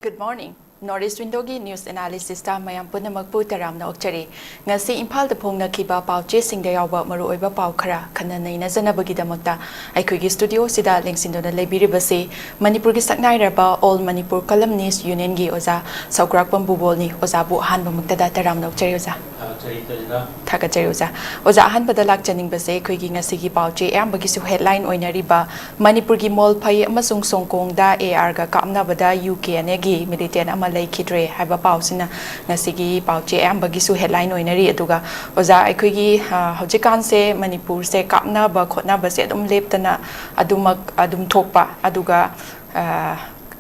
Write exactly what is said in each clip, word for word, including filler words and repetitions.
Good morning. North East Windowꯒꯤ news analysisꯇ ꯃꯌꯥꯝ ꯄꯨꯝꯅꯃꯛꯄꯨ ꯇꯔꯥꯝꯅ ꯑꯣꯛꯆꯔꯤ꯫ ꯉꯁꯤ ꯏꯝꯐꯥꯜꯗ ꯐꯣꯡꯅꯈꯤꯕ ꯄꯥꯎꯆꯦꯁꯤꯡꯗ ꯌꯥꯎꯕ ꯃꯔꯨꯑꯣꯏꯕ ꯄꯥꯎ ꯈꯔ ꯈꯟꯅ ꯅꯩꯅꯖꯅꯕꯒꯤꯗꯃꯛꯇ ꯑꯩꯈꯣꯏꯒꯤ studioꯁꯤꯗ ꯂꯦꯡꯁꯤꯟꯗꯨꯅ ꯂꯩꯕꯤꯔꯤꯕꯁꯤ ꯃꯅꯤꯄꯨꯔꯒꯤ ꯁꯛꯅꯥꯏꯔꯕ All Manipur Columnist Unionꯒꯤ ꯑꯣꯖꯥ ꯁꯧꯒ꯭ꯔꯥꯛꯄꯝ ꯕꯨꯕꯣꯜꯅꯤ꯫ ꯑꯣꯖꯥꯕꯨ ꯑꯍꯥꯟꯕ ꯃꯛꯇꯗ ꯇꯔꯥꯝꯅ ꯑꯣꯛꯆꯔꯤ ꯑꯣꯖꯥ꯫ ꯊꯥꯒꯠꯆꯔꯤ ꯑꯣꯖꯥ꯫ ꯑꯣꯖꯥ, ꯑꯍꯥꯟꯕꯗ ꯂꯥꯛꯆꯅꯤꯡꯕꯁꯦ ꯑꯩꯈꯣꯏꯒꯤ ꯉꯁꯤꯒꯤ ꯄꯥꯎꯆꯦ ꯑꯌꯥꯝꯕꯒꯤꯁꯨ headline ꯑꯣꯏꯅꯔꯤꯕ ꯃꯅꯤꯄꯨꯔꯒꯤ ꯃꯣꯜꯐꯩ ꯑꯃꯁꯨꯡ ꯁꯣꯡꯀꯣꯡꯗ ARꯒ ꯀꯥꯞꯅꯕꯗ UKNAꯒꯤ militant ꯑꯃ ꯂꯩꯈꯤꯗ꯭ꯔꯦ ꯍꯥꯏꯕ ꯄꯥꯎꯁꯤꯅ ꯉꯁꯤꯒꯤ ꯄꯥꯎꯆꯦ ꯑꯌꯥꯝꯕꯒꯤꯁꯨ headline ꯑꯣꯏꯅꯔꯤ꯫ ꯑꯗꯨꯒ ꯑꯣꯖꯥ, ꯑꯩꯈꯣꯏꯒꯤ, ꯑ, ꯍꯧꯖꯤꯛꯀꯥꯟꯁꯦ ꯃꯅꯤꯄꯨꯔꯁꯦ ꯀꯥꯞꯅꯕ ꯈꯣꯠꯅꯕꯁꯦ ꯑꯗꯨꯝ ꯂꯦꯞꯇꯅ ꯑꯗꯨꯃꯛ ꯑꯗꯨꯝ ꯊꯣꯛꯄ, ꯑꯗꯨꯒ, ꯑ,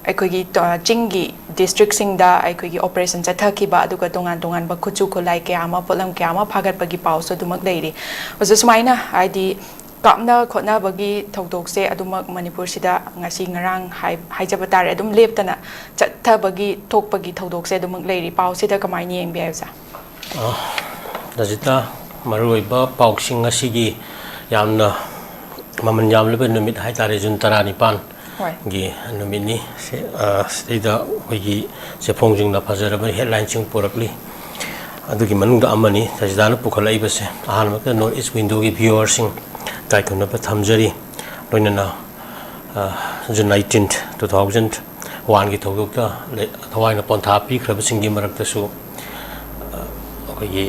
ꯑꯩꯈꯣꯏꯒꯤ ꯇ-, ꯆꯤꯡꯒꯤ districtꯁꯤꯡꯗ ꯑꯩꯈꯣꯏꯒꯤ operation ꯆꯠꯊꯈꯤꯕ, ꯑꯗꯨꯒ ꯇꯣꯉꯥꯟ ꯇꯣꯉꯥꯟꯕ ꯈꯨꯠꯁꯨ ꯈꯨꯠꯂꯥꯏ ꯀꯌꯥ ꯑꯃ, ꯄꯣꯠꯂꯝ ꯀꯌꯥ ꯑꯃ ꯐꯥꯒꯠꯄꯒꯤ ꯄꯥꯎꯁꯨ ꯑꯗꯨꯃꯛ ꯂꯩꯔꯤ꯫ ꯑꯣꯖꯥ, ꯁꯨꯃꯥꯏꯅ ꯍꯥꯏꯗꯤ ꯀꯥꯞꯅ ꯈꯣꯠꯅꯕꯒꯤ ꯊꯧꯗꯣꯛꯁꯦ ꯑꯗꯨꯃꯛ ꯃꯅꯤꯄꯨꯔꯁꯤꯗ ꯉꯁꯤ ꯉꯔꯥꯡ ꯍꯥꯏ-, ꯍꯥꯏꯖꯕ ꯇꯥꯔꯦ, ꯑꯗꯨꯝ ꯂꯦꯞꯇꯅ ꯆꯠꯊꯕꯒꯤ ꯊꯣꯛꯄꯒꯤ ꯊꯧꯗꯣꯛꯁꯦ ꯑꯗꯨꯃꯛ ꯂꯩꯔꯤ꯫ ꯄꯥꯎꯁꯤꯗ ꯀꯃꯥꯏꯅ ꯌꯦꯡꯕꯤ ꯍꯥꯏ ꯑꯣꯖꯥ? ꯑ, ꯔꯖꯤꯇꯥ, ꯃꯔꯨꯑꯣꯏꯕ ꯄꯥꯎꯁꯤꯡ ꯉꯁꯤꯒꯤ ꯌꯥꯝꯅ ꯃꯃꯜ ꯌꯥꯝꯂꯕ ꯅꯨꯃꯤꯠ ꯍꯥꯏꯇꯥꯔꯦ, ꯖꯨꯟ ꯇꯔꯥꯅꯤꯄꯥꯟ ꯍꯣꯏ꯫ ꯒꯤ ꯅꯨꯃꯤꯠꯅꯤ꯫ ꯁꯤ, ꯑ, ꯁꯤꯗꯩꯗ ꯑꯩꯈꯣꯏꯒꯤ ꯆꯦꯐꯣꯡꯁꯤꯡꯅ ꯐꯖꯔꯕ headlineꯁꯤꯡ ꯄꯨꯔꯛꯂꯤ꯫ ꯑꯗꯨꯒꯤ ꯃꯅꯨꯡꯗ ꯑꯃꯅꯤ ꯔꯖꯤꯇꯥꯅ ꯄꯨꯈꯠꯂꯛꯏꯕꯁꯦ꯫ ꯑꯍꯥꯟꯕꯗ North East Windowꯒꯤ viewerꯁꯤꯡ ꯏꯀꯥꯏ ꯈꯨꯝꯅꯕ ꯊꯝꯖꯔꯤ꯫ ꯂꯣꯏꯅꯅ, ꯑ, June nineteenth, two thousand oneꯒꯤ ꯊꯧꯗꯣꯛꯇ ꯂꯩ-, ꯊꯋꯥꯏꯅ ꯄꯣꯟꯊꯥ ꯄꯤꯈ꯭ꯔꯕꯁꯤꯡꯒꯤ ꯃꯔꯛꯇꯁꯨ, ꯑ, ꯑꯩꯈꯣꯏꯒꯤ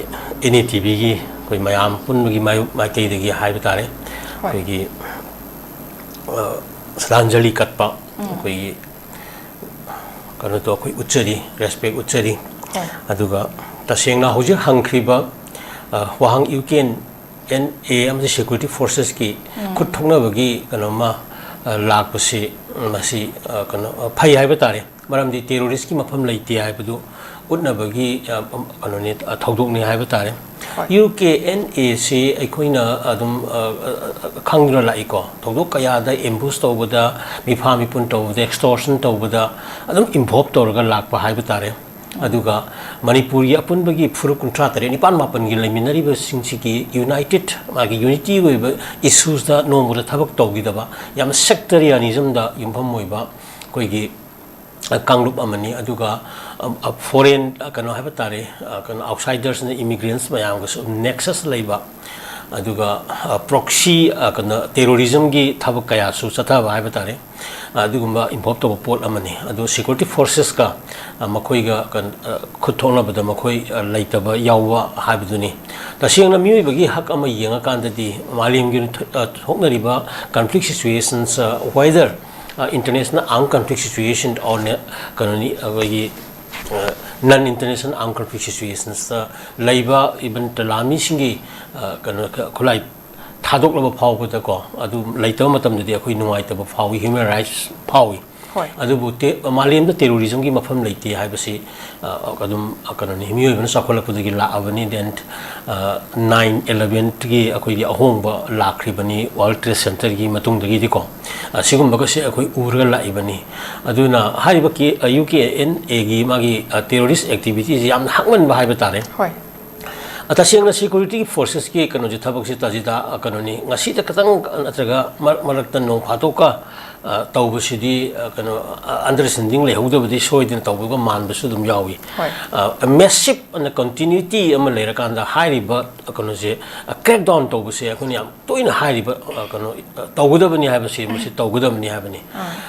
NATVꯒꯤ ꯑꯩꯈꯣꯏ ꯃꯌꯥꯝ ꯄꯨꯟꯕꯒꯤ ꯃꯥꯏ-, ꯃꯥꯏꯀꯩꯗꯒꯤ ꯍꯥꯏꯕ ꯇꯥꯔꯦ꯫ ꯍꯣꯏ꯫ ꯑꯩꯈꯣꯏꯒꯤ, ꯑ, ꯁ꯭ꯔꯗꯥꯟꯖꯂꯤ ꯀꯠꯄ ꯎꯝ꯫ ꯑꯩꯈꯣꯏꯒꯤ ꯀꯩꯅꯣꯗꯣ ꯑꯩꯈꯣꯏ ꯎꯠꯆꯔꯤ, respect ꯎꯠꯆꯔꯤ꯫ ꯍꯣꯏ꯫ ꯑꯗꯨꯒ ꯇꯁꯦꯡꯅ ꯍꯧꯖꯤꯛ ꯍꯪꯈ꯭ꯔꯤꯕ, ꯑ, ꯋꯥꯍꯪ UKNA ꯑꯃꯗꯤ security forcesꯀꯤ ꯎꯝ꯫ ꯈꯨꯠ ꯊꯣꯛꯅꯕꯒꯤ ꯀꯩꯅꯣꯝꯃ, ꯑ, ꯂꯥꯛꯄꯁꯤ, ꯃꯁꯤ, ꯑ, ꯀꯩꯅꯣ, ꯑ, ꯐꯩ ꯍꯥꯏꯕ ꯇꯥꯔꯦ꯫ ꯃꯔꯝꯗꯤ terroristꯀꯤ ꯃꯐꯝ ꯂꯩꯇꯦ ꯍꯥꯏꯕꯗꯨ ꯎꯠꯅꯕꯒꯤ, ꯑ, ꯀꯩꯅꯣꯅꯤ, ꯑ, ꯊꯧꯗꯣꯛꯅꯤ ꯍꯥꯏꯕ ꯇꯥꯔꯦ꯫ ꯍꯣꯏ꯫ UKNAꯁꯤ ꯑꯩꯈꯣꯏꯅ ꯑꯗꯨꯝ, ꯑ, ꯑ, ꯑ, ꯈꯪꯗꯨꯅ ꯂꯥꯛꯏꯀꯣ꯫ ꯊꯧꯗꯣꯛ ꯀꯌꯥꯗ ambush ꯇꯧꯕꯗ, ꯃꯤꯐꯥ ꯃꯤꯄꯨꯟ ꯇꯧꯕꯗ, extortion ꯇꯧꯕꯗ ꯑꯗꯨꯝ involve ꯇꯧꯔꯒ ꯂꯥꯛꯄ ꯍꯥꯏꯕ ꯇꯥꯔꯦ꯫ ꯑꯗꯨꯒ ꯃꯅꯤꯄꯨꯔꯒꯤ ꯑꯄꯨꯟꯕꯒꯤ ꯐꯨꯔꯨꯞ ꯀꯨꯟꯊ꯭ꯔꯥ ꯇꯔꯦꯠ, ꯅꯤꯄꯥꯟ ꯃꯥꯄꯟꯒꯤ ꯂꯩꯃꯤꯟꯅꯔꯤꯕꯁꯤꯡꯁꯤꯒꯤ united, ꯃꯥꯒꯤ unity ꯑꯣꯏꯕ issuesꯇ ꯅꯣꯡꯃꯗ ꯊꯕꯛ ꯇꯧꯈꯤꯗꯕ, ꯌꯥꯝꯅ sectarianismꯗ ꯌꯨꯝꯐꯝ ꯑꯣꯏꯕ ꯑꯩꯈꯣꯏꯒꯤ ꯀꯥꯡꯂꯨꯞ ꯑꯃꯅꯤ꯫ ꯑꯗꯨꯒ ꯐꯣꯔꯦꯟ, ꯀꯩꯅꯣ ꯍꯥꯏꯕ ꯇꯥꯔꯦ, ꯀꯩꯅꯣ, ꯑꯥꯎꯠꯁꯥꯏꯗꯔꯁꯅ, ꯏꯃꯤꯒ꯭ꯔꯦꯟꯁ ꯃꯌꯥꯝꯒꯁꯨ ꯅꯦꯛꯁꯁ ꯂꯩꯕ, ꯑꯗꯨꯒ ꯄ꯭ꯔꯣꯛꯁꯤ, ꯀꯩꯅꯣ, ꯇꯦꯔꯣꯔꯤꯖꯝꯒꯤ ꯊꯕꯛ ꯀꯌꯥꯁꯨ ꯆꯠꯊꯕ ꯍꯥꯏꯕ ꯇꯥꯔꯦ, ꯑꯗꯨꯒꯨꯝꯕ ꯏꯟꯚꯣꯜꯕ ꯇꯧꯕ ꯄꯣꯠ ꯑꯃꯅꯤ꯫ ꯑꯗꯣ ꯁꯦꯀ꯭ꯌꯨꯔꯤꯇꯤ ꯐꯣꯔꯁꯦꯁꯀ ꯃꯈꯣꯏꯒ ꯈꯨꯠ ꯊꯣꯛꯅꯕꯗ ꯃꯈꯣꯏ ꯂꯩꯇꯕ ꯌꯥꯎꯕ ꯍꯥꯏꯕꯗꯨꯅꯤ꯫ ꯇꯁꯦꯡꯅ ꯃꯤꯑꯣꯏꯕꯒꯤ ꯍꯛ ꯑꯃ ꯌꯦꯡꯉꯀꯥꯟꯗꯗꯤ ꯃꯥꯂꯦꯝꯒꯤ ꯑꯣꯏꯅ ꯊꯣꯛꯅꯔꯤꯕ conflict ꯁꯤꯆꯨꯋꯦꯁꯟꯁ, whether international armed conflict situation or ꯀꯩꯅꯣꯅꯤ, ꯑꯩꯈꯣꯏꯒꯤ ꯅꯟ ꯏꯟꯇꯔꯅꯦꯁꯅꯦꯜ ꯑꯥꯔꯝ ꯀꯟꯐ꯭ꯂꯤꯛ ꯁꯤꯆꯨꯋꯦꯁꯟꯁꯇ ꯂꯩꯕ, ꯏꯚꯟ ꯂꯥꯟꯃꯤꯁꯤꯡꯒꯤ ꯀꯩꯅꯣ, ꯈꯨꯠꯂꯥꯏ ꯊꯥꯗꯣꯛꯂꯕ ꯐꯥꯎꯕꯗꯀꯣ, ꯑꯗꯨ ꯂꯩꯇꯕ ꯃꯇꯝꯗꯗꯤ ꯑꯩꯈꯣꯏ ꯅꯨꯡꯉꯥꯏꯇꯕ ꯐꯥꯎꯏ, ꯍ꯭ꯌꯨꯃꯦꯟ ꯔꯥꯏꯠꯁ ꯐꯥꯎꯏ꯫ ꯍꯣꯏ꯫ ꯑꯗꯨꯕꯨ ꯇꯦ-, ꯃꯥꯂꯦꯝꯗ ꯇꯦꯔꯣꯔꯤꯖꯝꯒꯤ ꯃꯐꯝ ꯂꯩꯇꯦ ꯍꯥꯏꯕꯁꯤ, ꯑ, ꯑꯗꯨꯝ, ꯑ, ꯀꯩꯅꯣꯅꯤ, ꯃꯤꯑꯣꯏꯕꯅ ꯆꯥꯎꯈꯠꯂꯛꯄꯗꯒꯤ ꯂꯥꯛꯑꯕꯅꯤ꯫ ꯗꯦꯟ, ꯑ, ꯅꯥꯏꯟ ꯏꯂꯦꯚꯦꯟꯒꯤ ꯑꯩꯈꯣꯏꯒꯤ ꯑꯍꯣꯡꯕ ꯂꯥꯛꯈ꯭ꯔꯤꯕꯅꯤ, ꯋꯥꯔꯜ ꯇ꯭ꯔꯦꯗ ꯁꯦꯟꯇꯔꯒꯤ ꯃꯇꯨꯡꯗꯒꯤꯗꯤꯀꯣ꯫ ꯑ, ꯁꯤꯒꯨꯝꯕꯒꯁꯦ ꯑꯩꯈꯣꯏ ꯎꯔꯒ ꯂꯥꯛꯏꯕꯅꯤ꯫ ꯑꯗꯨꯅ ꯍꯥꯏꯔꯤꯕ ꯀꯦ-, ꯑ, ꯌꯨ ꯀꯦ ꯑꯦꯟ ꯑꯦꯒꯤ ꯃꯥꯒꯤ, ꯑ, ꯇꯦꯔꯣꯔꯤꯁ ꯑꯦꯛꯇꯤꯚꯤꯇꯤꯁꯦ ꯌꯥꯝꯅ ꯍꯥꯡꯃꯟꯕ ꯍꯥꯏꯕ ꯇꯥꯔꯦ꯫ ꯍꯣꯏ꯫ ꯑ, ꯇꯁꯦꯡꯅ ꯁꯦꯀ꯭ꯌꯨꯔꯤꯇꯤꯒꯤ ꯐꯣꯔꯁꯦꯁꯀꯤ ꯀꯩꯅꯣꯁꯦ, ꯊꯕꯛꯁꯦ ꯇꯥꯖꯤꯗ, ꯑ, ꯀꯩꯅꯣꯅꯤ, ꯉꯁꯤꯗ ꯈꯇꯪ ꯅꯠꯇ꯭ꯔꯒ ꯃꯔꯛ ꯃꯔꯛꯇ ꯅꯣꯡ ꯐꯥꯗꯣꯛꯀ, ꯑ, ꯇꯧꯕꯁꯤꯗꯤ, ꯑ, ꯀꯩꯅꯣ, ꯑ, ꯑꯟꯗꯔꯁ꯭ꯇꯦꯟꯗꯤꯡ ꯂꯩꯍꯧꯗꯕꯗꯤ ꯁꯣꯏꯗꯅ ꯇꯧꯕꯒ ꯃꯥꯟꯕꯁꯨ ꯑꯗꯨꯝ ꯌꯥꯎꯏ꯫ ꯍꯣꯏ꯫ ꯑ, ꯃꯦꯁꯤꯞ ꯑꯅ ꯀꯟꯇꯤꯅ꯭ꯌꯨꯇꯤ ꯑꯃ ꯂꯩꯔꯀꯥꯟꯗ ꯍꯥꯏꯔꯤꯕ, ꯑ, ꯀꯩꯅꯣꯁꯦ, ꯑ, ꯀ꯭ꯔꯦꯛ ꯗꯥꯎꯟ ꯇꯧꯕꯁꯦ ꯑꯩꯈꯣꯏꯅ ꯌꯥꯝ ꯇꯣꯏꯅ ꯍꯥꯏꯔꯤꯕ, ꯑ, ꯀꯩꯅꯣ, ꯑ, ꯇꯧꯒꯗꯕꯅꯤ ꯍꯥꯏꯕꯁꯦ, ꯃꯁꯤ ꯇꯧꯒꯗꯕꯅꯤ ꯍꯥꯏꯕꯅꯤ꯫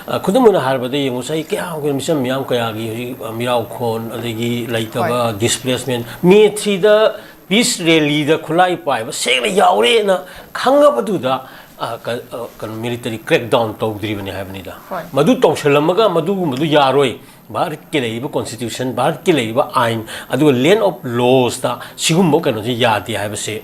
ꯑ, ꯈꯨꯗꯝ ꯑꯣꯏꯅ ꯍꯥꯏꯔꯕꯗ ꯌꯦꯡꯉꯨ, ꯆꯍꯤ ꯀꯌꯥ ꯑꯩꯈꯣꯏ ꯃꯤꯆꯝ ꯃꯤꯌꯥꯝ ꯀꯌꯥꯒꯤ ꯍꯧꯖꯤꯛ, ꯑ, ꯃꯤꯔꯥꯎ ꯈꯣꯟ, ꯑꯗꯒꯤ ꯂꯩꯇꯕ, ꯍꯣꯏ꯫ ꯗꯤꯁꯄ꯭ꯂꯦꯁꯃꯦꯟ, ꯃꯦ ꯊ꯭ꯔꯤꯗ ꯄꯤꯁ ꯔꯦꯂꯤꯗ ꯈꯨꯠꯂꯥꯏ ꯄꯥꯏꯕ ꯁꯦꯡꯅ ꯌꯥꯎꯔꯦꯅ ꯈꯪꯉꯕꯗꯨꯗ, ꯑ, ꯀ-, ꯑ, ꯀꯩꯅꯣ, ꯃꯤꯂꯤꯇꯔꯤ ꯀ꯭ꯔꯦꯛ ꯗꯥꯎꯟ ꯇꯧꯗ꯭ꯔꯤꯕꯅꯤ ꯍꯥꯏꯕꯅꯤꯗ꯫ ꯍꯣꯏ꯫ ꯃꯗꯨ ꯇꯧꯁꯜꯂꯝꯃꯒ ꯃꯗꯨꯒꯨꯝꯕꯗꯨ ꯌꯥꯔꯣꯏ꯫ ꯚꯥꯔꯠꯀꯤ ꯂꯩꯔꯤꯕ ꯀꯣꯟꯁꯇꯤꯇ꯭ꯌꯨꯁꯟ, ꯚꯥꯔꯠꯀꯤ ꯂꯩꯔꯤꯕ ꯑꯥꯏꯟ, ꯑꯗꯨꯒ ꯂꯦꯟ ꯑꯣꯐ ꯂꯣꯁꯇ ꯁꯤꯒꯨꯝꯕ ꯀꯩꯅꯣꯁꯤ ꯌꯥꯗꯦ ꯍꯥꯏꯕꯁꯦ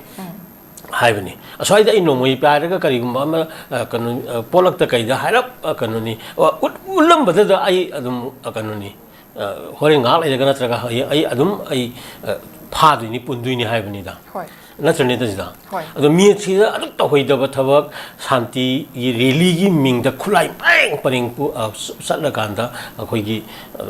ꯍꯥꯏꯕꯅꯤ꯫ ꯑꯁ꯭ꯋꯥꯏꯗ ꯑꯩ ꯅꯣꯡꯃꯩ ꯄꯥꯏꯔꯒ ꯀꯔꯤꯒꯨꯝꯕ ꯑꯃ, ꯑ, ꯀꯩꯅꯣ, ꯑ, ꯄꯣꯂꯛꯇ ꯀꯩꯗ ꯍꯥꯏꯔꯞ, ꯑ, ꯀꯩꯅꯣꯅꯤ, ꯑ, ꯎꯠ-, ꯎꯠꯂꯝꯕꯗꯨꯗ ꯑꯩ ꯑꯗꯨꯝ, ꯑ, ꯀꯩꯅꯣꯅꯤ, ꯑ, ꯍꯣꯔꯦꯟ ꯉꯥꯏꯍꯥꯛ ꯂꯩꯔꯒ ꯅꯠꯇ꯭ꯔꯒ ꯍꯌꯦꯡ ꯑꯩ ꯑꯗꯨꯝ ꯑꯩ, ꯑ, ꯐꯥꯗꯣꯏꯅꯤ, ꯄꯨꯟꯗꯣꯏꯅꯤ ꯍꯥꯏꯕꯅꯤꯗ꯫ ꯍꯣꯏ꯫ ꯅꯠꯇ꯭ꯔꯅꯦ ꯇꯥꯖꯤꯗ? ꯍꯣꯏ꯫ ꯑꯗꯣ ꯃꯦ ꯊ꯭ꯔꯤꯗ ꯑꯗꯨꯛ ꯇꯧꯍꯩꯗꯕ ꯊꯕꯛ, ꯁꯥꯟꯇꯤꯒꯤ ꯔꯦꯂꯤꯒꯤ ꯃꯤꯡꯗ ꯈꯨꯠꯂꯥꯏ ꯄꯔꯦꯡ ꯄꯔꯦꯡ ꯄꯨ-, ꯑ, ꯆꯠꯂꯀꯥꯟꯗ ꯑꯩꯈꯣꯏꯒꯤ, ꯑ,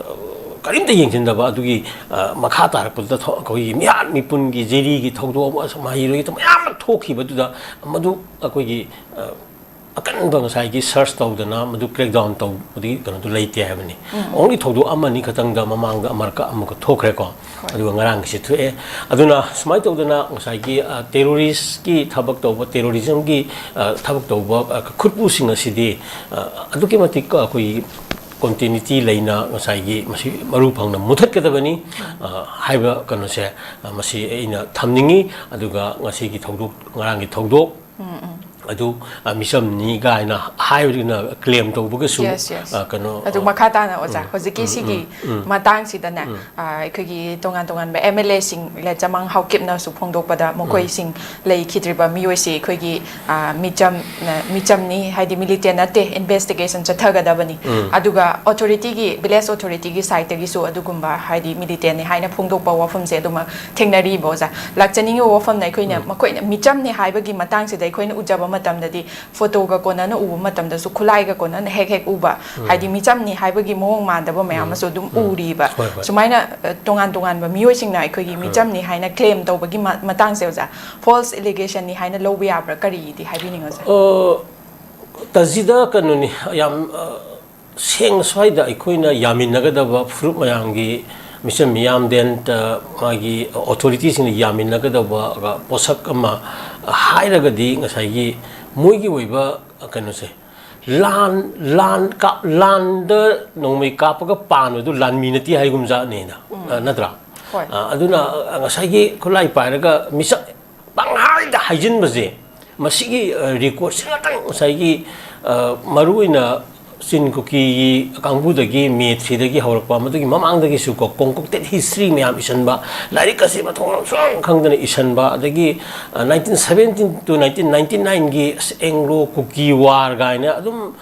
ꯀꯔꯤꯝꯇ ꯌꯦꯡꯁꯤꯟꯗꯕ ꯑꯗꯨꯒꯤ, ꯑ, ꯃꯈꯥ ꯇꯥꯔꯛꯄꯗꯨꯗ ꯊꯣ-, ꯑꯩꯈꯣꯏꯒꯤ ꯃꯤꯍꯥꯠ ꯃꯤꯄꯨꯟꯒꯤ ꯖꯦꯔꯤꯒꯤ ꯊꯧꯗꯣꯛ ꯑꯃ, ꯃꯍꯩꯔꯣꯏꯒꯤ ꯊꯧ-, ꯃꯌꯥꯝ ꯑꯃ ꯊꯣꯛꯈꯤꯕꯗꯨꯗ ꯃꯗꯨ ꯑꯩꯈꯣꯏꯒꯤ, ꯑ, ꯑꯀꯟꯕ ꯉꯁꯥꯏꯒꯤ ꯁꯔꯆ ꯇꯧꯗꯅ ꯃꯗꯨ ꯀ꯭ꯔꯦꯛ ꯗꯥꯎꯟ ꯇꯧꯕꯗꯤ ꯀꯩꯅꯣꯗꯨ ꯂꯩꯇꯦ ꯍꯥꯏꯕꯅꯤ꯫ ꯑꯣꯡꯂꯤ ꯊꯧꯗꯣꯛ ꯑꯃꯅꯤ ꯈꯛꯇꯪꯗ ꯃꯃꯥꯡꯗ ꯑꯃꯔꯛꯀ ꯑꯃꯨꯛꯀ ꯊꯣꯛꯈ꯭ꯔꯦꯀꯣ꯫ ꯑꯗꯨꯒ ꯉꯔꯥꯡꯒꯤꯁꯤ ꯊꯣꯛꯑꯦ꯫ ꯑꯗꯨꯅ ꯁꯨꯃꯥꯏꯅ ꯇꯧꯗꯅ ꯉꯁꯥꯏꯒꯤ ꯇꯦꯔꯣꯔꯤꯁꯀꯤ ꯊꯕꯛ ꯇꯧꯕ, ꯇꯦꯔꯣꯔꯤꯖꯝꯒꯤ ꯊꯕꯛ ꯇꯧꯕ ꯈꯨꯠꯄꯨꯁꯤꯡ ꯑꯁꯤꯗꯤ ꯑꯗꯨꯛꯀꯤ ꯃꯇꯤꯛ ꯑꯩꯈꯣꯏꯒꯤ ꯀꯣꯟꯇꯤꯅ꯭ꯌꯨꯇꯤ ꯂꯩꯅ ꯉꯁꯥꯏꯒꯤ ꯃꯁꯤ ꯃꯔꯨ ꯐꯪꯅ ꯃꯨꯊꯠꯀꯗꯕꯅꯤ ꯍꯥꯏꯕ ꯀꯩꯅꯣꯁꯦ ꯃꯁꯤ ꯑꯩꯅ ꯊꯝꯅꯤꯡꯉꯤ꯫ ꯑꯗꯨꯒ ꯉꯁꯤꯒꯤ ꯊꯧꯗꯣꯛ, ꯉꯔꯥꯡꯒꯤ ꯊꯧꯗꯣꯛ ꯑꯗꯨ ꯃꯤꯆꯝꯅꯤ ꯀꯥꯏꯅ ꯍꯥꯏꯕꯗꯨꯅ ꯀ꯭ꯂꯦꯝ ꯇꯧꯕꯒꯁꯨ Yes, yes. ꯀꯩꯅꯣ ꯑꯗꯨ ꯃꯈꯥ ꯇꯥꯅ ꯑꯣꯖꯥ, ꯍꯧꯖꯤꯛꯀꯤ ꯁꯤꯒꯤ ꯃꯇꯥꯡꯁꯤꯗꯅꯦ, ꯑꯩꯈꯣꯏꯒꯤ ꯇꯣꯉꯥꯟ ꯇꯣꯉꯥꯟꯕ ꯑꯦꯝ ꯑꯦꯜ ꯑꯦꯁꯤꯡ, ꯂꯦꯆꯃꯥꯡ ꯍꯥꯎꯀꯤꯞꯅꯁꯨ ꯐꯣꯡꯗꯣꯛꯄꯗ, ꯃꯈꯣꯏꯁꯤꯡ ꯂꯩꯈꯤꯗ꯭ꯔꯤꯕ ꯃꯤꯑꯣꯏꯁꯤ ꯑꯩꯈꯣꯏꯒꯤ ꯃꯤꯆꯝ, ꯃꯤꯆꯝꯅꯤ, ꯍꯥꯏꯗꯤ ꯃꯤꯂꯤꯇꯦꯟ ꯅꯠꯇꯦ, ꯏꯟꯚꯦꯁꯇꯤꯒꯦꯁꯟ ꯆꯠꯊꯒꯗꯕꯅꯤ꯫ ꯑꯗꯨꯒ ꯑꯣꯊꯣꯔꯤꯇꯤꯒꯤ, ꯚꯤꯂꯦꯖ ꯑꯣꯊꯣꯔꯤꯇꯤꯒꯤ ꯁꯥꯏꯠꯇꯒꯤꯁꯨ ꯑꯗꯨꯒꯨꯝꯕ ꯍꯥꯏꯗꯤ ꯃꯤꯂꯤꯇꯦꯟꯅꯤ ꯍꯥꯏꯅ ꯐꯣꯡꯗꯣꯛꯄ ꯋꯥꯐꯝꯁꯦ ꯑꯗꯨꯃꯛ ꯊꯦꯡꯅꯔꯤꯕ ꯑꯣꯖꯥ꯫ ꯂꯥꯛꯆꯅꯤꯡꯉꯤꯕ ꯋꯥꯐꯝꯅ, ꯑꯩꯈꯣꯏꯅ ꯃꯈꯣꯏꯅ ꯃꯤꯆꯝꯅꯤ ꯍꯥꯏꯕꯒꯤ ꯃꯇꯥꯡꯁꯤꯗ ꯑꯩꯈꯣꯏꯅ ꯎꯖꯕ ꯃꯇꯝꯗꯗꯤ ꯐꯣꯇꯣꯒ ꯀꯣꯟꯅꯅ ꯎꯕ ꯃꯇꯝꯗꯁꯨ ꯈꯨꯠꯂꯥꯏꯒ ꯀꯣꯟꯅꯅ ꯍꯦꯛ ꯍꯦꯛ ꯎꯕ, ꯍꯥꯏꯗꯤ ꯃꯤꯆꯝꯅꯤ ꯍꯥꯏꯕꯒꯤ ꯃꯑꯣꯡ ꯃꯥꯟꯗꯕ ꯃꯌꯥꯝ ꯑꯃꯁꯨ ꯑꯗꯨꯝ ꯎꯔꯤꯕ꯫ ꯍꯣꯏ, ꯍꯣꯏ꯫ ꯁꯨꯃꯥꯏꯅ ꯇꯣꯉꯥꯟ ꯇꯣꯉꯥꯟꯕ ꯃꯤꯑꯣꯏꯁꯤꯡꯅ ꯑꯩꯈꯣꯏꯒꯤ ꯃꯤꯆꯝꯅꯤ ꯍꯥꯏꯅ ꯀ꯭ꯂꯦꯝ ꯇꯧꯕꯒꯤ ꯃꯇꯥꯡꯁꯦ ꯑꯣꯖꯥ, ꯐꯣꯜꯁ ꯑꯦꯂꯤꯒꯦꯁꯟꯅꯤ ꯍꯥꯏꯅ ꯂꯧꯕ ꯌꯥꯕ꯭ꯔꯥ, ꯀꯔꯤꯗꯤ ꯍꯥꯏꯕꯤꯅꯤꯡꯉꯤ ꯑꯣꯖꯥ? ꯇꯖꯤꯗ ꯀꯩꯅꯣꯅꯤ, ꯌꯥꯝ ꯁꯦꯡꯅ ꯁ꯭ꯋꯥꯏꯗ ꯑꯩꯈꯣꯏꯅ ꯌꯥꯃꯤꯟꯅꯒꯗꯕ ꯐꯨꯔꯨꯞ ꯃꯌꯥꯝꯒꯤ, ꯃꯤꯆꯝ ꯃꯤꯌꯥꯝꯗꯦꯟ, ꯃꯥꯒꯤ ꯑꯣꯊꯣꯔꯤꯇꯤꯁꯤꯡꯅ ꯌꯥꯃꯤꯟꯅꯒꯗꯕ ꯄꯣꯠꯁꯛ ꯑꯃ ꯍꯥꯏꯔꯒꯗꯤ, ꯉꯁꯥꯏꯒꯤ ꯃꯣꯏꯒꯤ ꯑꯣꯏꯕ ꯀꯩꯅꯣꯁꯦ, ꯂꯥꯟ ꯂꯥꯟ ꯀꯥꯞ ꯂꯥꯟꯗ ꯅꯣꯡꯃꯩ ꯀꯥꯞꯄꯒ ꯄꯥꯟꯕꯗꯨ ꯂꯥꯟꯃꯤ ꯅꯠꯇꯦ ꯍꯥꯏꯒꯨꯝꯖꯥꯠꯅꯦꯅ꯫ ꯅꯠꯇ꯭ꯔꯥ? ꯍꯣꯏ꯫ ꯑꯗꯨꯅ ꯉꯁꯥꯏꯒꯤ ꯈꯨꯠꯂꯥꯏ ꯄꯥꯏꯔꯒ ꯃꯤꯁꯛ ꯄꯪꯍꯥꯏꯗ ꯍꯥꯏꯖꯤꯟꯕꯁꯦ, ꯃꯁꯤꯒꯤ ꯔꯦꯀꯣꯔꯠꯁꯤ ꯉꯥꯛꯇꯪ ꯉꯁꯥꯏꯒꯤ ꯃꯔꯨꯑꯣꯏꯅ ꯆꯤꯟ ꯀꯨꯀꯤꯒꯤ ꯀꯥꯡꯕꯨꯗꯒꯤ, ꯃꯦ ꯊ꯭ꯔꯤꯗꯒꯤ ꯍꯧꯔꯛꯄ, ꯃꯗꯨꯒꯤ ꯃꯃꯥꯡꯗꯒꯤꯁꯨ ꯀꯣ, ꯀꯣꯡꯀꯣꯛꯇꯦꯠ ꯍꯤꯁꯇ꯭ꯔꯤ ꯃꯌꯥꯝ ꯏꯁꯟꯕ, ꯂꯥꯏꯔꯤꯛ ꯑꯁꯤ ꯃꯊꯣꯡ ꯃꯔꯝ ꯁꯨꯈꯪ ꯈꯪꯗꯅ ꯏꯁꯟꯕ, ꯑꯗꯒꯤ nineteen seventeen two nineteen ninety ꯅꯥꯏꯟꯒꯤ ꯑꯦꯡꯒ꯭ꯂꯣ ꯀꯨꯀꯤ ꯋꯥꯔ ꯀꯥꯏꯅ ꯑꯗꯨꯝ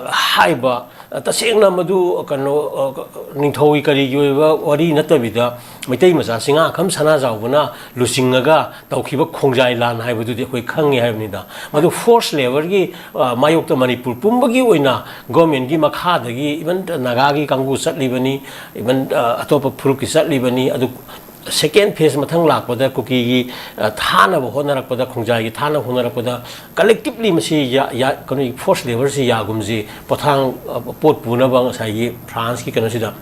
ꯍꯥꯏꯕ, ꯇꯁꯦꯡꯅ ꯃꯗꯨ ꯀꯩꯅꯣ, ꯅꯤꯡꯊꯧꯒꯤ ꯀꯔꯤꯒꯤ ꯑꯣꯏꯕ ꯋꯥꯔꯤ ꯅꯠꯇꯕꯤꯗ, ꯃꯩꯇꯩ ꯃꯆꯥꯁꯤꯡ ꯉꯥꯈꯝ ꯁꯅꯥꯖꯥꯎꯕꯅ ꯂꯨꯆꯤꯡꯉꯒ ꯇꯧꯈꯤꯕ ꯈꯣꯡꯖꯥꯏ ꯂꯥꯟ ꯍꯥꯏꯕꯗꯨꯗꯤ ꯑꯩꯈꯣꯏ ꯈꯪꯉꯤ ꯍꯥꯏꯕꯅꯤꯗ꯫ ꯃꯗꯨ ꯐꯣꯔꯁ ꯂꯦꯕꯔꯒꯤ ꯃꯥꯌꯣꯛꯇ ꯃꯅꯤꯄꯨꯔ ꯄꯨꯝꯕꯒꯤ ꯑꯣꯏꯅ ꯒꯣꯔꯃꯦꯟꯒꯤ ꯃꯈꯥꯗꯒꯤ, ꯏꯚꯟ ꯅꯥꯒꯥꯒꯤ ꯀꯥꯡꯕꯨ ꯆꯠꯂꯤꯕꯅꯤ, ꯏꯚꯟ ꯑꯇꯣꯞꯄ ꯐꯨꯔꯨꯞꯀꯤ ꯆꯠꯂꯤꯕꯅꯤ꯫ ꯑꯗꯨ second phase ꯃꯊꯪ ꯂꯥꯛꯄꯗ ꯀꯨꯀꯤꯒꯤ, ꯑ, ꯊꯥꯅꯕ ꯍꯣꯠꯅꯔꯛꯄꯗ, ꯈꯣꯡꯖꯥꯏꯒꯤ ꯊꯥꯅꯕ ꯍꯣꯠꯅꯔꯛꯄꯗ, collectively ꯃꯁꯤ ꯌꯥ-, ꯌꯥ-, ꯀꯩꯅꯣ, forced labour ꯁꯤ ꯌꯥꯒꯨꯝꯁꯤ, ꯄꯣꯊꯥꯡ, ꯑ, ꯄꯣꯠ ꯄꯨꯅꯕ ꯉꯁꯥꯏꯒꯤ ꯐ꯭ꯔꯥꯟꯁꯀꯤ ꯀꯩꯅꯣꯁꯤꯗ,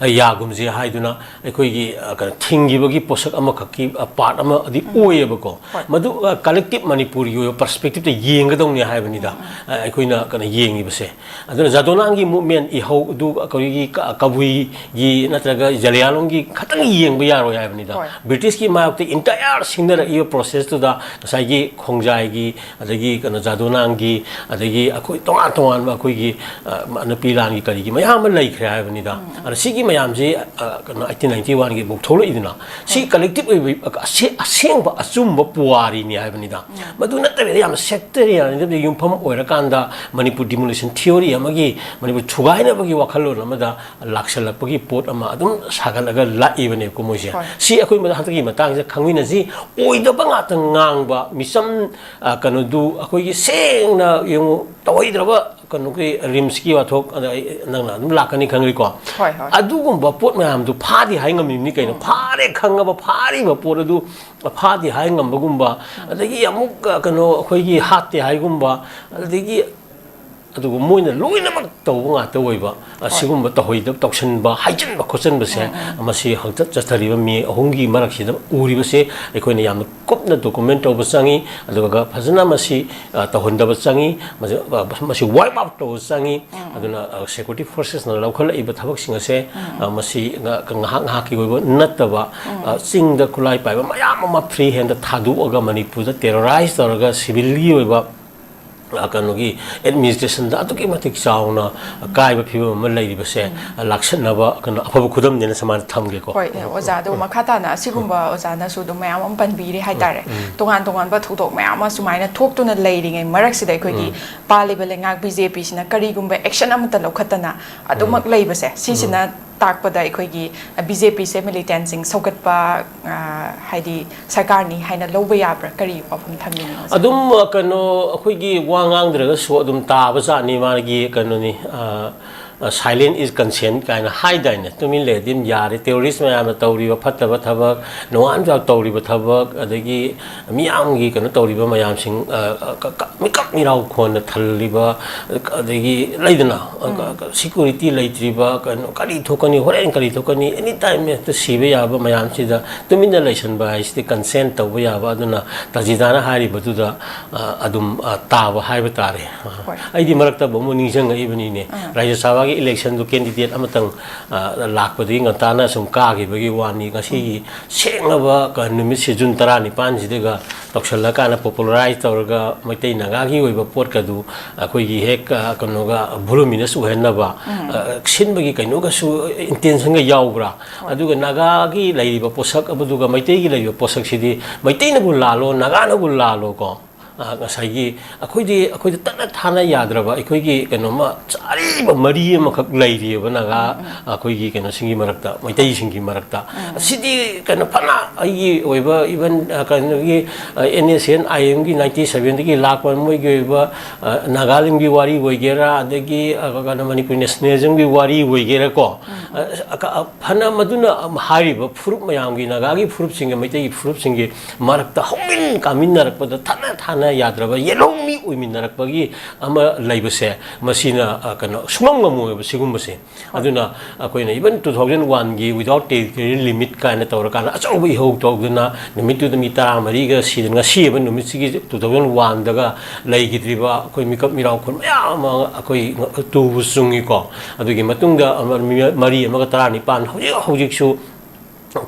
ꯑ, ꯌꯥꯒꯨꯝꯁꯤ ꯍꯥꯏꯗꯨꯅ ꯑꯩꯈꯣꯏꯒꯤ, ꯑ, ꯀꯩꯅꯣ, ꯊꯤꯡꯈꯤꯕꯒꯤ ꯄꯣꯠꯁꯛ ꯑꯃꯈꯛꯀꯤ, ꯑ, part ꯑꯃꯗꯤ ꯑꯣꯏꯌꯦꯕꯀꯣ꯫ ꯍꯣꯏ꯫ ꯃꯗꯨ, ꯑ, collective ꯃꯅꯤꯄꯨꯔꯒꯤ ꯑꯣꯏꯕ perspective ꯇ ꯌꯦꯡꯒꯗꯧꯅꯤ ꯍꯥꯏꯕꯅꯤꯗ, ꯑ, ꯑꯩꯈꯣꯏꯅ ꯀꯩꯅꯣ ꯌꯦꯡꯉꯤꯕꯁꯦ꯫ ꯑꯗꯨꯅ ꯖꯥꯗꯣꯅꯥꯡꯒꯤ movement ꯏꯍꯧ ꯑꯗꯨ ꯑꯩꯈꯣꯏꯒꯤ ꯀ-, ꯀꯕꯨꯏꯒꯤ ꯅꯠꯇ꯭ꯔꯒ ꯖꯂꯤꯌꯥꯡꯂꯣꯡꯒꯤ ꯈꯛꯇꯪ ꯌꯦꯡꯕ ꯌꯥꯔꯣꯏ ꯍꯥꯏꯕꯅꯤꯗ꯫ ꯍꯣꯏ꯫ ꯕ꯭ꯔꯤꯇꯤꯁꯀꯤ ꯃꯥꯌꯣꯛꯇ entire ꯁꯤꯡꯅꯔꯛꯏꯕ process ꯇꯨꯗ ꯉꯁꯥꯏꯒꯤ ꯈꯣꯡꯖꯥꯏꯒꯤ, ꯑꯗꯒꯤ ꯀꯩꯅꯣ ꯖꯥꯗꯣꯅꯥꯡꯒꯤ, ꯑꯗꯒꯤ ꯑꯩꯈꯣꯏ ꯇꯣꯉꯥꯟ ꯇꯣꯉꯥꯟꯕ ꯑꯩꯈꯣꯏꯒꯤ, ꯑ, ꯅꯨꯄꯤ ꯂꯥꯟꯒꯤ ꯀꯔꯤꯒꯤ ꯃꯌꯥꯝ ꯑꯃ ꯂꯩꯈ꯭ꯔꯦ ꯍꯥꯏꯕꯅꯤꯗ꯫ ꯎꯝ꯫ ꯑꯗ ꯁꯤꯒꯤ ꯃꯌꯥꯝꯁꯤ, ꯑ, ꯀꯩꯅꯣ, eighteen ninety one ꯒꯤ ꯃꯨꯛ ꯊꯣꯛꯂꯛꯏꯗꯅ꯫ ꯁꯤ ꯍꯣꯏ꯫ Collective ꯑꯣꯏꯕ ꯑꯁꯦ-, ꯑꯁꯦꯡꯕ ꯑꯆꯨꯝꯕ ꯄꯨꯋꯥꯔꯤꯅꯤ ꯍꯥꯏꯕꯅꯤꯗ꯫ ꯎꯝ꯫ ꯃꯗꯨ ꯅꯠꯇꯕꯤꯗ ꯌꯥꯝꯅ sectarianism ꯗ ꯌꯨꯝꯐꯝ ꯑꯣꯏꯔꯀꯥꯟꯗ ꯃꯅꯤꯄꯨꯔ demolition theory ꯑꯃꯒꯤ, ꯃꯅꯤꯄꯨꯔ ꯊꯨꯒꯥꯏꯅꯕꯒꯤ ꯋꯥꯈꯜꯂꯣꯟ ꯑꯃꯗ ꯂꯥꯛꯁꯜꯂꯛꯄꯒꯤ ꯄꯣꯠ ꯑꯃ ꯑꯗꯨꯝ ꯁꯥꯒꯠꯂꯒ ꯂꯥꯛꯏꯕꯅꯦꯕꯀꯣ ꯃꯣꯏꯁꯦ꯫ ꯍꯣꯏ꯫ ꯁꯤ ꯑꯩꯈꯣꯏ ꯃꯗ-, ꯍꯟꯗꯛꯀꯤ ꯃꯇꯥꯡꯁꯤꯗ ꯈꯪꯃꯤꯟꯅꯁꯤ꯫ ꯑꯣꯏꯗꯕ ꯉꯥꯛꯇ ꯉꯥꯡꯕ ꯃꯤꯆꯝ, ꯑ, ꯀꯩꯅꯣꯗꯨ ꯑꯩꯈꯣꯏꯒꯤ ꯁꯦꯡꯅ ꯌꯦꯡꯉꯨ, ꯇꯧꯍꯩꯗ꯭ꯔꯕ ꯀꯩꯅꯣꯒꯤ ꯔꯤꯝꯁꯀꯤ ꯋꯥꯊꯣꯛ, ꯑꯗ ꯑꯩ, ꯅꯪꯅ ꯑꯗꯨꯝ ꯂꯥꯛꯀꯅꯤ ꯈꯪꯉꯤꯀꯣ꯫ ꯍꯣꯏ, ꯍꯣꯏ꯫ ꯑꯗꯨꯒꯨꯝꯕ ꯄꯣꯠ ꯃꯌꯥꯝꯗꯨ ꯐꯥꯗꯤ ꯍꯥꯏ ꯉꯝꯃꯤꯕꯅꯤ ꯀꯩꯅꯣ꯫ ꯎꯝ꯫ ꯐꯥꯔꯦ ꯈꯪꯉꯕ ꯐꯥꯔꯤꯕ ꯄꯣꯠ ꯑꯗꯨ ꯐꯥꯗꯤ ꯍꯥꯏ ꯉꯝꯕꯒꯨꯝꯕ, ꯎꯝ꯫ ꯑꯗꯒꯤ ꯑꯃꯨꯛ, ꯑ, ꯀꯩꯅꯣ, ꯑꯩꯈꯣꯏꯒꯤ ꯍꯥꯠꯇꯦ ꯍꯥꯏꯒꯨꯝꯕ, ꯑꯗꯒꯤ ꯑꯗꯨꯒ ꯃꯣꯏꯅ ꯂꯣꯏꯅꯃꯛ ꯇꯧꯕ ꯉꯥꯛꯇ ꯑꯣꯏꯕ, ꯍꯣꯏ꯫ ꯑꯁꯤꯒꯨꯝꯕ ꯇꯧꯍꯩꯗꯕ, ꯇꯧꯁꯟꯕ, ꯍꯥꯏꯖꯤꯟꯕ ꯈꯣꯠꯆꯟꯕꯁꯦ, ꯎꯝ, ꯎꯝ꯫ ꯃꯁꯤ ꯍꯪꯆꯠ ꯆꯠꯊꯔꯤꯕ ꯃꯤ ꯑꯍꯨꯝꯒꯤ ꯃꯔꯛꯁꯤꯗ ꯎꯔꯤꯕꯁꯦ ꯑꯩꯈꯣꯏꯅ ꯌꯥꯝꯅ ꯀꯨꯞꯅ document ꯇꯧꯕ ꯆꯪꯉꯤ, ꯑꯗꯨꯒ ꯐꯖꯅ ꯃꯁꯤ, ꯑ, ꯇꯧꯍꯟꯗꯕ ꯆꯪꯉꯤ, ꯃꯁꯤ, ꯑ, ꯃꯁꯤ wipe out ꯇꯧꯕ ꯆꯪꯉꯤ꯫ ꯎꯝ꯫ ꯑꯗꯨꯅ, ꯑ, security forces ꯅ ꯂꯧꯈꯠꯂꯛꯏꯕ ꯊꯕꯛꯁꯤꯡ ꯑꯁꯦ, ꯎꯝ꯫ ꯑ, ꯃꯁꯤ ꯉ-, ꯉꯥꯏꯍꯥꯛ ꯉꯥꯏꯍꯥꯛꯀꯤ ꯑꯣꯏꯕ ꯅꯠꯇꯕ, ꯎꯝ꯫ ꯑ, ꯆꯤꯡꯗ ꯈꯨꯠꯂꯥꯏ ꯄꯥꯏꯕ ꯃꯌꯥꯝ ꯑꯃ free hand ꯊꯥꯗꯣꯛꯑꯒ ꯃꯅꯤꯄꯨꯔꯗ terrorize ꯇꯧꯔꯒ civil ꯒꯤ ꯑꯣꯏꯕ, ꯑ, ꯀꯩꯅꯣꯒꯤ administration ꯗ ꯑꯗꯨꯛꯀꯤ ꯃꯇꯤꯛ ꯆꯥꯎꯅ ꯑꯀꯥꯏꯕ ꯐꯤꯕꯝ ꯑꯃ ꯂꯩꯔꯤꯕꯁꯦ, ꯎꯝ꯫ ꯂꯥꯛꯁꯟꯅꯕ ꯀꯩꯅꯣ ꯑꯐꯕ ꯈꯨꯗꯝꯅꯦꯅ ꯁꯨꯃꯥꯏꯅ ꯊꯝꯒꯦꯀꯣ꯫ ꯍꯣꯏ, ꯑꯦ, ꯑꯣꯖꯥ, ꯑꯗꯣ ꯎꯝ꯫ ꯃꯈꯥ ꯇꯥꯅ ꯑꯁꯤꯒꯨꯝꯕ ꯎꯝ꯫ ꯑꯣꯖꯥꯅꯁꯨ ꯑꯗꯨꯝ ꯃꯌꯥꯝ ꯑꯃ ꯄꯟꯕꯤꯔꯦ ꯍꯥꯏꯇꯥꯔꯦ꯫ ꯎꯝ꯫ ꯇꯣꯉꯥꯟ ꯇꯣꯉꯥꯟꯕ ꯊꯧꯗꯣꯛ ꯃꯌꯥꯝ ꯑꯃ ꯁꯨꯃꯥꯏꯅ ꯊꯣꯛꯇꯨꯅ ꯂꯩꯔꯤꯉꯩ ꯃꯔꯛꯁꯤꯗ ꯑꯩꯈꯣꯏꯒꯤ ꯎꯝ꯫ ꯄꯥꯜꯂꯤꯕ ꯂꯩꯉꯥꯛ ꯕꯤ ꯖꯦ ꯄꯤ ꯁꯤꯅ ꯀꯔꯤꯒꯨꯝꯕ action ꯑꯃꯠꯇ ꯂꯧꯈꯠꯇꯅ ꯑꯗꯨꯃꯛ ꯎꯝ꯫ ꯂꯩꯕꯁꯦ, ꯁꯤꯁꯤꯅ ꯎꯝ꯫ ꯇꯥꯛꯄꯗ ꯑꯩꯈꯣꯏꯒꯤ ꯕꯤ ꯖꯦ ꯄꯤ ꯁꯦ militant ꯁꯤꯡ ꯁꯧꯒꯠꯄ, ꯑ, ꯍꯥꯏꯗꯤ ꯁꯔꯀꯥꯔꯅꯤ ꯍꯥꯏꯅ ꯂꯧꯕ ꯌꯥꯕ꯭ꯔꯥ? ꯀꯔꯤ ꯋꯥꯐꯝ ꯊꯝꯕꯤꯅꯤꯡꯉꯤ, ꯑꯣꯖꯥ? ꯑꯗꯨꯝ, ꯑ, ꯀꯩꯅꯣ, ꯑꯩꯈꯣꯏꯒꯤ ꯋꯥ ꯉꯥꯡꯗ꯭ꯔꯒꯁꯨ ꯑꯗꯨꯝ ꯇꯥꯕ ꯖꯥꯠꯅꯤ ꯃꯥꯒꯤ ꯀꯩꯅꯣꯅꯤ, ꯑ, "Silence is consent" ꯀꯥꯏꯅ ꯍꯥꯏꯗꯥꯏꯅꯦ? ꯇꯨꯃꯤꯟ ꯂꯩꯔꯗꯤ ꯑꯗꯨꯝ ꯌꯥꯔꯦ꯫ ꯇꯦꯔꯣꯔꯤꯁ ꯃꯌꯥꯝꯅ ꯇꯧꯔꯤꯕ ꯐꯠꯇꯕ ꯊꯕꯛ, ꯅꯣꯡꯉꯥꯟꯕ ꯇꯧꯔꯤꯕ ꯊꯕꯛ, ꯑꯗꯒꯤ ꯃꯤꯌꯥꯝꯒꯤ ꯀꯩꯅꯣ ꯇꯧꯔꯤꯕ ꯃꯌꯥꯝꯁꯤꯡ, ꯑ, ꯑ, ꯀ-, ꯀ-, ꯃꯤꯀꯞ ꯃꯤꯔꯥꯎ ꯈꯣꯟꯅ ꯊꯜꯂꯤꯕ, ꯑꯗꯒꯤ ꯂꯩꯗꯅ, ꯑ, ꯀ-, ꯀ-, ꯁꯤꯀ꯭ꯌꯨꯔꯤꯇꯤ ꯂꯩꯇ꯭ꯔꯤꯕ, ꯀꯩꯅꯣ, ꯀꯔꯤ ꯊꯣꯛꯀꯅꯤ, ꯍꯣꯔꯦꯟ ꯀꯔꯤ ꯊꯣꯛꯀꯅꯤ, ꯑꯦꯅꯤ ꯇꯥꯏꯝ ꯍꯦꯛꯇ ꯁꯤꯕ ꯌꯥꯕ ꯃꯌꯥꯝꯁꯤꯗ ꯇꯨꯃꯤꯟꯅ ꯂꯩꯁꯟꯕ ꯍꯥꯏꯁꯤꯗꯤ ꯀꯟꯁꯦꯟ ꯇꯧꯕ ꯌꯥꯕ꯫ ꯑꯗꯨꯅ ꯇꯥꯖꯤꯗꯥꯅ ꯍꯥꯏꯔꯤꯕꯗꯨꯗ, ꯑ, ꯑꯗꯨꯝ, ꯑ, ꯇꯥꯕ ꯍꯥꯏꯕ ꯇꯥꯔꯦ꯫ ꯑ, ꯍꯣꯏ꯫ ꯑꯩꯗꯤ ꯃꯔꯛꯇ ꯑꯃꯨꯛ ꯅꯤꯡꯁꯤꯡꯉꯛꯏꯕꯅꯤꯅꯦ꯫ ꯑꯥ꯫ ꯔꯥꯖ꯭ꯌ ꯁꯚꯥꯒꯤ ꯏꯂꯦꯛꯁꯟꯗꯨ ꯀꯦꯟꯗꯤꯗꯦꯠ ꯑꯃꯇꯪ, ꯑ, ꯂꯥꯛꯄꯗꯒꯤ ꯉꯟꯇꯥꯅ ꯁꯨꯝ ꯀꯥꯈꯤꯕꯒꯤ ꯋꯥꯅꯤ꯫ ꯉꯁꯤꯒꯤ ꯁꯦꯡꯂꯕ ꯀ-, ꯅꯨꯃꯤꯠꯁꯦ ꯖꯨꯟ ꯇꯔꯥꯅꯤꯄꯥꯟꯁꯤꯗꯒ ꯇꯧꯁꯜꯂꯀꯥꯟꯗ ꯄꯣꯄꯨꯂꯔꯥꯏꯖ ꯇꯧꯔꯒ ꯃꯩꯇꯩ ꯅꯥꯒꯥꯒꯤ ꯑꯣꯏꯕ ꯄꯣꯠꯀꯗꯨ ꯑꯩꯈꯣꯏꯒꯤ ꯍꯦꯛ, ꯑ, ꯀꯩꯅꯣꯒ, ꯚꯣꯂꯨꯃꯤꯅꯁ ꯑꯣꯏꯍꯟꯅꯕ, ꯎꯝ꯫ ꯑ, ꯁꯤꯟꯕꯒꯤ ꯀꯩꯅꯣꯒꯁꯨ ꯏꯟꯇꯦꯟꯁꯟꯒ ꯌꯥꯎꯕ꯭ꯔꯥ? ꯍꯣꯏ꯫ ꯑꯗꯨꯒ ꯅꯥꯒꯥꯒꯤ ꯂꯩꯔꯤꯕ ꯄꯣꯠꯁꯛ ꯑꯗꯨꯒ ꯃꯩꯇꯩꯒꯤ ꯂꯩꯔꯤꯕ ꯄꯣꯠꯁꯛꯁꯤꯗꯤ ꯃꯩꯇꯩꯅꯕꯨ ꯂꯥꯜꯂꯣ, ꯅꯥꯒꯥꯅꯕꯨ ꯂꯥꯜꯂꯣ ꯀꯣ, ꯑ, ꯉꯁꯥꯏꯒꯤ ꯑꯩꯈꯣꯏꯗꯤ, ꯑꯩꯈꯣꯏꯗ ꯇꯠꯅ ꯊꯥꯅ ꯌꯥꯗ꯭ꯔꯕ ꯑꯩꯈꯣꯏꯒꯤ ꯀꯩꯅꯣꯝꯃ ꯑꯔꯤꯕ ꯃꯔꯤ ꯑꯃꯈꯛ ꯂꯩꯔꯤꯑꯕ ꯅꯥꯒꯥ, ꯎꯝ, ꯎꯝ꯫ ꯑꯩꯈꯣꯏꯒꯤ ꯀꯩꯅꯣꯁꯤꯡꯒꯤ ꯃꯔꯛꯇ, ꯃꯩꯇꯩꯁꯤꯡꯒꯤ ꯃꯔꯛꯇ꯫ ꯎꯝ꯫ ꯑꯁꯤꯗꯤ ꯀꯩꯅꯣ ꯐꯅ ꯑꯩꯒꯤ ꯑꯣꯏꯕ, ꯏꯚꯟ, ꯑ, ꯀꯩꯅꯣꯒꯤ, ꯑ, NSCN IMꯒꯤ ninety sevenꯗꯒꯤ ꯂꯥꯛꯄ ꯃꯣꯏꯒꯤ ꯑꯣꯏꯕ, ꯑ, ꯅꯥꯒꯥꯂꯦꯟꯒꯤ ꯋꯥꯔꯤ ꯑꯣꯏꯒꯦꯔꯥ, ꯑꯗꯒꯤ, ꯑ, ꯀꯩꯅꯣ, ꯃꯅꯤꯄꯨꯔ ꯅꯦꯁꯅꯦꯂꯤꯖꯝꯒꯤ ꯋꯥꯔꯤ ꯑꯣꯏꯒꯦꯔꯥꯀꯣ, ꯎꯝ꯫ ꯑ, ꯑ, ꯐꯅ ꯃꯗꯨꯅ ꯍꯥꯏꯔꯤꯕ ꯐꯨꯔꯨꯞ ꯃꯌꯥꯝꯒꯤ, ꯅꯥꯒꯥꯒꯤ ꯐꯨꯔꯨꯞꯁꯤꯡꯒ ꯃꯩꯇꯩꯒꯤ ꯐꯨꯔꯨꯞꯁꯤꯡꯒꯤ ꯃꯔꯛꯇ ꯍꯧꯃꯤꯟ ꯀꯥꯃꯤꯟꯅꯔꯛꯄꯗ ꯊꯥꯅ ꯊꯥꯅ ꯌꯥꯗ꯭ꯔꯕ ꯌꯦꯜꯍꯧꯃꯤ ꯑꯣꯏꯃꯤꯟꯅꯔꯛꯄꯒꯤ ꯑꯃ ꯂꯩꯕꯁꯦ, ꯃꯁꯤꯅ, ꯑ, ꯀꯩꯅꯣ, ꯁꯨꯡꯉꯝ ꯉꯝꯃꯣꯏꯕ ꯁꯤꯒꯨꯝꯕꯁꯦ꯫ ꯍꯣꯏ꯫ ꯑꯗꯨꯅ ꯑꯩꯈꯣꯏꯅ even two thousand oneꯒꯤ without territorial limit ꯀꯥꯏꯅ ꯇꯧꯔꯀꯥꯟꯗ ꯑꯆꯧꯕ ꯏꯍꯧ ꯇꯧꯗꯅ ꯅꯨꯃꯤꯠꯇꯨꯗ ꯃꯤ ꯇꯔꯥꯃꯔꯤꯒ ꯁꯤꯗꯅ, ꯉꯁꯤ ꯍꯥꯏꯕ ꯅꯨꯃꯤꯠꯁꯤꯒꯤ two thousand oneꯗꯒ ꯂꯩꯈꯤꯗ꯭ꯔꯤꯕ ꯑꯩꯈꯣꯏ ꯃꯤꯀꯞ ꯃꯤꯔꯥꯎꯈꯣꯟ ꯃꯌꯥꯝ ꯑꯃ ꯑꯩꯈꯣꯏ ꯇꯨꯕ ꯆꯨꯡꯉꯤꯀꯣ꯫ ꯑꯗꯨꯒꯤ ꯃꯇꯨꯡꯗ ꯑꯃ ꯃꯤ ꯃꯔꯤ ꯑꯃꯒ ꯇꯔꯥꯅꯤꯄꯥꯟ ꯍꯧꯖꯤꯛ ꯍꯧꯖꯤꯛꯁꯨ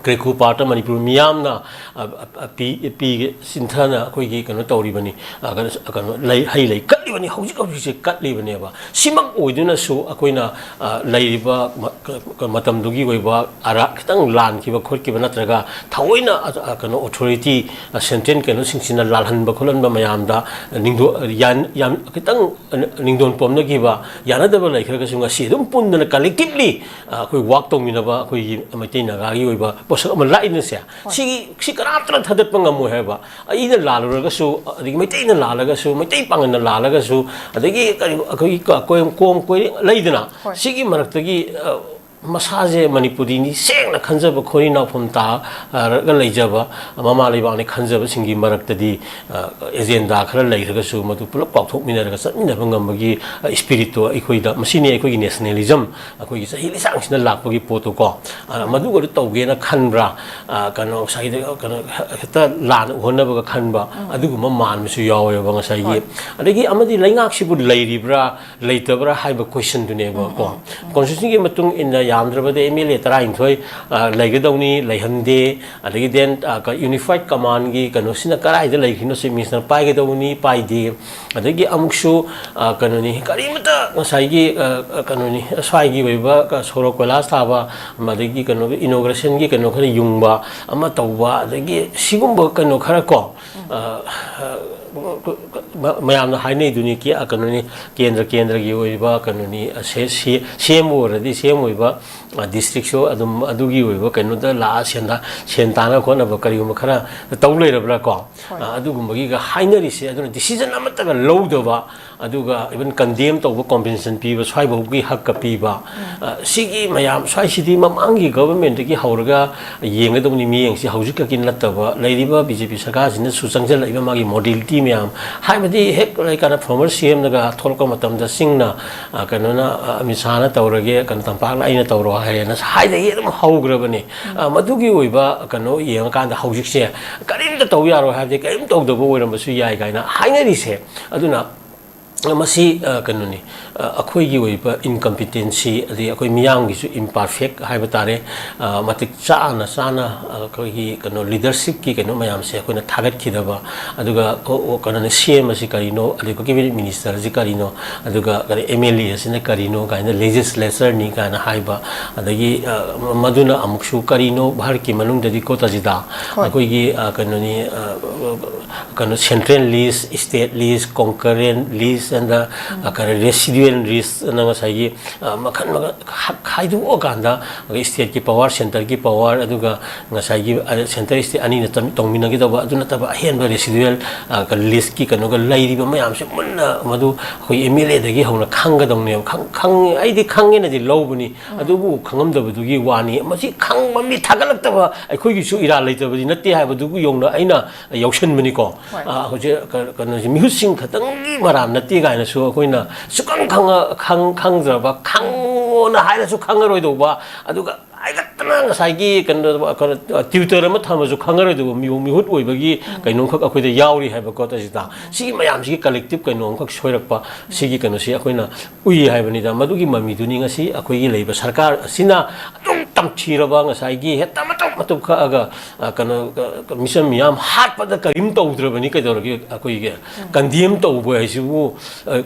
ꯀ꯭ꯔꯦꯀꯨ ꯄꯥꯔꯠꯇ ꯃꯅꯤꯄꯨꯔ ꯃꯤꯌꯥꯝꯅ, ꯑ, ꯑ, ꯄꯤ, ꯄꯤ ꯆꯤꯟꯊꯅ ꯑꯩꯈꯣꯏꯒꯤ ꯀꯩꯅꯣ ꯇꯧꯔꯤꯕꯅꯤ, ꯑ, ꯀꯩꯅꯣ, ꯀꯩꯅꯣ, ꯂꯩ, ꯍꯩ ꯂꯩ ꯀꯠꯂꯤꯕꯅꯤ, ꯍꯧꯖꯤꯛ ꯍꯧꯖꯤꯛꯁꯦ ꯀꯠꯂꯤꯕꯅꯦꯕ꯫ ꯁꯤꯃꯛ ꯑꯣꯏꯗꯨꯅꯁꯨ ꯑꯩꯈꯣꯏꯅ, ꯑ, ꯂꯩꯔꯤꯕ ꯃ-, ꯀ-, ꯀ-, ꯃꯇꯝꯗꯨꯒꯤ ꯑꯣꯏꯕ ꯑꯔꯥ-, ꯈꯤꯇꯪ ꯂꯥꯟꯈꯤꯕ ꯈꯣꯠꯈꯤꯕ ꯅꯠꯇ꯭ꯔꯒ ꯊꯑꯣꯏꯅ, ꯑ, ꯑ, ꯀꯩꯅꯣ, ꯑꯣꯊꯣꯔꯤꯇꯤ, ꯑ, ꯁꯦꯟꯇ꯭ꯔꯦꯜ ꯀꯩꯅꯣꯁꯤꯡꯁꯤꯅ ꯂꯥꯜꯍꯟꯕ ꯈꯣꯠꯍꯟꯕ ꯃꯌꯥꯝꯗ ꯅꯤꯡꯗꯣ-, ꯌꯥꯟ-, ꯌꯥꯝ ꯈꯤꯇꯪ ꯅꯤꯡꯗꯣꯟ ꯄꯣꯝꯅꯈꯤꯕ, ꯌꯥꯅꯗꯕ ꯂꯩꯈ꯭ꯔꯒꯁꯨ ꯉꯁꯤ ꯑꯗꯨꯝ ꯄꯨꯟꯗꯅ ꯀꯂꯦꯛꯇꯤꯞꯂꯤ, ꯑ, ꯑꯩꯈꯣꯏ ꯋꯥꯛ ꯇꯧꯃꯤꯟꯅꯕ, ꯑꯩꯈꯣꯏꯒꯤ ꯃꯩꯇꯩ ꯅꯥꯒꯥꯒꯤ ꯑꯣꯏꯕ ꯄꯣꯠꯁꯛ ꯑꯃ ꯂꯥꯛꯏꯅꯁꯦ꯫ ꯁꯤꯒꯤ, ꯁꯤ ꯀꯅꯥꯝꯇꯅ ꯊꯥꯗꯠꯄ ꯉꯝꯃꯣꯏ ꯍꯥꯏꯕ꯫ ꯑꯩꯅ ꯂꯥꯜꯂꯨꯔꯒꯁꯨ, ꯑꯗꯒꯤ ꯃꯩꯇꯩꯅ ꯂꯥꯜꯂꯒꯁꯨ, ꯃꯩꯇꯩ ꯄꯥꯉꯜꯅ ꯂꯥꯜꯂꯒꯁꯨ, ꯑꯗꯒꯤ ꯀꯔꯤ, ꯑꯩꯈꯣꯏꯒꯤ ꯀ-, ꯀꯣꯏ-, ꯀꯣꯝ ꯀꯣꯏ ꯂꯩꯗꯅ, ꯁꯤꯒꯤ ꯃꯔꯛꯇꯒꯤ, ꯑ, ꯃꯁꯥꯁꯦ ꯃꯅꯤꯄꯨꯔꯤꯅꯤ ꯁꯦꯡꯅ ꯈꯟꯖꯕ, ꯈꯣꯏꯔꯤ ꯅꯥꯎꯐꯝ ꯇꯥꯔꯒ ꯂꯩꯖꯕ, ꯃꯃꯥ ꯂꯩꯕꯥꯛꯅꯤ ꯈꯟꯖꯕꯁꯤꯡꯒꯤ ꯃꯔꯛꯇꯗꯤ, ꯑ, ꯑꯦꯖꯦꯟꯗꯥ ꯈꯔ ꯂꯩꯔꯒꯁꯨ ꯃꯗꯨ ꯄꯨꯂꯞ ꯀꯥꯎꯊꯣꯛꯃꯤꯟꯅꯔꯒ ꯆꯠꯃꯤꯟꯅꯕ ꯉꯝꯕꯒꯤ, ꯑ, ꯏꯁꯄꯤꯔꯤꯠꯇꯣ ꯑꯩꯈꯣꯏꯗ, ꯃꯁꯤꯅꯤ ꯑꯩꯈꯣꯏꯒꯤ ꯅꯦꯁꯅꯦꯂꯤꯖꯝ, ꯑꯩꯈꯣꯏꯒꯤ ꯆꯍꯤ ꯂꯤꯁꯥꯡꯁꯤꯅ ꯂꯥꯛꯄꯒꯤ ꯄꯣꯠꯇꯨꯀꯣ꯫ ꯑ, ꯃꯗꯨꯒꯗꯨ ꯇꯧꯒꯦꯅ ꯈꯟꯕ꯭ꯔꯥ? ꯑ, ꯀꯩꯅꯣ, ꯉꯁꯥꯏꯒꯤ, ꯀꯩꯅꯣ, ꯍꯦꯛꯇ ꯂꯥꯟꯅ ꯎꯍꯟꯅꯕꯒ ꯈꯟꯕ, ꯑꯗꯨꯒꯨꯝꯕ ꯃꯥꯟꯕꯁꯨ ꯌꯥꯎꯋꯦꯕ ꯉꯁꯥꯏꯒꯤ꯫ ꯑꯗꯒꯤ ꯑꯃꯗꯤ ꯂꯩꯉꯥꯛꯁꯤꯕꯨ ꯂꯩꯔꯤꯕ꯭ꯔꯥ, ꯂꯩꯇꯕ꯭ꯔꯥ ꯍꯥꯏꯕ ꯀꯣꯏꯁꯟꯗꯨꯅꯦꯕ ꯀꯣ꯫ ꯀꯣꯟꯁꯇꯤꯇ꯭ꯌꯨꯁꯟꯒꯤ ꯃꯇꯨꯡ ꯏꯟꯅ ꯌꯥꯝꯗ꯭ꯔꯕꯗ ꯑꯦꯝ ꯑꯦꯜ ꯑꯦ ꯇꯔꯥꯅꯤꯊꯣꯏ, ꯑ, ꯂꯩꯒꯗꯧꯅꯤ, ꯂꯩꯍꯟꯗꯦ꯫ ꯑꯗꯒꯤ then, ꯑ, ꯀ-, ꯌꯨꯅꯤꯐꯥꯏꯠ ꯀꯃꯥꯟꯒꯤ ꯀꯩꯅꯣꯁꯤꯅ ꯀꯗꯥꯏꯗ ꯂꯩꯈ꯭ꯔꯤꯅꯣ ꯆꯤꯐ ꯃꯤꯅꯤꯁꯇꯔ ꯄꯥꯏꯒꯗꯧꯕꯅꯤ, ꯄꯥꯏꯗꯦ꯫ ꯑꯗꯒꯤ ꯑꯃꯨꯛꯁꯨ, ꯑ, ꯀꯩꯅꯣꯅꯤ, ꯀꯔꯤꯃꯇ ꯉꯁꯥꯏꯒꯤ, ꯑ, ꯑ, ꯀꯩꯅꯣꯅꯤ, ꯁ꯭ꯋꯥꯏꯒꯤ ꯑꯣꯏꯕ, ꯑ, ꯁꯣꯔꯣꯛ ꯀꯣꯏꯂꯥꯁ ꯊꯥꯕ, ꯑꯗꯒꯤ ꯀꯩꯅꯣꯒꯤ ꯏꯅꯣꯒ꯭ꯔꯦꯁꯟꯒꯤ ꯀꯩꯅꯣ ꯈꯔ ꯌꯨꯡꯕ ꯑꯃ ꯇꯧꯕ, ꯑꯗꯒꯤ ꯁꯤꯒꯨꯝꯕ ꯀꯩꯅꯣ ꯈꯔ ꯀꯣ, ꯑ, ꯑ, ꯃ-, ꯃꯌꯥꯝꯅ ꯍꯥꯏꯅꯩꯗꯨꯅꯤ, ꯀꯦ-, ꯑ, ꯀꯩꯅꯣꯅꯤ, ꯀꯦꯟꯗ꯭ꯔ ꯀꯦꯟꯗ꯭ꯔꯒꯤ ꯑꯣꯏꯕ ꯀꯩꯅꯣꯅꯤ, ꯑ, ꯁꯦ-, ꯁꯤ-, ꯁꯤ ꯑꯦꯝ ꯑꯣꯏꯔꯗꯤ ꯁꯤ ꯑꯦꯝ ꯑꯣꯏꯕ, ꯑ, ꯗꯤꯁꯇ꯭ꯔꯤꯛꯁꯨ ꯑꯗꯨꯝ ꯑꯗꯨꯒꯤ ꯑꯣꯏꯕ ꯀꯩꯅꯣꯗ ꯂꯥꯛꯑ ꯁꯦꯟꯗ-, ꯁꯦꯟ ꯇꯥꯟꯅ ꯈꯣꯠꯅꯕ ꯀꯔꯤꯒꯨꯝꯕ ꯈꯔ ꯇꯧ ꯂꯩꯔꯕ꯭ꯔꯥ ꯀꯣ? ꯑ, ꯑꯗꯨꯒꯨꯝꯕꯒꯤꯒ ꯍꯥꯏꯅꯔꯤꯁꯦ꯫ ꯑꯗꯨꯅ ꯗꯤꯁꯤꯖꯟ ꯑꯃꯠꯇꯒ ꯂꯧꯗꯕ, ꯑꯗꯨꯒ ꯏꯚꯟ ꯀꯟꯗꯦꯝ ꯇꯧꯕ, ꯀꯣꯝꯄꯦꯟꯁꯦꯁꯟ ꯄꯤꯕ, ꯁ꯭ꯋꯥꯏꯐꯥꯎꯒꯤ ꯍꯛꯀ ꯄꯤꯕ, ꯑ, ꯁꯤꯒꯤ ꯃꯌꯥꯝ ꯁ꯭ꯋꯥꯏꯁꯤꯗꯤ ꯃꯃꯥꯡꯒꯤ ꯒꯚꯔꯟꯃꯦꯟꯠꯇꯒꯤ ꯍꯧꯔꯒ ꯌꯦꯡꯒꯗꯧꯕꯅꯤ ꯃꯤꯠꯌꯦꯡꯁꯤ, ꯍꯧꯖꯤꯛꯈꯛꯀꯤ ꯅꯠꯇꯕ꯫ ꯂꯩꯔꯤꯕ ꯕꯤ ꯖꯦ ꯄꯤ ꯁꯔꯀꯥꯔꯁꯤꯅꯁꯨ ꯆꯪꯁꯤꯜꯂꯛꯏꯕ ꯃꯥꯒꯤ ꯃꯣꯗꯦꯂꯤꯇꯤ ꯃꯌꯥꯝ, ꯍꯥꯏꯕꯗꯤ ꯍꯦꯛ ꯂꯩꯀꯥꯟꯗ ꯐꯣꯔꯃꯔ ꯁꯤ ꯑꯦꯝꯅꯒ ꯊꯣꯛꯂꯛꯄ ꯃꯇꯝꯗ ꯆꯤꯡꯅ, ꯑ, ꯀꯩꯅꯣꯅ, ꯑ, ꯑꯃꯤꯠ ꯁꯥꯍꯅ ꯇꯧꯔꯒꯦ, ꯀꯩꯅꯣ, ꯇꯝꯄꯥꯛꯅ ꯑꯩꯅ ꯇꯧꯔꯣ ꯍꯥꯏꯔꯦꯅ ꯍꯥꯏꯗꯒꯤ ꯑꯗꯨꯝ ꯍꯧꯈ꯭ꯔꯕꯅꯤ꯫ ꯑ, ꯃꯗꯨꯒꯤ ꯑꯣꯏꯕ ꯀꯩꯅꯣ ꯌꯦꯡꯉꯀꯥꯟꯗ ꯍꯧꯖꯤꯛꯁꯦ ꯀꯔꯤꯝꯇ ꯇꯧ ꯌꯥꯔꯣꯏ ꯍꯥꯏꯕꯗꯤ ꯀꯔꯤꯝ ꯇꯧꯗꯕ ꯑꯣꯏꯔꯝꯕꯁꯨ ꯌꯥꯏ ꯀꯥꯏꯅ ꯍꯥꯏꯅꯔꯤꯁꯦ꯫ ꯑꯗꯨꯅ ꯃꯁꯤ, ꯑ, ꯀꯩꯅꯣꯅꯤ, ꯑ, ꯑꯩꯈꯣꯏꯒꯤ ꯑꯣꯏꯕ ꯏꯟꯀꯝꯄꯤꯇꯦꯟꯁꯤ, ꯑꯗꯩ ꯑꯩꯈꯣꯏ ꯃꯤꯌꯥꯝꯒꯤꯁꯨ ꯏꯝꯄꯔꯐꯦꯛ ꯍꯥꯏꯕ ꯇꯥꯔꯦ, ꯑ, ꯃꯇꯤꯛ ꯆꯥꯅ ꯆꯥꯅ, ꯑ, ꯑꯩꯈꯣꯏꯒꯤ ꯀꯩꯅꯣ ꯂꯤꯗꯔꯁꯤꯞꯀꯤ ꯀꯩꯅꯣ ꯃꯌꯥꯝꯁꯦ ꯑꯩꯈꯣꯏꯅ ꯊꯥꯒꯠꯈꯤꯗꯕ, ꯑꯗꯨꯒ, ꯑꯣ, ꯑꯣ, ꯀꯩꯅꯣꯅꯤ, ꯁꯤ ꯑꯦꯝ ꯑꯁꯤ ꯀꯔꯤꯅꯣ, ꯑꯗꯩ ꯑꯩꯈꯣꯏꯒꯤ ꯃꯤꯅꯤꯁꯇꯔ ꯑꯁꯤ ꯀꯔꯤꯅꯣ, ꯑꯗꯨꯒ ꯀꯔꯤ ꯑꯦꯝ ꯑꯦꯜ ꯑꯦ ꯑꯁꯤꯅ ꯀꯔꯤꯅꯣ ꯀꯥꯏꯅ, ꯂꯦꯖꯤꯁꯂꯦꯆꯔꯅꯤ ꯀꯥꯏꯅ ꯍꯥꯏꯕ, ꯑꯗꯒꯤ, ꯑ, ꯃꯗꯨꯅ ꯑꯃꯨꯛꯁꯨ ꯀꯔꯤꯅꯣ ꯚꯥꯔꯠꯀꯤ ꯃꯅꯨꯡꯗꯗꯤ ꯀꯣꯇꯥꯖꯤꯗꯥ, ꯑꯩꯈꯣꯏꯒꯤ, ꯑ, ꯀꯩꯅꯣꯅꯤ, ꯑ, ꯀꯩꯅꯣ, ꯁꯦꯟꯇ꯭ꯔꯦꯜ ꯂꯤꯁ, ꯁ꯭ꯇꯦꯠ ꯂꯤꯁ, ꯀꯣꯟꯀꯔꯦꯟ ꯂꯤꯁ, ꯗ ꯀꯔꯤ ꯔꯦꯁꯤꯗꯨꯋꯦꯜ ꯔꯤꯁ ꯑꯅ ꯉꯁꯥꯏꯒꯤ ꯃꯈꯜ ꯃꯈꯜ ꯈꯥꯏꯗꯣꯛꯑꯀꯥꯟꯗ ꯑꯩꯈꯣꯏ ꯁ꯭ꯇꯦꯠꯀꯤ ꯄꯋꯥꯔ, ꯁꯦꯟꯇꯔꯒꯤ ꯄꯋꯥꯔ, ꯑꯗꯨꯒ ꯉꯁꯥꯏꯒꯤ ꯁꯦꯟꯇꯔ ꯁ꯭ꯇꯦꯠ ꯑꯅꯤꯅ ꯇꯧꯃꯤꯟꯅꯒꯗꯧꯕ, ꯑꯗꯨ ꯅꯠꯇꯕ ꯑꯍꯦꯟꯕ ꯔꯦꯁꯤꯗꯨꯋꯦꯜ ꯂꯤꯁꯀꯤ ꯀꯩꯅꯣꯒ ꯂꯩꯔꯤꯕ ꯃꯌꯥꯝꯁꯦ ꯃꯨꯟꯅ ꯃꯗꯨ ꯑꯩꯈꯣꯏ ꯑꯦꯝ ꯑꯦꯜ ꯑꯦꯗꯒꯤ ꯍꯧꯅ ꯈꯪꯒꯗꯧꯅꯦꯕ꯫ ꯈꯪ- ꯈꯪ- ꯑꯩꯗꯤ ꯈꯪꯉꯦꯅꯗꯤ ꯂꯧꯕꯅꯤ, ꯑꯗꯨꯕꯨ ꯈꯪꯉꯝꯗꯕꯗꯨꯒꯤ ꯋꯥꯅꯤ꯫ ꯃꯁꯤ ꯈꯪꯕ ꯃꯤ ꯊꯥꯒꯠꯂꯛꯇꯕ ꯑꯩꯈꯣꯏꯒꯤꯁꯨ ꯏꯔꯥ ꯂꯩꯇꯕꯗꯤ ꯅꯠꯇꯦ ꯍꯥꯏꯕꯗꯨꯕꯨ ꯌꯧꯅ ꯑꯩꯅ ꯌꯥꯎꯁꯟꯕꯅꯤꯀꯣ꯫ ꯍꯣꯏ꯫ ꯑ, ꯍꯧꯖꯤꯛ ꯀ-, ꯀꯩꯅꯣꯁꯦ, ꯃꯤꯍꯨꯠꯁꯤꯡ ꯈꯛꯇꯪꯒꯤ ꯃꯔꯥꯟ ꯅꯠꯇꯦ ꯀꯥꯏꯅꯁꯨ ꯑꯩꯈꯣꯏꯅ ꯁꯨꯛꯈꯪ ꯈꯪꯉ-, ꯈꯪ-, ꯈꯪꯗ꯭ꯔꯕ, ꯈꯪꯉꯣꯅ ꯍꯥꯏꯔꯁꯨ ꯈꯪꯉꯔꯣꯏꯗꯧꯕ, ꯑꯗꯨꯒ ꯍꯥꯏꯒꯠꯇꯅ ꯉꯁꯥꯏꯒꯤ ꯀꯩꯅꯣ, ꯀꯩꯅꯣ, ꯇ꯭ꯌꯨꯇꯔ ꯑꯃ ꯊꯝꯃꯁꯨ ꯈꯪꯉꯔꯣꯏꯗꯧꯕ ꯃꯤꯑꯣ-, ꯃꯤꯍꯨꯠ ꯑꯣꯏꯕꯒꯤ ꯀꯩꯅꯣꯝꯈꯛ ꯑꯩꯈꯣꯏꯗ ꯌꯥꯎꯔꯤ ꯍꯥꯏꯕꯀꯣ꯫ ꯇꯁꯤꯗ ꯁꯤꯒꯤ ꯃꯌꯥꯝꯁꯤꯒꯤ ꯀꯂꯦꯛꯇꯤꯞ ꯀꯩꯅꯣꯝꯈꯛ ꯁꯣꯏꯔꯛꯄ, ꯁꯤꯒꯤ ꯀꯩꯅꯣꯁꯤ ꯑꯩꯈꯣꯏꯅ ꯎꯏ ꯍꯥꯏꯕꯅꯤꯗ꯫ ꯃꯗꯨꯒꯤ ꯃꯃꯤꯗꯨꯅꯤ ꯉꯁꯤ ꯑꯩꯈꯣꯏꯒꯤ ꯂꯩꯔꯤꯕ ꯁꯔꯀꯥꯔ ꯑꯁꯤꯅ ꯑꯗꯨꯝ ꯇꯝꯊꯤꯔꯕ, ꯉꯁꯥꯏꯒꯤ ꯍꯦꯛꯇ ꯃꯇꯧ ꯃꯇꯧ ꯀꯛꯑꯒ, ꯑ, ꯀꯩꯅꯣ, ꯀ-, ꯀ-, ꯃꯤꯆꯝ ꯃꯤꯌꯥꯝ ꯍꯥꯠꯄꯗ ꯀꯔꯤꯝ ꯇꯧꯗ꯭ꯔꯕꯅꯤ, ꯀꯩꯗꯧꯔꯒꯦ? ꯑꯩꯈꯣꯏꯒꯤ ꯀꯟꯗꯦꯝ ꯇꯧꯕ ꯍꯥꯏꯁꯤꯕꯨ, ꯑ,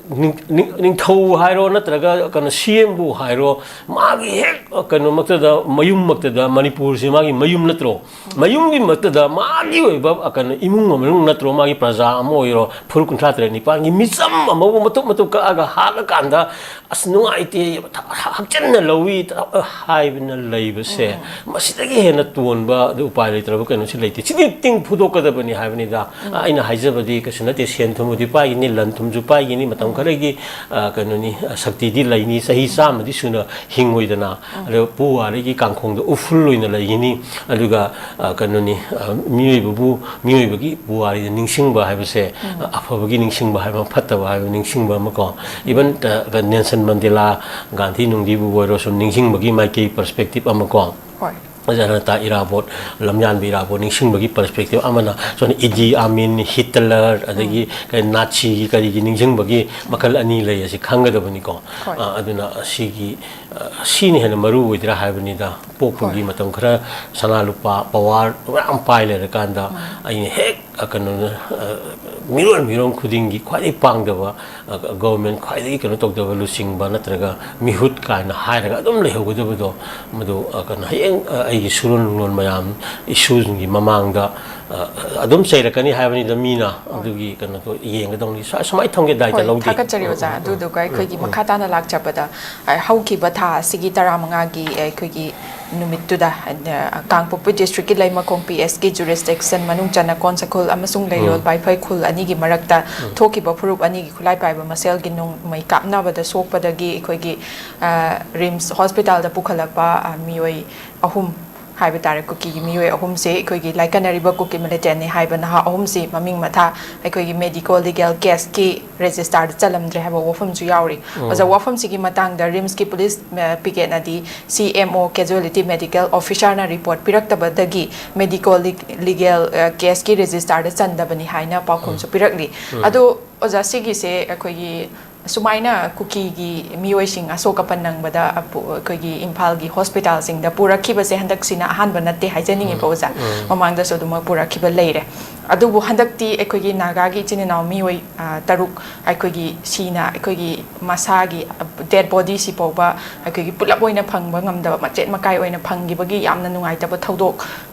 ꯅꯤꯡ-, ꯅꯤꯡ-, ꯅꯤꯡꯊꯧ ꯍꯥꯏꯔꯣ, ꯅꯠꯇ꯭ꯔꯒ ꯀꯩꯅꯣ, ꯁꯤ ꯑꯦꯝꯕꯨ ꯍꯥꯏꯔꯣ, ꯃꯥꯒꯤ ꯍꯦꯛ, ꯑ, ꯀꯩꯅꯣꯃꯛꯇꯗ, ꯃꯌꯨꯝꯃꯛꯇꯗ, ꯃꯅꯤꯄꯨꯔꯁꯦ ꯃꯥꯒꯤ ꯃꯌꯨꯝ ꯅꯠꯇ꯭ꯔꯣ? ꯃꯌꯨꯝꯒꯤ ꯃꯛꯇꯗ ꯃꯥꯒꯤ ꯑꯣꯏꯕ, ꯑ, ꯀꯩꯅꯣ, ꯏꯃꯨꯡ ꯃꯅꯨꯡ ꯅꯠꯇ꯭ꯔꯣ? ꯃꯥꯒꯤ ꯄ꯭ꯔꯖꯥ ꯑꯃ ꯑꯣꯏꯔꯣ, ꯐꯨꯔꯨꯞ ꯀꯨꯟꯊ꯭ꯔꯥ ꯇꯔꯦꯠ ꯅꯤꯄꯥꯟꯒꯤ ꯃꯤꯆꯝ ꯑꯃꯕꯨ ꯃꯇꯨꯞ ꯃꯇꯨꯞ ꯀꯛꯑꯒ ꯍꯥꯠꯂꯀꯥꯟꯗ, ꯑꯁ, ꯅꯨꯡꯉꯥꯏꯇꯦ, ꯍꯛꯆꯟꯅ ꯂꯧꯏ ꯍꯥꯏꯕꯅ ꯂꯩꯕꯁꯦ, ꯃꯁꯤꯗꯒꯤ ꯍꯦꯟꯅ ꯇꯣꯟꯕ ꯑꯗꯨ ꯎꯄꯥꯏ ꯂꯩꯇ꯭ꯔꯕ ꯀꯩꯅꯣꯁꯤ ꯂꯩꯇꯦ꯫ ꯁꯤꯗꯤ ꯇꯤꯡ ꯐꯨꯗꯣꯛꯀꯗꯕꯅꯤ ꯍꯥꯏꯕꯅꯤꯗ꯫ ꯑꯩꯅ ꯍꯥꯏꯖꯕꯗꯤ ꯀꯩꯁꯨ ꯅꯠꯇꯦ, ꯁꯦꯟ ꯊꯨꯝꯕꯨꯗꯤ ꯄꯥꯏꯒꯅꯤ, ꯂꯟ ꯊꯨꯝꯁꯨ ꯄꯥꯏꯒꯅꯤ, ꯃꯇꯝ ꯈꯔꯒꯤ, ꯑ, ꯀꯩꯅꯣꯅꯤ, ꯑ, ꯁꯛꯇꯤꯗꯤ ꯂꯩꯅꯤ, ꯆꯍꯤ ꯆꯥꯝꯃꯗꯤ ꯁꯨꯅ ꯍꯤꯡꯉꯣꯏꯗꯅ꯫ ꯑꯗꯣ ꯄꯨꯋꯥꯔꯤꯒꯤ ꯀꯥꯡꯈꯣꯡꯗ ꯎꯐꯨꯜ ꯑꯣꯏꯅ ꯂꯩꯒꯅꯤ꯫ ꯑꯗꯨꯒ, ꯑ, ꯀꯩꯅꯣꯅꯤ, ꯑ, ꯃꯤꯑꯣꯏꯕꯕꯨ, ꯃꯤꯑꯣꯏꯕꯒꯤ ꯄꯨꯋꯥꯔꯤꯗ ꯅꯤꯡꯁꯤꯡꯕ ꯍꯥꯏꯕꯁꯦ, ꯑ, ꯑꯐꯕꯒꯤ ꯅꯤꯡꯁꯤꯡꯕ ꯍꯥꯏꯕ ꯑꯃ, ꯐꯠꯇꯕ ꯍꯥꯏꯕ ꯅꯤꯡꯁꯤꯡꯕ ꯑꯃ ꯀꯣ꯫ Even, ꯑ, ꯅꯦꯜꯁꯟ ꯃꯟꯗꯦꯂꯥ, ꯒꯥꯟꯙꯤ ꯅꯨꯡꯙꯤꯕꯨ ꯑꯣꯏꯔꯣ, ꯁꯨꯝ ꯅꯤꯡꯁꯤꯡꯕꯒꯤ ꯃꯥꯏꯀꯩ, ꯄꯔꯁꯄꯦꯛꯇꯤꯞ ꯑꯃ ꯀꯣ꯫ ꯍꯣꯏ꯫ ꯖꯅꯇꯥ ꯏꯔꯥꯕꯣꯠ, ꯂꯝꯌꯥꯟꯕ ꯏꯔꯥꯕꯣꯠ ꯅꯤꯡꯁꯤꯡꯕꯒꯤ ꯄꯔꯁꯄꯦꯛꯇꯤꯞ ꯑꯃꯅ, ꯁꯣꯝꯗ ꯏꯗꯤ ꯑꯃꯤꯟ, ꯍꯤꯇꯂꯔ, ꯑꯗꯒꯤ ꯀꯩ ꯅꯥꯠꯁꯤꯒꯤ ꯀꯔꯤꯒꯤ ꯅꯤꯡꯁꯤꯡꯕꯒꯤ ꯃꯈꯜ ꯑꯅꯤ ꯂꯩ, ꯑꯁꯤ ꯈꯪꯒꯗꯕꯅꯤꯀꯣ꯫ ꯍꯣꯏ꯫ ꯑ, ꯑꯗꯨꯅ ꯑꯁꯤꯒꯤ, ꯑ, ꯁꯤꯅ ꯍꯦꯟꯅ ꯃꯔꯨ ꯑꯣꯏꯗ꯭ꯔꯥ ꯍꯥꯏꯕꯅꯤꯗ꯫ ꯄꯣꯛꯄꯒꯤ ꯍꯣꯏ꯫ ꯃꯇꯝ ꯈꯔ ꯁꯅꯥ ꯂꯨꯄꯥ ꯄꯋꯥꯔ ꯃꯌꯥꯝ ꯄꯥꯏ ꯂꯩꯔꯀꯥꯟꯗ, ꯑꯩꯅ ꯍꯦꯛ, ꯑ, ꯀꯩꯅꯣ, ꯑ, ꯃꯤꯔꯣꯟ ꯃꯤꯔꯣꯟ ꯈꯨꯗꯤꯡꯒꯤ ꯈ꯭ꯋꯥꯏꯗꯒꯤ ꯄꯥꯡꯗꯕ, ꯑ, ꯒꯣꯕꯔꯃꯦꯟ ꯈ꯭ꯋꯥꯏꯗꯒꯤ ꯀꯩꯅꯣ ꯇꯧꯗꯕ ꯂꯨꯆꯤꯡꯕ ꯅꯠꯇ꯭ꯔꯒ ꯃꯤꯍꯨꯠ ꯀꯥꯏꯅ ꯍꯥꯏꯔꯒ ꯑꯗꯨꯝ ꯂꯩꯍꯧꯒꯗꯕꯗꯣ, ꯃꯗꯨ, ꯑ, ꯀꯩꯅꯣ, ꯍꯌꯦꯡ, ꯑ, ꯑꯩ ꯁꯨꯔꯣꯟ ꯅꯨꯡꯂꯣꯟ ꯃꯌꯥꯝ, ꯏꯁꯨꯁꯤꯡꯒꯤ ꯃꯃꯥꯡꯗ ꯑ, ꯑꯗꯨꯝ ꯆꯩꯔꯛꯀꯅꯤ ꯍꯥꯏꯕꯅꯤꯗ ꯃꯤꯅ꯫ ꯑꯗꯨꯒꯤ ꯀꯩꯅꯣꯗꯣ ꯌꯦꯡꯒꯗꯧꯅꯤ꯫ ꯁ-, ꯁꯨꯃꯥꯏꯅ ꯊꯝꯒꯦ ꯗꯥꯏꯇ ꯍꯣꯏ, ꯂꯧꯗꯦ꯫ ꯊꯥꯒꯠꯆꯔꯤ ꯑꯣꯖꯥ꯫ ꯑꯗꯨꯗꯨꯒ ꯑꯩꯈꯣꯏꯒꯤ ꯃꯈꯥ ꯇꯥꯅ ꯂꯥꯛꯆꯕꯗ, ꯑ, ꯍꯧꯈꯤꯕ ꯊꯥ ꯑꯁꯤꯒꯤ ꯇꯔꯥꯃꯉꯥꯒꯤ ꯑꯩꯈꯣꯏꯒꯤ ꯅꯨꯃꯤꯠꯇꯨꯗ, ꯑ, ꯀꯥꯡꯄꯣꯛꯄꯤ ꯗꯤꯁꯇ꯭ꯔꯤꯛꯀꯤ ꯂꯩꯃꯈꯣꯡ ꯄꯤ ꯑꯦꯁꯀꯤ ꯖꯨꯔꯤꯁꯗꯤꯛꯁꯟ ꯃꯅꯨꯡ ꯆꯟꯅ ꯀꯣꯟꯁꯈꯨꯜ ꯑꯃꯁꯨꯡ ꯂꯩꯔꯣꯜ ꯎꯝ꯫ ꯄꯥꯏꯐꯩ ꯈꯨꯜ ꯑꯅꯤꯒꯤ ꯃꯔꯛꯇ ꯎꯝ꯫ ꯊꯣꯛꯈꯤꯕ ꯐꯨꯔꯨꯞ ꯑꯅꯤꯒꯤ ꯈꯨꯠꯂꯥꯏ ꯄꯥꯏꯕ ꯃꯁꯦꯜꯒꯤ ꯅꯣꯡꯃꯩ ꯀꯥꯞꯅꯕꯗ ꯁꯣꯛꯄꯗꯒꯤ ꯑꯩꯈꯣꯏꯒꯤ, ꯑ, ꯔꯤꯝꯁ ꯍꯣꯁꯄꯤꯇꯥꯜꯗ ꯄꯨꯈꯠꯂꯛꯄ, ꯑ, ꯃꯤꯑꯣꯏ ꯑꯍꯨꯝ ꯍꯥꯏꯕ ꯇꯥꯔꯦ, ꯀꯨꯀꯤꯒꯤ ꯃꯤꯑꯣꯏ ꯑꯍꯨꯝꯁꯦ ꯑꯩꯈꯣꯏꯒꯤ ꯂꯥꯏꯀꯠꯅꯔꯤꯕ ꯀꯨꯀꯤ ꯃꯤꯂꯤꯇꯦꯟꯅꯤ ꯍꯥꯏꯕ ꯅꯍꯥ ꯑꯍꯨꯝꯁꯤ ꯃꯃꯤꯡ ꯃꯊꯥ ꯑꯩꯈꯣꯏꯒꯤ ꯃꯦꯗꯤꯀꯣ ꯂꯤꯒꯦꯜ ꯀꯦꯁꯀꯤ ꯔꯦꯖꯤꯁꯇꯥꯔꯗ ꯆꯜꯂꯝꯗ꯭ꯔꯦ ꯍꯥꯏꯕ ꯋꯥꯐꯝꯁꯨ ꯌꯥꯎꯔꯤ꯫ ꯎꯝ꯫ ꯑꯣꯖꯥ, ꯋꯥꯐꯝꯁꯤꯒꯤ ꯃꯇꯥꯡꯗ ꯔꯤꯝꯁꯀꯤ ꯄꯨꯂꯤꯁ, ꯑ, ꯄꯤꯀꯦꯠꯅꯗꯤ ꯁꯤ M O casualty medical ꯑꯣꯐꯤꯁꯥꯔꯅ report ꯄꯤꯔꯛꯇꯕꯗꯒꯤ Medico ꯂꯤ-, ꯂꯤꯒꯦꯜ, ꯑ, ꯀꯦꯁꯀꯤ ꯔꯦꯖꯤꯁꯇꯥꯔꯗ ꯆꯟꯗꯕꯅꯤ ꯍꯥꯏꯅ ꯄꯥꯎꯈꯨꯝꯁꯨ ꯎꯝ꯫ ꯄꯤꯔꯛꯂꯤ꯫ ꯎꯝ꯫ ꯑꯗꯣ ꯑꯣꯖꯥ, ꯁꯤꯒꯤꯁꯦ ꯑꯩꯈꯣꯏꯒꯤ ꯁꯨꯃꯥꯏꯅ ꯀꯨꯀꯤꯒꯤ ꯃꯤꯑꯣꯏꯁꯤꯡ ꯑꯁꯣꯛ ꯑꯄꯟ ꯅꯪꯕꯗ ꯑꯄꯨ-, ꯑꯩꯈꯣꯏꯒꯤ ꯏꯝꯐꯥꯜꯒꯤ ꯍꯣꯁꯄꯤꯇꯥꯜꯁꯤꯡꯗ ꯄꯨꯔꯛꯈꯤꯕꯁꯦ ꯍꯟꯗꯛꯁꯤꯅ ꯑꯍꯥꯟꯕ ꯅꯠꯇꯦ ꯍꯥꯏꯖꯅꯤꯡꯉꯤꯕ ꯎꯝ, ꯑꯣꯖꯥ꯫ ꯎꯝ꯫ ꯃꯃꯥꯡꯗꯁꯨ ꯑꯗꯨꯃꯛ ꯄꯨꯔꯛꯈꯤꯕ ꯂꯩꯔꯦ꯫ ꯑꯗꯨꯕꯨ ꯍꯟꯗꯛꯇꯤ ꯑꯩꯈꯣꯏꯒꯤ ꯅꯥꯒꯥꯒꯤ ꯏꯆꯤꯟ ꯏꯅꯥꯎ ꯃꯤꯑꯣꯏ, ꯑ, ꯇꯔꯨꯛ ꯑꯩꯈꯣꯏꯒꯤ ꯁꯤꯅ ꯑꯩꯈꯣꯏꯒꯤ ꯃꯁꯥꯒꯤ, ꯑ, ꯗꯦꯗ ꯕꯣꯗꯤꯁꯤ ꯐꯥꯎꯕ ꯑꯩꯈꯣꯏꯒꯤ ꯄꯨꯂꯞ ꯑꯣꯏꯅ ꯐꯪꯕ ꯉꯝꯗꯕ, ꯃꯆꯦꯠ ꯃꯀꯥꯏ ꯑꯣꯏꯅ ꯐꯪꯈꯤꯕꯒꯤ ꯌꯥꯝꯅ ꯅꯨꯡꯉꯥꯏꯇꯕ ꯊꯧꯗꯣꯛ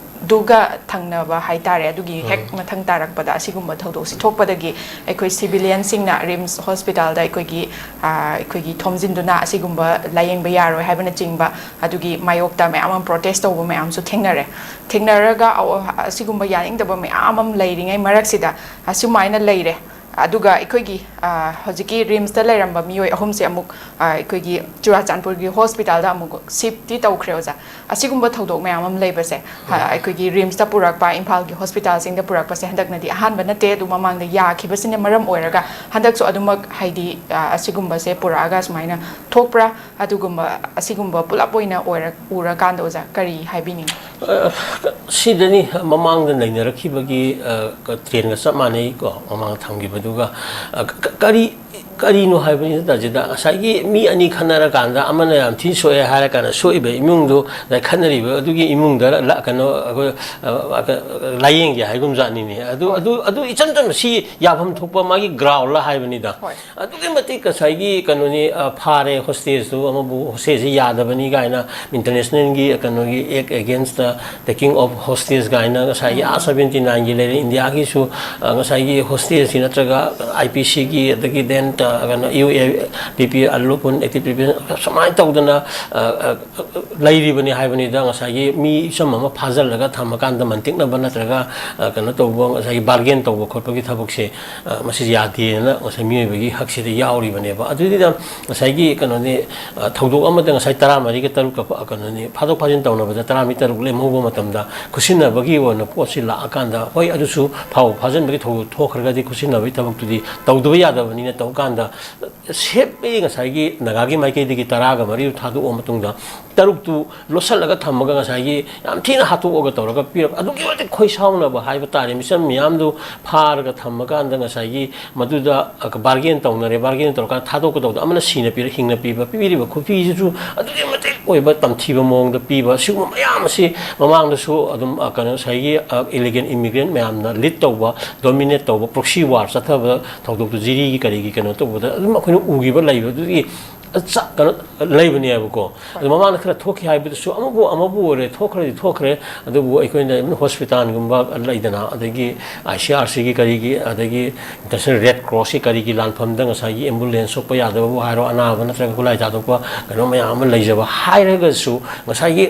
ꯗꯨꯒ ꯊꯪꯅꯕ ꯍꯥꯏꯇꯥꯔꯦ, ꯑꯗꯨꯒꯤ ꯍꯦꯛ ꯎꯝ꯫ ꯃꯊꯪ ꯇꯥꯔꯛꯄꯗ ꯑꯁꯤꯒꯨꯝꯕ ꯊꯧꯗꯣꯛꯁꯤ ꯊꯣꯛꯄꯗꯒꯤ ꯑꯩꯈꯣꯏ ꯁꯤꯚꯤꯂꯤꯌꯟꯁꯤꯡꯅ ꯔꯤꯝꯁ ꯍꯣꯁꯄꯤꯇꯥꯜꯗ ꯑꯩꯈꯣꯏꯒꯤ, ꯑ, ꯑꯩꯈꯣꯏꯒꯤ ꯊꯣꯝꯖꯤꯟꯗꯨꯅ ꯑꯁꯤꯒꯨꯝꯕ ꯂꯥꯌꯦꯡꯕ ꯌꯥꯔꯣꯏ ꯍꯥꯏꯕꯅꯆꯤꯡꯕ, ꯑꯗꯨꯒꯤ ꯃꯥꯌꯣꯛꯇ ꯃꯌꯥꯝ ꯑꯃ ꯄ꯭ꯔꯣꯇꯦꯁ ꯇꯧꯕ ꯃꯌꯥꯝꯁꯨ ꯊꯦꯡꯅꯔꯦ꯫ ꯊꯦꯡꯅꯔꯒ ꯑ-, ꯑꯁꯤꯒꯨꯝꯕ ꯌꯥꯅꯤꯡꯗꯕ ꯃꯌꯥꯝ ꯑꯃ ꯂꯩꯔꯤꯉꯩ ꯃꯔꯛꯁꯤꯗ ꯑꯁꯨꯃꯥꯏꯅ ꯂꯩꯔꯦ꯫ ꯑꯗꯨꯒ ꯑꯩꯈꯣꯏꯒꯤ, ꯑ, ꯍꯧꯖꯤꯛꯀꯤ ꯔꯤꯝꯁꯇ ꯂꯩꯔꯝꯕ ꯃꯤꯑꯣꯏ ꯑꯍꯨꯝꯁꯦ ꯑꯃꯨꯛ, ꯑ, ꯑꯩꯈꯣꯏꯒꯤ ꯆꯨꯔꯥꯆꯥꯟꯄꯨꯔꯒꯤ ꯍꯣꯁꯄꯤꯇꯥꯜꯗ ꯑꯃꯨꯛ ꯁꯤꯐꯇꯤ ꯇꯧꯈ꯭ꯔꯦ, ꯑꯣꯖꯥ꯫ ꯑꯁꯤꯒꯨꯝꯕ ꯊꯧꯗꯣꯛ ꯃꯌꯥꯝ ꯑꯃ ꯂꯩꯕꯁꯦ, ꯍ-, ꯎꯝ꯫ ꯑꯩꯈꯣꯏꯒꯤ ꯔꯤꯝꯁꯇ ꯄꯨꯔꯛꯄ, ꯏꯝꯐꯥꯜꯒꯤ ꯍꯣꯁꯄꯤꯇꯥꯜꯁꯤꯡꯗ ꯄꯨꯔꯛꯄꯁꯦ ꯍꯟꯗꯛꯅꯗꯤ ꯑꯍꯥꯟꯕ ꯅꯠꯇꯦ, ꯑꯗꯨ ꯃꯃꯥꯡꯗ ꯌꯥꯈꯤꯕꯁꯤꯅ ꯃꯔꯝ ꯑꯣꯏꯔꯒ ꯍꯟꯗꯛꯁꯨ ꯑꯗꯨꯃꯛ, ꯍꯥꯏꯗꯤ, ꯑ, ꯑꯁꯤꯒꯨꯝꯕꯁꯦ ꯄꯨꯔꯛꯑꯒ ꯁꯨꯃꯥꯏꯅ ꯊꯣꯛꯄ꯭ꯔꯥ? ꯑꯗꯨꯒꯨꯝꯕ, ꯑꯁꯤꯒꯨꯝꯕ ꯄꯨꯂꯞ ꯑꯣꯏꯅ ꯑꯣꯏꯔ-, ꯎꯔꯀꯥꯟꯗ, ꯑꯣꯖꯥ, ꯀꯔꯤ ꯍꯥꯏꯕꯤꯅꯤꯡꯉꯤ? ꯁꯤꯗꯅꯤ ꯃꯃꯥꯡꯗ ꯅꯩꯅꯔꯛꯈꯤꯕꯒꯤ ꯇ꯭ꯔꯦꯟꯒ ꯆꯞ ꯃꯥꯟꯅꯩꯀꯣ, ꯃꯃꯥꯡꯗ ꯊꯝꯈꯤꯕꯗꯨꯒ꯫ ꯀꯔꯤ ꯀꯔꯤꯅꯣ ꯍꯥꯏꯕꯅꯤ ꯅꯠꯇꯁꯤꯗ, ꯉꯁꯥꯏꯒꯤ ꯃꯤ ꯑꯅꯤ ꯈꯠꯅꯔꯀꯥꯟꯗ ꯑꯃꯅ ꯌꯥꯝ ꯊꯤꯅ ꯁꯣꯛꯑꯦ ꯍꯥꯏꯔ ꯀꯥꯟꯗ ꯁꯣꯛꯏꯕ ꯏꯃꯨꯡꯗꯨ, ꯈꯠꯅꯔꯤꯕ ꯑꯗꯨꯒꯤ ꯏꯃꯨꯡꯗ ꯀꯩꯅꯣ ꯑꯩꯈꯣꯏ ꯂꯥꯏꯌꯦꯡꯒꯦ ꯍꯥꯏꯒꯨꯝꯖꯥꯠꯅꯤꯅꯦ꯫ ꯑꯗꯨ ꯑꯗꯨ ꯑꯗꯨ ꯏꯆꯝ ꯆꯝꯅ ꯁꯤ ꯌꯥꯐꯝ ꯊꯣꯛꯄ ꯃꯥꯒꯤ ꯒ꯭ꯔꯥꯎꯟꯂ ꯍꯥꯏꯕꯅꯤꯗ꯫ ꯑꯗꯨꯛꯀꯤ ꯃꯇꯤꯛ ꯉꯁꯥꯏꯒꯤ ꯀꯩꯅꯣꯅꯤ, ꯐꯥꯔꯦ ꯍꯣꯁꯇꯦꯖꯇꯨ, ꯑꯃꯕꯨ ꯍꯣꯁꯇꯦꯖꯁꯤ ꯌꯥꯗꯕꯅꯤ ꯀꯥꯏꯅ ꯏꯟꯇꯔꯅꯦꯁꯅꯦꯜꯒꯤ ꯀꯩꯅꯣꯒꯤ ꯑꯦꯛ ꯑꯦꯒꯦꯟꯁꯇ, ꯇꯦꯀꯤꯡ ꯑꯣꯐ ꯍꯣꯁꯇꯦꯖ ꯀꯥꯏꯅ ꯉꯁꯥꯏꯒꯤ ꯑꯥ ꯁꯕꯦꯟꯇꯤ ꯅꯥꯏꯟꯒꯤ ꯂꯩꯔꯦ, ꯏꯟꯗꯤꯌꯥꯒꯤꯁꯨ ꯉꯁꯥꯏꯒꯤ ꯍꯣꯁꯇꯦꯖꯁꯤ ꯅꯠꯇ꯭ꯔꯒ ꯑꯥꯏ ꯄꯤ ꯁꯤꯒꯤ, ꯑꯗꯒꯤ ꯗꯦꯟ ꯀꯩꯅꯣ ꯌꯨ ꯑꯦ ꯄꯤ ꯄꯤ ꯑꯜꯂꯨꯄꯨꯟ ꯑꯦꯛꯇꯤꯞ ꯁꯨꯃꯥꯏꯅ ꯇꯧꯗꯅ ꯂꯩꯔꯤꯕꯅꯤ ꯍꯥꯏꯕꯅꯤꯗ꯫ ꯉꯁꯥꯏꯒꯤ ꯃꯤ ꯏꯆꯝ ꯑꯃ ꯐꯥꯖꯤꯜꯂꯒ ꯊꯝꯃꯀꯥꯟꯗ ꯃꯟꯇꯤꯛꯅꯕ ꯅꯠꯇ꯭ꯔꯒ ꯀꯩꯅꯣ ꯇꯧꯕ, ꯉꯁꯥꯏꯒꯤ ꯕꯥꯔꯒꯦꯟ ꯇꯧꯕ ꯈꯣꯠꯄꯒꯤ ꯊꯕꯛꯁꯦ ꯃꯁꯤ ꯌꯥꯗꯦꯅ ꯉꯁꯥꯏ ꯃꯤꯑꯣꯏꯕꯒꯤ ꯍꯛꯁꯤꯗ ꯌꯥꯎꯔꯤꯕꯅꯦꯕ꯫ ꯑꯗꯨꯗꯨꯅ ꯉꯁꯥꯏꯒꯤ ꯀꯩꯅꯣꯅꯤ, ꯊꯧꯗꯣꯛ ꯑꯃꯗ ꯉꯁꯥꯏ ꯇꯔꯥꯃꯔꯤꯒ ꯇꯔꯨꯛꯀ ꯀꯩꯅꯣꯅꯤ, ꯐꯥꯗꯣꯛ ꯐꯥꯖꯤꯟ ꯇꯧꯅꯕꯗ ꯇꯔꯥꯃꯔꯤ ꯇꯔꯨꯛ ꯂꯦꯝꯍꯧꯕ ꯃꯇꯝꯗ ꯈꯨꯠꯁꯤꯟꯅꯕꯒꯤ ꯑꯣꯏꯅ ꯄꯣꯠꯁꯤ ꯂꯥꯛꯑꯀꯥꯟꯗ, ꯍꯣꯏ, ꯑꯗꯨꯁꯨ ꯐꯥꯎ ꯐꯥꯖꯤꯟꯕꯒꯤ ꯊꯧꯗꯣꯛ ꯊꯣꯛꯈ꯭ꯔꯒꯗꯤ ꯈꯨꯠꯁꯤꯟꯅꯕꯒꯤ ꯊꯕꯛꯇꯨꯗꯤ ꯇꯧꯗꯕ ꯌꯥꯗꯕꯅꯤꯅ ꯇꯧꯀꯥꯟꯗ ꯁꯦꯞꯂꯤ ꯉꯁꯥꯏꯒꯤ ꯅꯥꯒꯥꯒꯤ ꯃꯥꯏꯀꯩꯗꯒꯤ ꯇꯔꯥꯒ ꯃꯔꯤꯗꯨ ꯊꯥꯗꯣꯛꯑ ꯃꯇꯨꯡꯗ ꯇꯔꯨꯛꯇꯨ ꯂꯣꯠꯁꯤꯜꯂꯒ ꯊꯝꯃꯒ ꯉꯁꯥꯏꯒꯤ ꯌꯥꯝ ꯊꯤꯅ ꯍꯥꯠꯇꯣꯛꯑꯒ ꯇꯧꯔꯒ ꯄꯤꯔꯛ, ꯑꯗꯨꯛꯀꯤ ꯃꯇꯤꯛ ꯈꯣꯏ ꯁꯥꯎꯅꯕ ꯍꯥꯏꯕ ꯇꯥꯔꯦ꯫ ꯃꯤꯆꯝ ꯃꯤꯌꯥꯝꯗꯨ ꯐꯥꯔꯒ ꯊꯝꯃꯀꯥꯟꯗ ꯉꯁꯥꯏꯒꯤ ꯃꯗꯨꯗ ꯕꯥꯔꯒꯦꯟ ꯇꯧꯅꯔꯦ, ꯕꯥꯔꯒꯦꯟ ꯇꯧꯔꯀꯥꯟꯗ ꯊꯥꯗꯣꯛꯀꯗꯧꯕꯗ ꯑꯃꯅ ꯁꯤꯅ ꯄꯤꯔ-, ꯍꯤꯡꯅ ꯄꯤꯕ, ꯄꯤꯕꯤꯔꯤꯕ ꯈꯨꯐꯤꯁꯤꯁꯨ ꯑꯗꯨꯛꯀꯤ ꯃꯇꯤꯛ ꯑꯣꯏꯕ ꯇꯝꯊꯤꯕ ꯃꯑꯣꯡꯗ ꯄꯤꯕ, ꯁꯤꯒꯨꯝꯕ ꯃꯌꯥꯝ ꯑꯁꯤ ꯃꯃꯥꯡꯗꯁꯨ ꯑꯗꯨꯝ, ꯑ, ꯀꯩꯅꯣ, ꯉꯁꯥꯏꯒꯤ, ꯑ, ꯏꯂꯤꯒꯦꯜ ꯏꯃꯤꯒ꯭ꯔꯦꯟ ꯃꯌꯥꯝꯅ ꯂꯤꯗ ꯇꯧꯕ, ꯗꯣꯃꯤꯅꯦꯠ ꯇꯧꯕ, ꯄ꯭ꯔꯣꯛꯁꯤ ꯋꯥꯔ ꯆꯠꯊꯕ ꯊꯧꯗꯣꯛꯇꯨ ꯖꯤꯔꯤꯒꯤ ꯀꯔꯤꯒꯤ ꯀꯩꯅꯣ ꯇꯧꯕꯗ ꯑꯗꯨꯝ ꯑꯩꯈꯣꯏꯅ ꯎꯈꯤꯕ ꯂꯩꯕ꯫ ꯑꯗꯨꯒꯤ ꯆꯥ-, ꯀꯩꯅꯣ ꯂꯩꯕꯅꯦꯕꯀꯣ꯫ ꯑꯗꯨ ꯃꯃꯥꯡꯗ ꯈꯔ ꯊꯣꯛꯈꯤ ꯍꯥꯏꯕꯗꯨꯁꯨ ꯑꯃꯕꯨ ꯑꯃꯕꯨ ꯑꯣꯏꯔꯦ, ꯊꯣꯛꯈ꯭ꯔꯗꯤ ꯊꯣꯛꯈ꯭ꯔꯦ, ꯑꯗꯨꯕꯨ ꯑꯩꯈꯣꯏꯅ ꯑꯗꯨꯝ ꯍꯣꯁꯄꯤꯇꯥꯜꯒꯨꯝꯕ ꯂꯩꯗꯅ, ꯑꯗꯒꯤ ꯑꯥꯏ ꯁꯤ ꯑꯥꯔ ꯁꯤꯒꯤ ꯀꯔꯤꯒꯤ, ꯑꯗꯒꯤ ꯏꯟꯇꯔꯅꯦꯁꯅꯦꯜ ꯔꯦꯗ ꯀ꯭ꯔꯣꯁꯀꯤ ꯀꯔꯤꯒꯤ ꯂꯥꯟꯐꯝꯗ ꯉꯁꯥꯏꯒꯤ ꯑꯦꯝꯕꯨꯂꯦꯟꯁ ꯁꯣꯛꯄ ꯌꯥꯗꯕꯕꯨ ꯍꯥꯏꯔꯣ, ꯑꯅꯥꯕ ꯅꯠꯇ꯭ꯔꯒ ꯈꯨꯠꯂꯥꯏ ꯊꯥꯗꯣꯛꯄ ꯀꯩꯅꯣ ꯃꯌꯥꯝ ꯑꯃ ꯂꯩꯖꯕ ꯍꯥꯏꯔꯒꯁꯨ, ꯉꯁꯥꯏꯒꯤ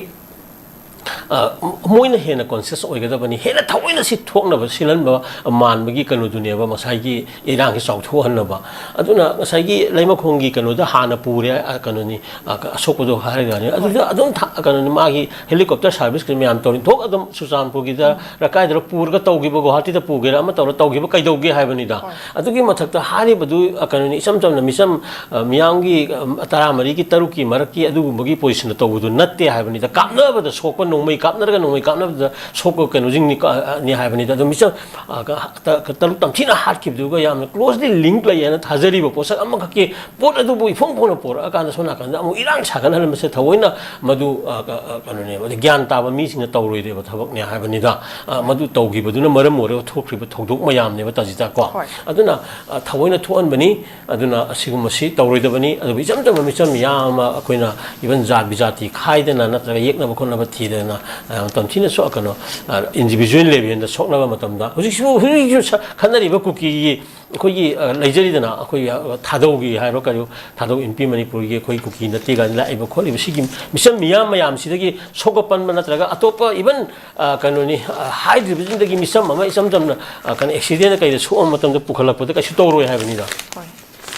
ꯑ, ꯃꯣꯏꯅ ꯍꯦꯟꯅ ꯀꯣꯟꯁꯤꯌꯁ ꯑꯣꯏꯒꯗꯕꯅꯤ, ꯍꯦꯟꯅ ꯊꯑꯣꯏꯅ ꯁꯤ ꯊꯣꯛꯅꯕ ꯁꯤꯜꯍꯟꯕ ꯃꯥꯟꯕꯒꯤ ꯀꯩꯅꯣꯗꯨꯅꯦꯕ ꯉꯁꯥꯏꯒꯤ ꯏꯔꯥꯡꯁꯤ ꯆꯥꯎꯊꯣꯛꯍꯟꯅꯕ꯫ ꯑꯗꯨꯅ ꯉꯁꯥꯏꯒꯤ ꯂꯩꯃꯈꯣꯡꯒꯤ ꯀꯩꯅꯣꯗ ꯍꯥꯟꯅ ꯄꯨꯔꯦ, ꯑ, ꯀꯩꯅꯣꯅꯤ, ꯑ, ꯑꯁꯣꯛꯄꯗꯣ ꯍꯥꯏꯔꯒꯅꯤ꯫ ꯑꯗꯨꯗ ꯑꯗꯨꯝ ꯊ-, ꯀꯩꯅꯣꯅꯤ, ꯃꯥꯒꯤ ꯍꯦꯂꯤꯀꯣꯞꯇꯔ ꯁꯥꯔꯚꯤꯁꯀꯤ ꯃꯌꯥꯝ ꯇꯧꯔꯤ꯫ ꯊꯣꯛ ꯑꯗꯨꯝ ꯆꯨꯔꯆꯥꯟꯄꯨꯔꯒꯤꯗ ꯀꯥꯏꯗꯅꯣ ꯄꯨꯔꯒ ꯇꯧꯈꯤꯕ, ꯒꯨꯋꯥꯍꯥꯇꯤꯗ ꯄꯨꯒꯦꯔꯥ ꯑꯃ ꯇꯧꯔ ꯇꯧꯈꯤꯕ ꯀꯩꯗꯧꯒꯦ ꯍꯥꯏꯕꯅꯤꯗ꯫ ꯑꯗꯨꯒꯤ ꯃꯊꯛꯇ ꯍꯥꯏꯔꯤꯕꯗꯨ, ꯑ, ꯀꯩꯅꯣꯅꯤ, ꯏꯆꯝ ꯆꯝꯅ ꯃꯤꯆꯝ, ꯑ, ꯃꯤꯌꯥꯝꯒꯤ, ꯑ, ꯇꯔꯥꯃꯔꯤꯒꯤ ꯇꯔꯨꯛꯀꯤ ꯃꯔꯛꯀꯤ ꯑꯗꯨꯒꯨꯝꯕꯒꯤ ꯄꯣꯖꯤꯁꯟꯗ ꯇꯧꯕꯗꯨ ꯅꯠꯇꯦ ꯍꯥꯏꯕꯅꯤꯗ꯫ ꯀꯥꯞꯅꯕꯗ ꯁꯣꯛꯄ ꯅꯣꯡꯃꯩ ꯀꯥꯞꯅꯔꯒ ꯅꯣꯡꯃꯩ ꯀꯥꯞꯅꯕꯗ ꯁꯣꯛꯄ ꯀꯩꯅꯣꯁꯤꯡꯅꯤ ꯀ-, ꯅꯤ ꯍꯥꯏꯕꯅꯤꯗ꯫ ꯑꯗꯣ ꯃꯤꯆꯝ, ꯑ, ꯀ-, ꯇ-, ꯀ-, ꯇꯔꯨꯛ ꯇꯝꯊꯤꯅ ꯍꯥꯠꯈꯤꯕꯗꯨꯒ ꯌꯥꯝꯅ closely link ꯂꯩ ꯍꯥꯏꯅ ꯊꯥꯖꯔꯤꯕ ꯄꯣꯠꯁꯛ ꯑꯃꯈꯛꯀꯤ ꯄꯣꯠ ꯑꯗꯨꯕꯨ ꯏꯐꯣꯡ ꯐꯣꯡꯅ ꯄꯣꯔꯛꯑꯀꯥꯟꯗ ꯁꯣꯝ ꯅꯥꯀꯟꯗ ꯑꯃꯨꯛ ꯏꯔꯥꯡ ꯁꯥꯒꯠꯍꯟꯕꯁꯦ ꯊꯑꯣꯏꯅ ꯃꯗꯨ, ꯑ, ꯀ-, ꯑ, ꯀꯩꯅꯣꯅꯦꯕ, ꯑꯗꯩ ꯒ꯭ꯌꯥꯟ ꯇꯥꯕ ꯃꯤꯁꯤꯡꯅ ꯇꯧꯔꯣꯏꯗꯕ ꯊꯕꯛꯅꯦ ꯍꯥꯏꯕꯅꯤꯗ꯫ ꯑ, ꯃꯗꯨ ꯇꯧꯈꯤꯕꯗꯨꯅ ꯃꯔꯝ ꯑꯣꯏꯔꯒ ꯊꯣꯛꯈ꯭ꯔꯤꯕ ꯊꯧꯗꯣꯛ ꯃꯌꯥꯝꯅꯦꯕ, ꯇꯥꯖꯤꯇꯥ, ꯀꯣ꯫ ꯍꯣꯏ꯫ ꯑꯗꯨꯅ, ꯑ, ꯊꯑꯣꯏꯅ ꯊꯣꯛꯍꯟꯕꯅꯤ꯫ ꯑꯗꯨꯅ ꯑꯁꯤꯒꯨꯝꯕꯁꯤ ꯇꯧꯔꯣꯏꯗꯕꯅꯤ꯫ ꯑꯗꯨꯕꯨ ꯏꯆꯝ ꯆꯝꯕ ꯃꯤꯆꯝ ꯃꯤꯌꯥꯝ ꯑꯃ ꯑꯩꯈꯣꯏꯅ even ꯖꯥꯠ ꯕꯤꯖꯥꯇꯤ ꯈꯥꯏꯗꯅ ꯅꯠꯇ꯭ꯔꯒ ꯌꯦꯛꯅꯕ ꯈꯣꯠꯅꯕ ꯊꯤꯗꯅ, ꯑ, ꯃꯇꯝ ꯊꯤꯅ ꯁꯣꯛ-, ꯀꯩꯅꯣ, ꯑ, individual levelꯗ ꯁꯣꯛꯅꯕ ꯃꯇꯝꯗ ꯍꯧꯖꯤꯛꯁꯨ, ꯍꯧꯖꯤꯛꯁꯨ ꯁ-, ꯈꯟꯅꯔꯤꯕ ꯀꯨꯀꯤꯒꯤ ꯑꯩꯈꯣꯏꯒꯤ, ꯑ, ꯂꯩꯖꯔꯤꯗꯅ ꯑꯩꯈꯣꯏꯒꯤ, ꯑ, ꯊꯥꯗꯧꯒꯤ ꯍꯥꯏꯔꯣ ꯀꯔꯤꯑꯣ, ꯊꯥꯗꯧ ꯏꯟꯄꯤ ꯃꯅꯤꯄꯨꯔꯒꯤ ꯑꯩꯈꯣꯏ ꯀꯨꯀꯤ ꯅꯠꯇꯦ ꯀꯥꯏꯅ ꯂꯥꯛꯏꯕ ꯈꯣꯠꯂꯤꯕ ꯁꯤꯒꯤ ꯃꯤꯆꯝ ꯃꯤꯌꯥꯝ ꯃꯌꯥꯝꯁꯤꯗꯒꯤ ꯁꯣꯛꯄ ꯄꯟꯕ ꯅꯠꯇ꯭ꯔꯒ ꯑꯇꯣꯞꯄ even, ꯑ, ꯀꯩꯅꯣꯅꯤ, ꯑ, ꯍꯥꯏꯗ꯭ꯔꯤꯕꯁꯤꯡꯗꯒꯤ ꯃꯤꯆꯝ ꯑꯃ ꯏꯆꯝ ꯆꯝꯅ, ꯑ, ꯀꯩꯅꯣ, accidentꯅ ꯀꯩꯗ ꯁꯣꯛꯑ ꯃꯇꯝꯗ ꯄꯨꯈꯠꯂꯛꯄꯗ ꯀꯩꯁꯨ ꯇꯧꯔꯣꯏ ꯍꯥꯏꯕꯅꯤꯗ꯫ ꯍꯣꯏ꯫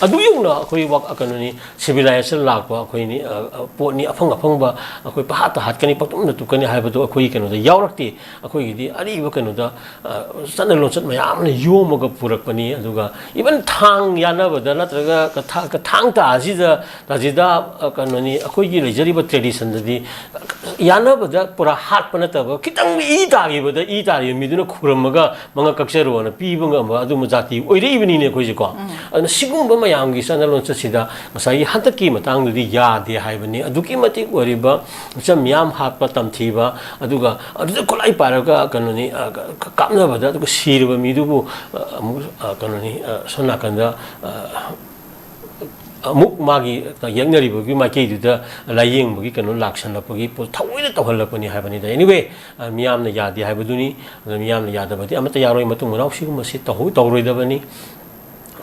ꯑꯗꯨ ꯌꯧꯅ ꯑꯩꯈꯣꯏ ꯋꯥ-, ꯀꯩꯅꯣꯅꯤ, civilization ꯂꯥꯛꯄ ꯑꯩꯈꯣꯏꯅꯤ, ꯑ, ꯑ, ꯄꯣꯠꯅꯤ, ꯑꯐꯪ ꯑꯐꯪꯕ ꯑꯩꯈꯣꯏ ꯄꯪꯍꯥꯠꯇ ꯍꯥꯠꯀꯅꯤ, ꯄꯪꯇꯨꯝꯗ ꯇꯨꯞꯀꯅꯤ ꯍꯥꯏꯕꯗꯣ ꯑꯩꯈꯣꯏꯒꯤ ꯀꯩꯅꯣꯗ ꯌꯥꯎꯔꯛꯇꯦ꯫ ꯑꯩꯈꯣꯏꯒꯤꯗꯤ ꯑꯔꯤꯕ ꯀꯩꯅꯣꯗ, ꯑ, ꯆꯠꯅ ꯂꯣꯟꯆꯠ ꯃꯌꯥꯝꯅ ꯌꯣꯝꯃꯒ ꯄꯨꯔꯛꯄꯅꯤ꯫ ꯑꯗꯨꯒ even ꯊꯥꯡ ꯌꯥꯟꯅꯕꯗ ꯅꯠꯇ꯭ꯔꯒ ꯀ-, ꯊꯥ-, ꯀ-, ꯊꯥꯡ ꯇꯥ ꯑꯁꯤꯗ ꯇꯥꯖꯤꯗ, ꯑ, ꯀꯩꯅꯣꯅꯤ, ꯑꯩꯈꯣꯏꯒꯤ ꯂꯩꯖꯔꯤꯕ traditionꯗꯗꯤ ꯌꯥꯟꯅꯕꯗ ꯄꯨꯔꯥ ꯍꯥꯠꯄ ꯅꯠꯇꯕ, ꯈꯤꯇꯪ ꯏ ꯇꯥꯈꯤꯕꯗ ꯏ ꯇꯥꯔꯤꯕ ꯃꯤꯗꯨꯅ ꯈꯨꯔꯝꯃꯒ ꯃꯉꯛ ꯀꯛꯆꯔꯣꯅ ꯄꯤꯕ ꯉꯝꯕ ꯑꯗꯨꯝꯕ ꯖꯥꯇꯤ ꯑꯣꯏꯔꯛꯏꯕꯅꯤꯅꯦ ꯑꯩꯈꯣꯏꯁꯦꯀꯣ꯫ ꯎꯝ꯫ ꯑꯗꯨꯅ ꯁꯤꯒꯨꯝꯕ ꯃꯌꯥꯝꯒꯤ ꯆꯠꯅ ꯂꯣꯟꯆꯠꯁꯤꯗ ꯉꯁꯥꯏꯒꯤ ꯍꯟꯗꯛꯀꯤ ꯃꯇꯥꯡꯗꯨꯗꯤ ꯌꯥꯗꯦ ꯍꯥꯏꯕꯅꯤ꯫ ꯑꯗꯨꯛꯀꯤ ꯃꯇꯤꯛ ꯑꯣꯏꯔꯤꯕ ꯃꯤꯆꯝ ꯃꯤꯌꯥꯝ ꯍꯥꯠꯄ, ꯇꯝꯊꯤꯕ, ꯑꯗꯨꯒ ꯑꯗꯨꯗ ꯈꯨꯠꯂꯥꯏ ꯄꯥꯏꯔꯒ ꯀꯩꯅꯣꯅꯤ, ꯑ, ꯀ-, ꯀꯥꯞꯅꯕꯗ, ꯑꯗꯨꯒ ꯁꯤꯔꯕ ꯃꯤꯗꯨꯕꯨ, ꯑ, ꯑꯃꯨꯛ, ꯑ, ꯀꯩꯅꯣꯅꯤ, ꯑ, ꯁꯣꯝ ꯅꯥꯀꯟꯗ, ꯑ, ꯑꯃꯨꯛ ꯃꯥꯒꯤ ꯌꯦꯛꯅꯔꯤꯕꯒꯤ ꯃꯥꯏꯀꯩꯗꯨꯗ ꯂꯥꯏꯌꯦꯡꯕꯒꯤ ꯀꯩꯅꯣ ꯂꯥꯛꯁꯜꯂꯛꯄꯒꯤ ꯄꯣꯠ ꯊꯑꯣꯏꯅ ꯇꯧꯍꯜꯂꯛꯄꯅꯤ ꯍꯥꯏꯕꯅꯤꯗ꯫ Anyway, ꯑ, ꯃꯤꯌꯥꯝꯅ ꯌꯥꯗꯦ ꯍꯥꯏꯕꯗꯨꯅꯤ꯫ ꯑꯗꯨ ꯃꯤꯌꯥꯝꯅ ꯌꯥꯗꯕꯗꯤ ꯑꯃꯠꯇ ꯌꯥꯔꯣꯏ꯫ ꯃꯇꯨꯡ ꯃꯅꯥꯎ ꯁꯤꯒꯨꯝꯕꯁꯤ ꯇꯧꯍꯧ-, ꯇꯧꯔꯣꯏꯗꯕꯅꯤ꯫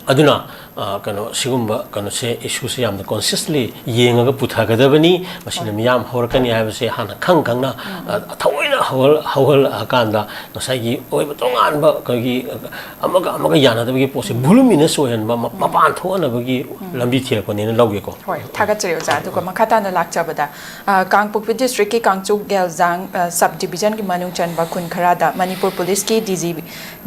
ꯑꯗꯨꯅ, ꯑ, ꯀꯩꯅꯣ, ꯁꯤꯒꯨꯝꯕ ꯀꯩꯅꯣꯁꯦ, issueꯁꯦ ꯌꯥꯝꯅ consciously ꯌꯦꯡꯉꯒ ꯄꯨꯊꯒꯗꯕꯅꯤ꯫ ꯃꯁꯤꯅ ꯍꯣꯏ꯫ ꯃꯤꯌꯥꯝ ꯍꯧꯔꯛꯀꯅꯤ ꯍꯥꯏꯕꯁꯦ ꯍꯥꯟꯅ ꯈꯪ ꯈꯪꯅ, ꯎꯝ꯫ ꯑ, ꯊꯑꯣꯏꯅ ꯍꯧꯍꯜ-, ꯍꯧꯍꯜꯂꯛꯑꯀꯥꯟꯗ ꯉꯁꯥꯏꯒꯤ ꯑꯣꯏꯕ ꯇꯣꯉꯥꯟꯕ ꯑꯩꯈꯣꯏꯒꯤ ꯑꯃꯒ ꯑꯃꯒ ꯌꯥꯅꯗꯕꯒꯤ ꯄꯣꯠꯁꯦ ꯎꯝ꯫ Voluminous ꯑꯣꯏꯍꯟꯕ, ꯃ-, ꯎꯝ꯫ ꯃꯄꯥꯟ ꯊꯣꯛꯍꯟꯅꯕꯒꯤ ꯎꯝ꯫ ꯂꯝꯕꯤ ꯊꯤꯔꯛꯄꯅꯦꯅ ꯂꯧꯒꯦꯀꯣ꯫ ꯍꯣꯏ, ꯊꯥꯒꯠꯆꯔꯤ ꯑꯣꯖꯥ꯫ ꯑꯗꯨꯒ ꯃꯈꯥ ꯇꯥꯅ ꯂꯥꯛꯆꯕꯗ, ꯑ, ꯀꯥꯡꯄꯣꯛꯄꯤ districtꯀꯤ ꯀꯥꯡꯆꯨꯞ ꯒꯦꯜꯖꯥꯡ, ꯑ, sub divisionꯒꯤ ꯃꯅꯨꯡ ꯆꯟꯕ ꯈꯨꯟ ꯈꯔꯗ ꯃꯅꯤꯄꯨꯔ policeꯀꯤ DG,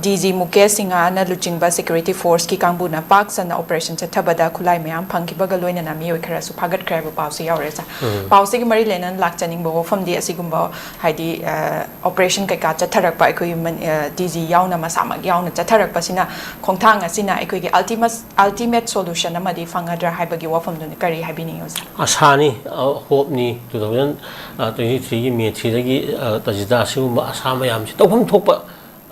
DG ꯃꯨꯀꯦꯁ ꯁꯤꯡꯍꯅ ꯂꯨꯆꯤꯡꯕ security forceꯀꯤ ꯀꯥꯡꯕꯨꯅ ꯄꯥꯛ ꯁꯟꯅ ꯑꯣꯄꯔꯦꯁꯟ ꯆꯠꯊꯕꯗ ꯈꯨꯠꯂꯥꯏ ꯃꯌꯥꯝ ꯐꯪꯈꯤꯕꯒ ꯂꯣꯏꯅꯅ ꯃꯤꯑꯣꯏ ꯈꯔꯁꯨ ꯐꯥꯒꯠꯈ꯭ꯔꯦ ꯍꯥꯏꯕ ꯄꯥꯎꯁꯤ ꯌꯥꯎꯔꯦ, ꯁꯥꯔ꯫ ꯄꯥꯎꯁꯤꯒꯤ ꯃꯔꯤ ꯂꯩꯅꯅ ꯂꯥꯛꯆꯅꯤꯡꯕ ꯋꯥꯐꯝꯗꯤ, ꯑꯁꯤꯒꯨꯝꯕ ꯍꯥꯏꯗꯤ, ꯑ, ꯑꯣꯄꯔꯦꯁꯟ ꯀꯩꯀꯥ ꯆꯠꯊꯔꯛꯄ, ꯑꯩꯈꯣꯏꯒꯤ ꯃꯟ-, ꯑ, ꯗꯤ ꯖꯤ ꯌꯥꯎꯅ, ꯃꯁꯥꯃꯛ ꯌꯥꯎꯅ ꯆꯠꯊꯔꯛꯄꯁꯤꯅ ꯈꯣꯡꯊꯥꯡ ꯑꯁꯤꯅ ꯑꯩꯈꯣꯏꯒꯤ ꯑꯜꯇꯤꯃꯁ-, ꯑꯜꯇꯤꯃꯦꯠ ꯁꯣꯂꯨꯁꯟ ꯑꯃꯗꯤ ꯐꯪꯒꯗ꯭ꯔꯥ ꯍꯥꯏꯕꯒꯤ ꯋꯥꯐꯝꯗꯨꯅ ꯀꯔꯤ ꯍꯥꯏꯕꯤꯅꯤꯡꯉꯤ, ꯑꯣꯖꯥ? ꯑꯁꯥꯅꯤ, ꯑ, ꯍꯣꯞꯅꯤ꯫ Two thousand twenty threeꯒꯤ May threeꯗꯒꯤ, ꯑ, ꯇꯖꯤꯗ ꯑꯁꯤꯒꯨꯝꯕ ꯑꯁꯥ ꯃꯌꯥꯝꯁꯤ ꯇꯧꯐꯝ ꯊꯣꯛꯄ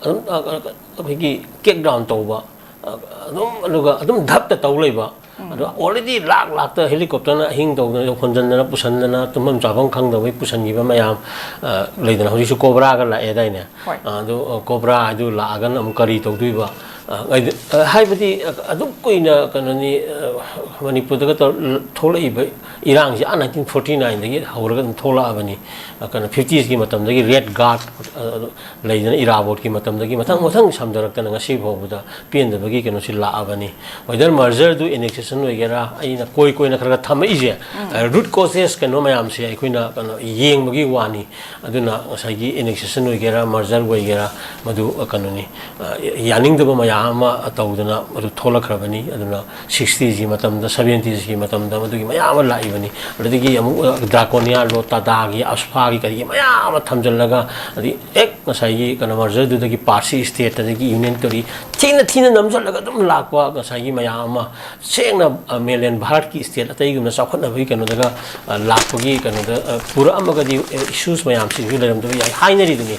ꯑꯗꯨꯝ, ꯑ, ꯑ, ꯑꯩꯈꯣꯏꯒꯤ ꯀꯦꯛ ꯗꯥꯎꯟ ꯇꯧꯕ, ꯑ, ꯑꯗꯨꯝ, ꯑꯗꯨꯒ ꯑꯗꯨꯝ ꯙꯞꯇ ꯇꯧ ꯂꯩꯕ꯫ ꯑꯗꯣ already ꯂꯥꯛ ꯂꯥꯛꯇ helicopterꯅ ꯑꯍꯤꯡ ꯇꯧꯗꯅ, ꯍꯣꯟꯖꯟꯗꯅ, ꯄꯨꯁꯟꯗꯅ, ꯇꯨꯝꯐꯝ ꯆꯥꯐꯝ ꯈꯪꯗꯕꯩ ꯄꯨꯁꯟꯈꯤꯕ ꯃꯌꯥꯝ, ꯑ, ꯂꯩꯗꯅ, ꯍꯧꯖꯤꯛꯁꯨ ꯀꯣꯕ꯭ꯔꯥꯒ ꯂꯥꯛꯑꯦꯗꯥꯏꯅꯦ? ꯍꯣꯏ꯫ ꯑ, ꯑꯗꯨ, ꯑ, ꯀꯣꯕ꯭ꯔꯥ ꯍꯥꯏꯗꯨ ꯂꯥꯛꯑꯒꯅ ꯑꯃꯨꯛ ꯀꯔꯤ ꯇꯧꯗꯣꯏꯕ? ꯑ, ꯍꯥꯏꯗꯤ, ꯑ, ꯍꯥꯏꯕꯗꯤ, ꯑ, ꯑꯗꯨꯛ ꯀꯨꯏꯅ, ꯀꯩꯅꯣꯅꯤ, ꯑ, ꯃꯅꯤꯄꯨꯔꯗꯒ ꯇꯧ-, ꯊꯣꯛꯂꯛꯏꯕ ꯏꯔꯥꯡꯁꯤ ꯑꯥ nineteen forty nineꯗꯒꯤ ꯍꯧꯔꯒ ꯑꯗꯨꯝ ꯊꯣꯛꯂꯛꯑꯕꯅꯤ꯫ ꯑ, ꯀꯩꯅꯣ, fiftiesꯀꯤ ꯃꯇꯝꯗꯒꯤ ꯔꯦꯠ ꯒꯥꯔꯗ, ꯑ, ꯑꯗꯨ ꯂꯩꯗꯅ, ꯏꯔꯥꯕꯣꯠꯀꯤ ꯃꯇꯝꯗꯒꯤ ꯃꯊꯪ ꯃꯊꯪ ꯁꯝꯊꯔꯛꯇꯅ ꯉꯁꯤ ꯐꯥꯎꯕꯗ ꯄꯦꯟꯗꯕꯒꯤ ꯀꯩꯅꯣꯁꯤ ꯂꯥꯛꯑꯕꯅꯤ꯫ Whether mergerꯗꯨ annexation ꯑꯣꯏꯒꯦꯔꯥ, ꯑꯩꯅ ꯀꯣꯏ ꯀꯣꯏꯅ ꯈꯔ ꯈꯔ ꯊꯝꯃꯛꯏꯁꯦ, ꯑ, root causes ꯀꯩꯅꯣ ꯃꯌꯥꯝꯁꯦ ꯑꯩꯈꯣꯏꯅ, ꯀꯩꯅꯣ, ꯌꯦꯡꯕꯒꯤ ꯋꯥꯅꯤ꯫ ꯑꯗꯨꯅ ꯉꯁꯥꯏꯒꯤ annexation ꯑꯣꯏꯒꯦꯔꯥ, merger ꯑꯣꯏꯒꯦꯔꯥ, ꯃꯗꯨ, ꯑ, ꯀꯩꯅꯣꯅꯤ, ꯑ, ꯌꯥꯅꯤꯡꯗꯕ ꯃꯌꯥꯝ ꯑꯃ ꯇꯧꯗꯅ ꯃꯗꯨ ꯊꯣꯛꯂꯛꯈ꯭ꯔꯕꯅꯤ꯫ ꯑꯗꯨꯅ sixtiesꯀꯤ ꯃꯇꯝꯗ, seventies ꯃꯇꯝꯗ ꯃꯗꯨꯒꯤ ꯃꯌꯥꯝ ꯑꯃ ꯂꯥꯛꯏꯕꯅꯤ꯫ ꯑꯗꯨꯗꯒꯤ ꯑꯃꯨꯛ, ꯑ, ꯗ꯭ꯔꯥꯀꯣꯅꯤꯌꯥ ꯂꯣ, ꯇꯥꯗꯥꯒꯤ, ꯑꯁꯐꯥꯒꯤ, ꯀꯔꯤꯒꯤ ꯃꯌꯥꯝ ꯑꯃ ꯊꯝꯖꯤꯜꯂꯒ, ꯑꯗꯩ ꯍꯦꯛ ꯉꯁꯥꯏꯒꯤ ꯀꯩꯅꯣ mergerꯗꯨꯗꯒꯤ ꯄꯥꯔꯁꯤ state, ꯑꯗꯒꯤ union territory ꯊꯤꯅ ꯊꯤꯅ ꯅꯝꯁꯤꯜꯂꯒ ꯑꯗꯨꯝ ꯂꯥꯛꯄ ꯉꯁꯥꯏꯒꯤ ꯃꯌꯥꯝ ꯑꯃ ꯁꯦꯡꯅ, ꯑ, mainland ꯚꯥꯔꯠꯀꯤ state ꯑꯇꯩꯒꯨꯝꯅ ꯆꯥꯎꯈꯠꯅꯕꯒꯤ ꯀꯩꯅꯣꯗꯒ, ꯑ, ꯂꯥꯛꯄꯒꯤ ꯀꯩꯅꯣꯗ, ꯑ, ꯄꯨꯔꯛꯑꯝꯃꯒꯗꯤ, ꯑ, issues ꯃꯌꯥꯝꯁꯤꯡꯁꯨ ꯂꯩꯔꯝꯗꯕ ꯌꯥꯏ ꯍꯥꯏꯅꯔꯤꯗꯨꯅꯤ꯫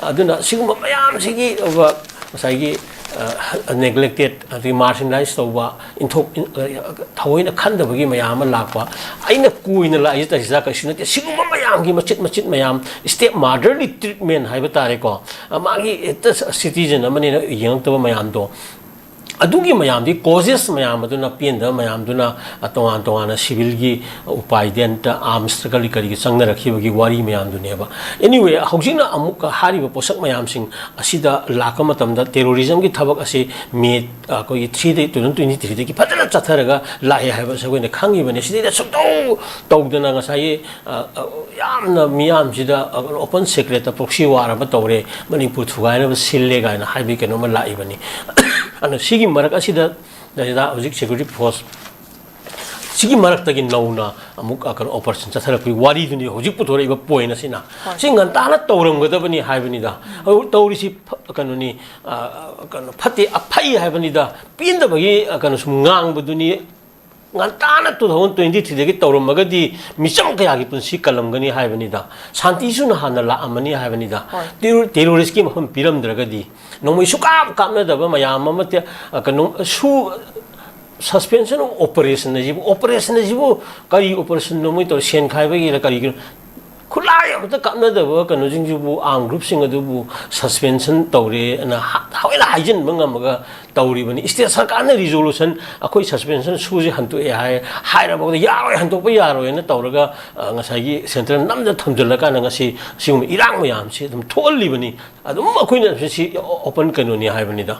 ꯑꯗꯨꯅ ꯁꯤꯒꯨꯝꯕ ꯃꯌꯥꯝꯁꯤꯒꯤ, ꯑ, ꯉꯁꯥꯏꯒꯤ, ꯑ, neglected, ꯑꯗꯒꯤ marginalize ꯇꯧꯕ, ꯏꯟꯊꯣꯛ-, ꯏꯟ-, ꯑ, ꯊꯑꯣꯏꯅ ꯈꯟꯗꯕꯒꯤ ꯃꯌꯥꯝ ꯑꯃ ꯂꯥꯛꯄ꯫ ꯑꯩꯅ ꯀꯣꯏꯅ ꯂꯥꯛꯏꯁꯦ ꯇꯁꯤꯗ ꯀꯩꯁꯨ ꯅꯠꯇꯦ꯫ ꯁꯤꯒꯨꯝꯕ ꯃꯌꯥꯝꯒꯤ ꯃꯆꯤꯠ ꯃꯆꯤꯠ ꯃꯌꯥꯝ, step motherly treatment ꯍꯥꯏꯕ ꯇꯥꯔꯦꯀꯣ, ꯑ, ꯃꯥꯒꯤ ꯍꯦꯛꯇ citizen ꯑꯃꯅꯦꯅ ꯌꯦꯡꯉꯛꯇꯕ ꯃꯌꯥꯝꯗꯣ, ꯑꯗꯨꯒꯤ ꯃꯌꯥꯝꯗꯤ causes ꯃꯌꯥꯝ ꯑꯗꯨꯅ, ꯄꯦꯟꯗꯕ ꯃꯌꯥꯝꯗꯨꯅ, ꯑ, ꯇꯣꯉꯥꯟ ꯇꯣꯉꯥꯟꯅ civilꯒꯤ ꯎꯄꯥꯏꯗꯦꯟꯇ arms struggleꯒꯤ ꯀꯔꯤꯒꯤ ꯆꯪꯅꯔꯛꯈꯤꯕꯒꯤ ꯋꯥꯔꯤ ꯃꯌꯥꯝꯗꯨꯅꯦꯕ꯫ Anyway, ꯍꯧꯖꯤꯛꯅ ꯑꯃꯨꯛꯀ ꯍꯥꯏꯔꯤꯕ ꯄꯣꯠꯁꯛ ꯃꯌꯥꯝꯁꯤꯡ ꯑꯁꯤꯗ ꯂꯥꯛꯄ ꯃꯇꯝꯗ terrorismꯒꯤ ꯊꯕꯛ ꯑꯁꯤ May, ꯑ, ꯑꯩꯈꯣꯏꯒꯤ three two thousand twenty threeꯗꯒꯤ ꯐꯖꯅ ꯆꯠꯊꯔꯒ ꯂꯥꯛꯑꯦ ꯍꯥꯏꯕꯁꯤ ꯑꯩꯈꯣꯏꯅ ꯈꯪꯉꯤꯕꯅꯤ꯫ ꯁꯤꯗꯩꯗ ꯁꯨꯛꯇꯧ ꯇꯧꯗꯅ ꯉꯁꯥꯏꯒꯤ, ꯑ, ꯑ, ꯌꯥꯝꯅ ꯃꯤꯌꯥꯝꯁꯤꯗ, ꯑ, open secretꯇ proxy war ꯑꯃ ꯇꯧꯔꯦ, ꯃꯅꯤꯄꯨꯔ ꯊꯨꯒꯥꯏꯅꯕ ꯁꯤꯜꯂꯦ ꯀꯥꯏꯅ ꯍꯥꯏꯕꯒꯤ ꯀꯩꯅꯣꯝꯃ ꯂꯥꯛꯏꯕꯅꯤ꯫ ꯑꯗꯨꯅ ꯁꯤꯒꯤ ꯃꯔꯛ ꯑꯁꯤꯗ ꯁꯤꯗ ꯍꯧꯖꯤꯛ ꯁꯦꯀ꯭ꯌꯨꯔꯤꯇꯤ ꯐꯣꯔꯁ ꯁꯤꯒꯤ ꯃꯔꯛꯇꯒꯤ ꯅꯧꯅ ꯑꯃꯨꯛ, ꯑ, ꯀꯩꯅꯣ, ꯑꯣꯄꯔꯦꯁꯟ ꯆꯠꯊꯔꯛꯄꯒꯤ ꯋꯥꯔꯤꯗꯨꯅꯤ ꯍꯧꯖꯤꯛ ꯄꯨꯊꯣꯔꯛꯏꯕ ꯄꯣꯏꯟ ꯑꯁꯤꯅ꯫ ꯍꯣꯏ꯫ ꯁꯤ ꯉꯟꯇꯥꯅ ꯇꯧꯔꯝꯒꯗꯕꯅꯤ ꯍꯥꯏꯕꯅꯤꯗ꯫ ꯎꯝ꯫ ꯑꯗꯨ ꯇꯧꯔꯤꯁꯤ ꯐ-, ꯀꯩꯅꯣꯅꯤ, ꯑ, ꯀꯩꯅꯣ, ꯐꯠꯇꯦ, ꯑꯐꯩ ꯍꯥꯏꯕꯅꯤꯗ꯫ ꯄꯦꯟꯗꯕꯒꯤ, ꯑ, ꯀꯩꯅꯣ, ꯁꯨꯝ ꯉꯥꯡꯕꯗꯨꯅꯤ꯫ ꯉꯟꯇꯥꯅ two thousand twenty threeꯗꯒꯤ ꯇꯧꯔꯝꯃꯒꯗꯤ ꯃꯤꯆꯝ ꯀꯌꯥꯒꯤ ꯄꯨꯟꯁꯤ ꯀꯜꯂꯝꯒꯅꯤ ꯍꯥꯏꯕꯅꯤꯗ꯫ ꯁꯥꯟꯇꯤꯁꯨ ꯍꯥꯟꯅ ꯂꯥꯛꯑꯝꯃꯅꯤ ꯍꯥꯏꯕꯅꯤꯗ꯫ ꯍꯣꯏ꯫ ꯇꯦꯔꯣ-, ꯇꯦꯔꯣꯔꯤꯁꯀꯤ ꯃꯐꯝ ꯄꯤꯔꯝꯗ꯭ꯔꯒꯗꯤ꯫ ꯅꯣꯡꯃꯩ ꯁꯨꯀꯥꯞ ꯀꯥꯞꯅꯗꯕ ꯃꯌꯥꯝ ꯑꯃ ꯇꯦ-, ꯑ, ꯀꯩꯅꯣ, ꯁꯨ-, suspension of operation ꯍꯥꯏꯁꯤꯕꯨ, operation ꯍꯥꯏꯁꯤꯕꯨ ꯀꯔꯤ operation ꯅꯣ ꯃꯣꯏ ꯇꯧꯔꯤ? ꯁꯦꯟ ꯈꯥꯏꯕꯒꯤꯔ ꯀꯔꯤꯒꯤꯅꯣ? ꯈꯨꯠꯂꯥꯏ ꯑꯃꯇ ꯀꯥꯞꯅꯗꯕ ꯀꯩꯅꯣꯁꯤꯡꯁꯤꯕꯨ, armed group ꯁꯤꯡ ꯑꯗꯨꯕꯨ suspension ꯇꯧꯔꯦꯅ ꯍ-, ꯍꯣꯏꯅ ꯍꯥꯏꯖꯤꯟꯕ ꯉꯝꯃꯒ ꯇꯧꯔꯤꯕꯅꯤ꯫ State ꯁꯔꯀꯥꯔꯅ resolution ꯑꯩꯈꯣꯏ suspension ꯁꯨꯁꯦ ꯍꯟꯇꯣꯛꯑꯦ ꯍꯥꯏ, ꯍꯥꯏꯔꯕ ꯌꯥꯔꯣꯏ, ꯍꯟꯇꯣꯛꯄ ꯌꯥꯔꯣꯏꯅ ꯇꯧꯔꯒ, ꯑ, ꯉꯁꯥꯏꯒꯤ central ꯅꯝꯗ ꯊꯝꯖꯤꯜꯂꯀꯥꯟꯗ ꯉꯁꯤ ꯁꯤꯒꯨꯝꯕ ꯏꯔꯥꯡ ꯃꯌꯥꯝꯁꯤ ꯑꯗꯨꯝ ꯊꯣꯛꯍꯜꯂꯤꯕꯅꯤ꯫ ꯑꯗꯨꯝ ꯑꯩꯈꯣꯏꯅ ꯁꯤ open ꯀꯩꯅꯣꯅꯤ ꯍꯥꯏꯕꯅꯤꯗ꯫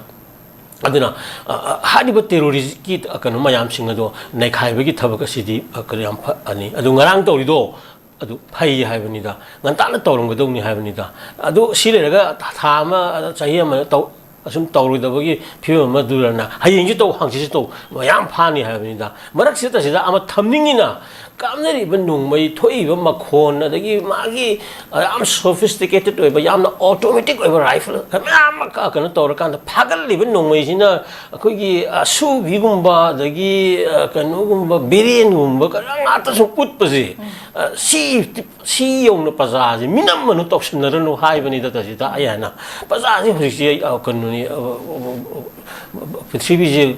ꯑꯗꯨꯅ, ꯑ, ꯑ, ꯍꯥꯏꯔꯤꯕ terrorist ꯀꯤ, ꯑ, ꯀꯩꯅꯣ ꯃꯌꯥꯝꯁꯤꯡ ꯑꯗꯣ ꯅꯩꯈꯥꯏꯕꯒꯤ ꯊꯕꯛ ꯑꯁꯤꯗꯤ, ꯑ, ꯀꯩꯅꯣ ꯌꯥꯝ ꯐꯅꯤ꯫ ꯑꯗꯨ ꯉꯔꯥꯡ ꯇꯧꯔꯤꯗꯣ ꯑꯗꯨ ꯐꯩ ꯍꯥꯏꯕꯅꯤꯗ, ꯉꯟꯇꯥꯅ ꯇꯧꯔꯝꯒꯗꯧꯅꯤ ꯍꯥꯏꯕꯅꯤꯗ꯫ ꯑꯗꯨ ꯁꯤ ꯂꯩꯔꯒ ꯊꯥ, ꯊꯥ ꯑꯃ, ꯆꯍꯤ ꯑꯃ ꯇꯧ-, ꯑꯁꯨꯝ ꯇꯧꯔꯣꯏꯗꯕꯒꯤ ꯐꯤꯕꯝ ꯑꯃꯗꯨꯗꯅ ꯍꯌꯦꯡꯁꯨ ꯇꯧ, ꯍꯪꯆꯤꯠꯁꯨ ꯇꯧ, ꯃꯌꯥꯝ ꯐꯥꯅꯤ ꯍꯥꯏꯕꯅꯤꯗ꯫ ꯃꯔꯛꯁꯤꯗ ꯁꯤꯗ ꯑꯃ ꯊꯝꯅꯤꯡꯉꯤꯅ, ꯀꯥꯞꯅꯔꯤꯕ ꯅꯣꯡꯃꯩ ꯊꯣꯛꯏꯕ ꯃꯈꯣꯟ, ꯑꯗꯒꯤ ꯃꯥꯒꯤ, ꯑ, ꯌꯥꯝ sophisticated ꯑꯣꯏꯕ, ꯌꯥꯝꯅ automatic ꯑꯣꯏꯕ rifle ꯃꯌꯥꯝ ꯑꯃ ꯀ-, ꯀꯩꯅꯣ ꯇꯧꯔꯀꯥꯟꯗ ꯐꯥꯒꯠꯂꯤꯕ ꯅꯣꯡꯃꯩꯁꯤꯅ ꯑꯩꯈꯣꯏꯒꯤ ꯑꯁꯨꯕꯤꯒꯨꯝꯕ, ꯑꯗꯒꯤ, ꯑ, ꯀꯩꯅꯣꯒꯨꯝꯕ, ꯕꯤꯔꯦꯟꯒꯨꯝꯕ ꯀꯩꯅꯣ ꯉꯥꯛꯇ ꯁꯨꯝ ꯎꯠꯄꯁꯦ, ꯑ, ꯁꯤ, ꯁꯤ ꯌꯧꯅ ꯄ꯭ꯔꯖꯥꯁꯦ ꯃꯤꯅꯝꯃꯅꯨ, ꯇꯧꯁꯤꯟꯅꯔꯅꯨ ꯍꯥꯏꯕꯅꯤꯗ ꯇꯁꯤꯗ ꯑꯩ ꯍꯥꯏꯅ꯫ ꯄ꯭ꯔꯖꯥꯁꯦ ꯍꯧꯖꯤꯛꯁꯦ, ꯑ, ꯀꯩꯅꯣꯅꯤ, ꯑ, ꯑ, ꯑ, ꯄ꯭ꯔꯤꯊꯤꯕꯤꯁꯦ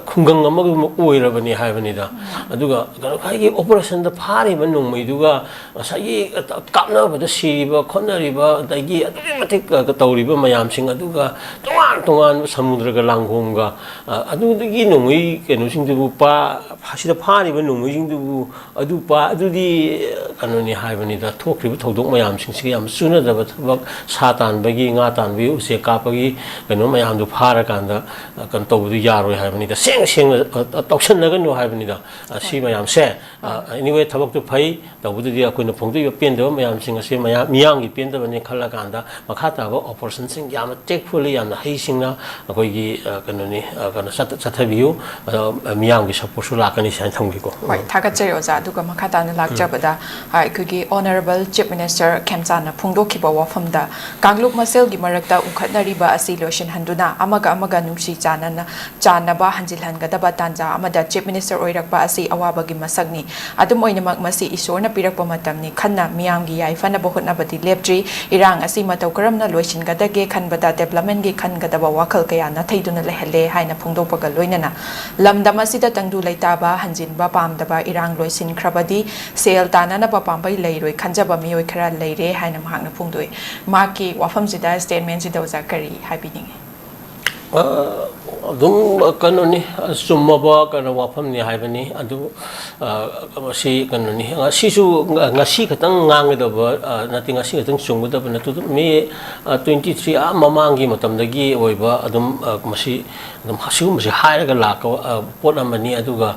ꯈꯨꯡꯒꯪ ꯑꯃꯒꯨꯝꯕ ꯑꯣꯏꯔꯕꯅꯤ ꯍꯥꯏꯕꯅꯤꯗ꯫ ꯑꯗꯨꯒ ꯀꯩꯅꯣ, ꯉꯁꯥꯏꯒꯤ operation ꯗ ꯐꯥꯔꯤꯕ ꯅꯣꯡꯃꯩꯗꯨꯒ ꯉꯁꯥꯏꯒꯤ ꯀꯥꯞꯅꯕꯗ ꯁꯤꯔꯤꯕ ꯈꯣꯠꯅꯔꯤꯕ, ꯑꯗꯒꯤ ꯑꯗꯨꯛꯀꯤ ꯃꯇꯤꯛ ꯇꯧꯔꯤꯕ ꯃꯌꯥꯝꯁꯤꯡ ꯑꯗꯨꯒ, ꯇꯣꯉꯥꯟ ꯇꯣꯉꯥꯟꯕ ꯁꯃꯨꯗ꯭ꯔꯒ ꯂꯥꯡꯒꯣꯡꯒ, ꯑꯗꯨꯗꯒꯤ ꯅꯣꯡꯃꯩ ꯀꯩꯅꯣꯁꯤꯡꯗꯨꯕꯨ ꯄꯥ-, ꯁꯤꯗ ꯐꯥꯔꯤꯕ ꯅꯣꯡꯃꯩꯁꯤꯡꯗꯨꯕꯨ ꯑꯗꯨ ꯄꯥ-, ꯑꯗꯨꯗꯤ ꯀꯩꯅꯣꯅꯤ ꯍꯥꯏꯕꯅꯤꯗ, ꯊꯣꯛꯈ꯭ꯔꯤꯕ ꯊꯧꯗꯣꯛ ꯃꯌꯥꯝꯁꯤꯡꯁꯤꯒ ꯌꯥꯝ ꯆꯨꯅꯗꯕ ꯊꯕꯛ, ꯁꯥ ꯇꯥꯟꯕꯒꯤ, ꯉꯥ ꯇꯥꯟꯕꯒꯤ, ꯎꯆꯦꯛ ꯀꯥꯞꯄꯒꯤ ꯀꯩꯅꯣ ꯃꯌꯥꯝꯗꯨ ꯐꯥꯔꯀꯥꯟꯗ, ꯑ, ꯀꯩꯅꯣ ꯇꯧꯕꯗꯨ ꯌꯥꯔꯣꯏ ꯍꯥꯏꯕꯅꯤꯗ, ꯁꯦꯡ ꯁꯦꯡꯅ, ꯑ, ꯑ, ꯇꯧꯁꯟꯅꯒꯅꯨ ꯍꯥꯏꯕꯅꯤꯗ꯫ ꯑ, ꯁꯤ ꯃꯌꯥꯝꯁꯦ, ꯑ, anyway, ꯊꯕꯛꯇꯨ ꯐꯩ, ꯇꯧꯕꯗꯗꯤ ꯑꯩꯈꯣꯏꯅ ꯐꯣꯡꯗꯣꯛꯏꯕ ꯄꯦꯟꯗꯕ ꯃꯌꯥꯝꯁꯤꯡ ꯑꯁꯤ ꯃꯌꯥꯝ, ꯃꯤꯌꯥꯝꯒꯤ ꯄꯦꯟꯗꯕꯅꯤ ꯈꯜꯂꯀꯥꯟꯗ ꯃꯈꯥ ꯇꯥꯕ operationꯁꯤꯡ ꯌꯥꯝꯅ tactfully, ꯌꯥꯝꯅ ꯍꯩꯁꯤꯡꯅ ꯑꯩꯈꯣꯏꯒꯤ, ꯑ, ꯀꯩꯅꯣꯅꯤ, ꯑ, ꯀꯩꯅꯣ ꯆꯠ-, ꯆꯠꯊꯕꯤꯌꯨ꯫ ꯑ, ꯃꯤꯌꯥꯝꯒꯤ supportꯁꯨ ꯂꯥꯛꯀꯅꯤ ꯍꯥꯏꯅ ꯊꯝꯒꯦꯀꯣ꯫ ꯍꯣꯏ, ꯊꯥꯒꯠꯆꯔꯤ ꯑꯣꯖꯥ꯫ ꯑꯗꯨꯒ ꯃꯈꯥ ꯇꯥꯅ ꯂꯥꯛꯆꯕꯗ, ꯑ, ꯑꯩꯈꯣꯏꯒꯤ Honourable Chief Minister ꯈꯦꯝꯆꯥꯟꯅ ꯐꯣꯡꯗꯣꯛꯈꯤꯕ ꯋꯥꯐꯝꯗ, ꯀꯥꯡꯂꯨꯞ ꯃꯁꯦꯜꯒꯤ ꯃꯔꯛꯇ ꯎꯪꯈꯠꯅꯔꯤꯕ ꯑꯁꯤ ꯂꯣꯏꯁꯤꯟꯍꯟꯗꯨꯅ ꯑꯃꯒ ꯑꯃꯒ ꯅꯨꯡꯁꯤ ꯆꯥꯟꯅꯅ, ꯆꯥꯟꯅꯕ ꯍꯟꯖꯤꯜꯍꯟꯒꯗꯕ ꯇꯥꯟꯖꯥ ꯑꯃꯗ Chief Minister ꯑꯣꯏꯔꯛꯄ ꯑꯁꯤ ꯑꯋꯥꯕꯒꯤ ꯃꯁꯛꯅꯤ꯫ ꯑꯗꯨꯝ ꯑꯣꯏꯅꯃꯛ, ꯃꯁꯤ ꯏꯁꯣꯔꯅ ꯄꯤꯔꯛꯄ ꯃꯇꯝꯅꯤ꯫ ꯈꯟꯅ ꯃꯤꯌꯥꯝꯒꯤ ꯌꯥꯏꯐꯅꯕ ꯍꯣꯠꯅꯕꯗꯤ ꯂꯦꯞꯇ꯭ꯔꯤ꯫ ꯏꯔꯥꯡ ꯑꯁꯤ ꯃꯇꯧ ꯀꯔꯝꯅ ꯂꯣꯏꯁꯤꯟꯒꯗꯒꯦ ꯈꯟꯕꯗ developmentꯀꯤ ꯈꯟꯒꯗꯕ ꯋꯥꯈꯜ ꯀꯌꯥ ꯅꯥꯊꯩꯗꯨꯅ ꯂꯩꯍꯜꯂꯦ ꯍꯥꯏꯅ ꯐꯣꯡꯗꯣꯛꯄꯒ ꯂꯣꯏꯅꯅ, ꯂꯝꯗꯝ ꯑꯁꯤꯗ ꯇꯪꯗꯨ ꯂꯩꯇꯥꯕ, ꯍꯟꯖꯤꯟꯕ ꯄꯥꯝꯗꯕ, ꯏꯔꯥꯡ ꯂꯣꯏꯁꯤꯟꯈ꯭ꯔꯕꯗꯤ ꯁꯦꯜ ꯇꯥꯟꯅꯅꯕ ꯄꯥꯝꯕꯩ ꯂꯩꯔꯣꯏ ꯈꯟꯖꯕ ꯃꯤꯑꯣꯏ ꯈꯔ ꯂꯩꯔꯦ ꯍꯥꯏꯅ ꯃꯍꯥꯛꯅ ꯐꯣꯡꯗꯣꯛꯏ꯫ ꯃꯍꯥꯛꯀꯤ ꯋꯥꯐꯝꯁꯤꯗ, statementꯁꯤꯗ ꯑꯣꯖꯥ ꯀꯔꯤ ꯍꯥꯏꯕꯤꯅꯤꯡꯉꯤ? ꯑ, ꯑꯗꯨꯝ ꯀꯩꯅꯣꯅꯤ, ꯑꯆꯨꯝꯃꯕ ꯀꯩꯅꯣ ꯋꯥꯐꯝꯅꯤ ꯍꯥꯏꯕꯅꯤ꯫ ꯑꯗꯨ, ꯑ, ꯃꯁꯤ ꯀꯩꯅꯣꯅꯤ, ꯉꯁꯤꯁꯨ, ꯉ-, ꯉꯁꯤ ꯈꯛꯇꯪ ꯉꯥꯡꯒꯗꯕ, ꯑ, ꯅꯠꯇꯦ, ꯉꯁꯤ ꯈꯛꯇꯪ ꯆꯨꯝꯒꯗꯕ ꯅꯠꯇꯦ꯫ ꯑꯗꯨꯝ ꯃꯤ, ꯑ, twenty three ꯑꯥ ꯃꯃꯥꯡꯒꯤ ꯃꯇꯝꯗꯒꯤ ꯑꯣꯏꯕ ꯑꯗꯨꯝ, ꯑ, ꯃꯁꯤ ꯑꯗꯨꯝ ꯁꯤꯒꯨꯝꯕꯁꯤ ꯍꯥꯏꯔꯒ ꯂꯥꯛꯄ, ꯑ, ꯄꯣꯠ ꯑꯃꯅꯤ꯫ ꯑꯗꯨꯒ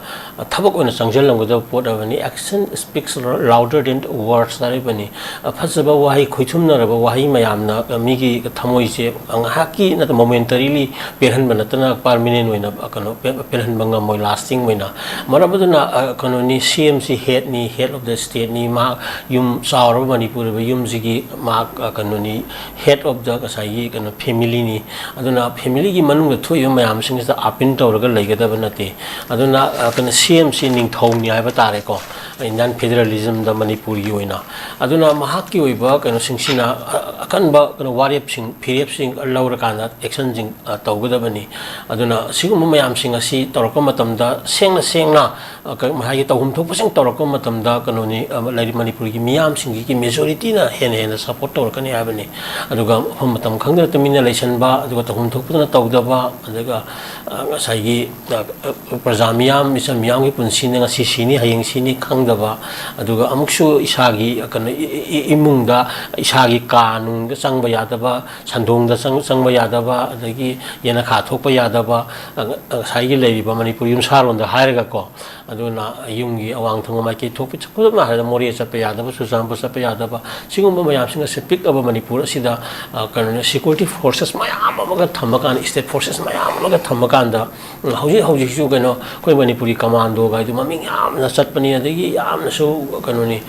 ꯊꯕꯛ ꯑꯣꯏꯅ ꯆꯪꯁꯤꯜꯂꯝꯒꯗꯕ ꯄꯣꯠ ꯑꯃꯅꯤ꯫ Action speaks louder than words ꯍꯥꯏꯔꯤꯕꯅꯤ꯫ ꯐꯖꯕ ꯋꯥꯍꯩ, ꯈꯣꯏꯊꯨꯝꯅꯔꯕ ꯋꯥꯍꯩ ꯃꯌꯥꯝꯅ ꯃꯤꯒꯤ ꯊꯃꯣꯏꯁꯦ ꯉꯥꯏꯍꯥꯛꯀꯤ ꯅꯠꯇ, momentarily ꯄꯦꯜꯍꯟꯕ ꯅꯠꯇꯅ permanent ꯑꯣꯏꯅ, ꯀꯩꯅꯣ, ꯄꯦ-, ꯄꯦꯜꯍꯟꯕ ꯉꯝꯃꯣꯏ, lasting ꯑꯣꯏꯅ꯫ ꯃꯔꯝ ꯑꯗꯨꯅ, ꯑ, ꯀꯩꯅꯣꯅꯤ, CMꯁꯤ headꯅꯤ, head of the stateꯅꯤ꯫ ꯃꯍꯥꯛ ꯌꯨꯝ ꯆꯥꯎꯔꯕ ꯃꯅꯤꯄꯨꯔ ꯑꯣꯏꯕ ꯌꯨꯝꯁꯤꯒꯤ ꯃꯍꯥꯛ, ꯑ, ꯀꯩꯅꯣꯅꯤ, head of the ꯉꯁꯥꯏꯒꯤ ꯀꯩꯅꯣ familyꯅꯤ꯫ ꯑꯗꯨꯅ familyꯒꯤ ꯃꯅꯨꯡꯗ ꯊꯣꯛꯏꯕ ꯃꯌꯥꯝꯁꯤꯡꯁꯤꯗ ꯑꯥꯄꯤꯟ ꯇꯧꯔꯒ ꯂꯩꯒꯗꯕ ꯅꯠꯇꯦ꯫ ꯑꯗꯨꯅ, ꯑ, ꯀꯩꯅꯣ, CMꯁꯤ ꯅꯤꯡꯊꯧꯅꯤ ꯍꯥꯏꯕ ꯇꯥꯔꯦꯀꯣ, Indian federalismꯗ ꯃꯅꯤꯄꯨꯔꯒꯤ ꯑꯣꯏꯅ꯫ ꯑꯗꯨꯅ ꯃꯍꯥꯛꯀꯤ ꯑꯣꯏꯕ ꯀꯩꯅꯣꯁꯤꯡꯁꯤꯅ, ꯑ, ꯑꯀꯟꯕ ꯀꯩꯅꯣ ꯋꯥꯔꯦꯞꯁꯤꯡ, ꯐꯤꯔꯦꯞꯁꯤꯡ ꯂꯧꯔꯀꯥꯟꯗ actionꯁꯤꯡ, ꯑ, ꯇꯧꯒꯗꯕꯅꯤ꯫ ꯑꯗꯨꯅ ꯁꯤꯒꯨꯝꯕ ꯃꯌꯥꯝꯁꯤꯡ ꯑꯁꯤ ꯇꯧꯔꯛꯄ ꯃꯇꯝꯗ ꯁꯦꯡꯅ ꯁꯦꯡꯅ, ꯑ, ꯀ-, ꯍꯥꯏꯗꯤ ꯇꯧꯐꯝ ꯊꯣꯛꯄꯁꯤꯡ ꯇꯧꯔꯛꯄ ꯃꯇꯝꯗ ꯀꯩꯅꯣꯅꯤ, ꯑ, ꯂꯩꯔꯤꯕ ꯃꯅꯤꯄꯨꯔꯒꯤ ꯃꯤꯌꯥꯝꯁꯤꯡꯒꯤ majority ꯅ ꯍꯦꯟꯅ ꯍꯦꯟꯅ support ꯇꯧꯔꯛꯀꯅꯤ ꯍꯥꯏꯕꯅꯤ꯫ ꯑꯗꯨꯒ ꯃꯐꯝ ꯃꯇꯝ ꯈꯪꯗꯅ ꯇꯨꯃꯤꯟꯅ ꯂꯩꯁꯟꯕ, ꯑꯗꯨꯒ ꯇꯧꯐꯝ ꯊꯣꯛꯄꯗꯅ ꯇꯧꯗꯕ, ꯑꯗꯨꯒ, ꯑ, ꯉꯁꯥꯏꯒꯤ, ꯑ, ꯑ, ꯄ꯭ꯔꯖꯥ ꯃꯤꯌꯥꯝ, ꯃꯤꯆꯝ ꯃꯤꯌꯥꯝꯒꯤ ꯄꯨꯟꯁꯤꯅ ꯉꯁꯤ ꯁꯤꯅꯤ, ꯍꯌꯦꯡ ꯁꯤꯅꯤ ꯈꯪꯗꯕ, ꯑꯗꯨꯒ ꯑꯃꯨꯛꯁꯨ ꯏꯁꯥꯒꯤ, ꯑ, ꯀꯩꯅꯣ, ꯏ-, ꯏ-, ꯏꯃꯨꯡꯗ ꯏꯁꯥꯒꯤ ꯀꯥ ꯅꯨꯡꯗ ꯆꯪꯕ ꯌꯥꯗꯕ, ꯁꯟꯗꯣꯡꯗ ꯆꯪ-, ꯆꯪꯕ ꯌꯥꯗꯕ, ꯑꯗꯒꯤ ꯌꯦꯅꯈꯥ ꯊꯣꯛꯄ ꯌꯥꯗꯕ, ꯑ, ꯉ-, ꯉꯁꯥꯏꯒꯤ ꯂꯩꯔꯤꯕ ꯃꯅꯤꯄꯨꯔ ꯌꯨꯝꯁꯥꯔꯣꯟꯗ ꯍꯥꯏꯔꯒꯀꯣ, ꯑꯗꯨꯅ ꯌꯨꯝꯒꯤ ꯑꯋꯥꯡ ꯊꯪꯕ ꯃꯥꯏꯀꯩ ꯊꯣꯛꯄ, ꯈꯨꯗꯝ ꯍꯥꯏꯔꯕꯗ ꯃꯣꯔꯦ ꯆꯠꯄ ꯌꯥꯗꯕ, ꯆꯨꯔꯆꯥꯟꯄꯨꯔ ꯆꯠꯄ ꯌꯥꯗꯕ, ꯁꯤꯒꯨꯝꯕ ꯃꯌꯥꯝꯁꯤꯡ ꯑꯁꯤ ꯄꯤꯛꯂꯕ ꯃꯅꯤꯄꯨꯔ ꯑꯁꯤꯗ, ꯑ, ꯀꯩꯅꯣꯅꯤ, security forces ꯃꯌꯥꯝ ꯑꯃꯒ ꯊꯝꯃꯀꯥꯟꯗ, state forces ꯃꯌꯥꯝ ꯑꯃꯒ ꯊꯝꯃꯀꯥꯟꯗ, ꯎꯝ, ꯍꯧꯖꯤꯛ ꯍꯧꯖꯤꯛꯁꯨ ꯀꯩꯅꯣ, ꯑꯩꯈꯣꯏ ꯃꯅꯤꯄꯨꯔꯤ commando ꯒꯥꯏꯗꯨ ꯃꯃꯤꯡ ꯌꯥꯝꯅ ꯆꯠꯄꯅꯤ, ꯑꯗꯒꯤ ꯌꯥꯝꯅꯁꯨ ꯀꯩꯅꯣꯅꯤ,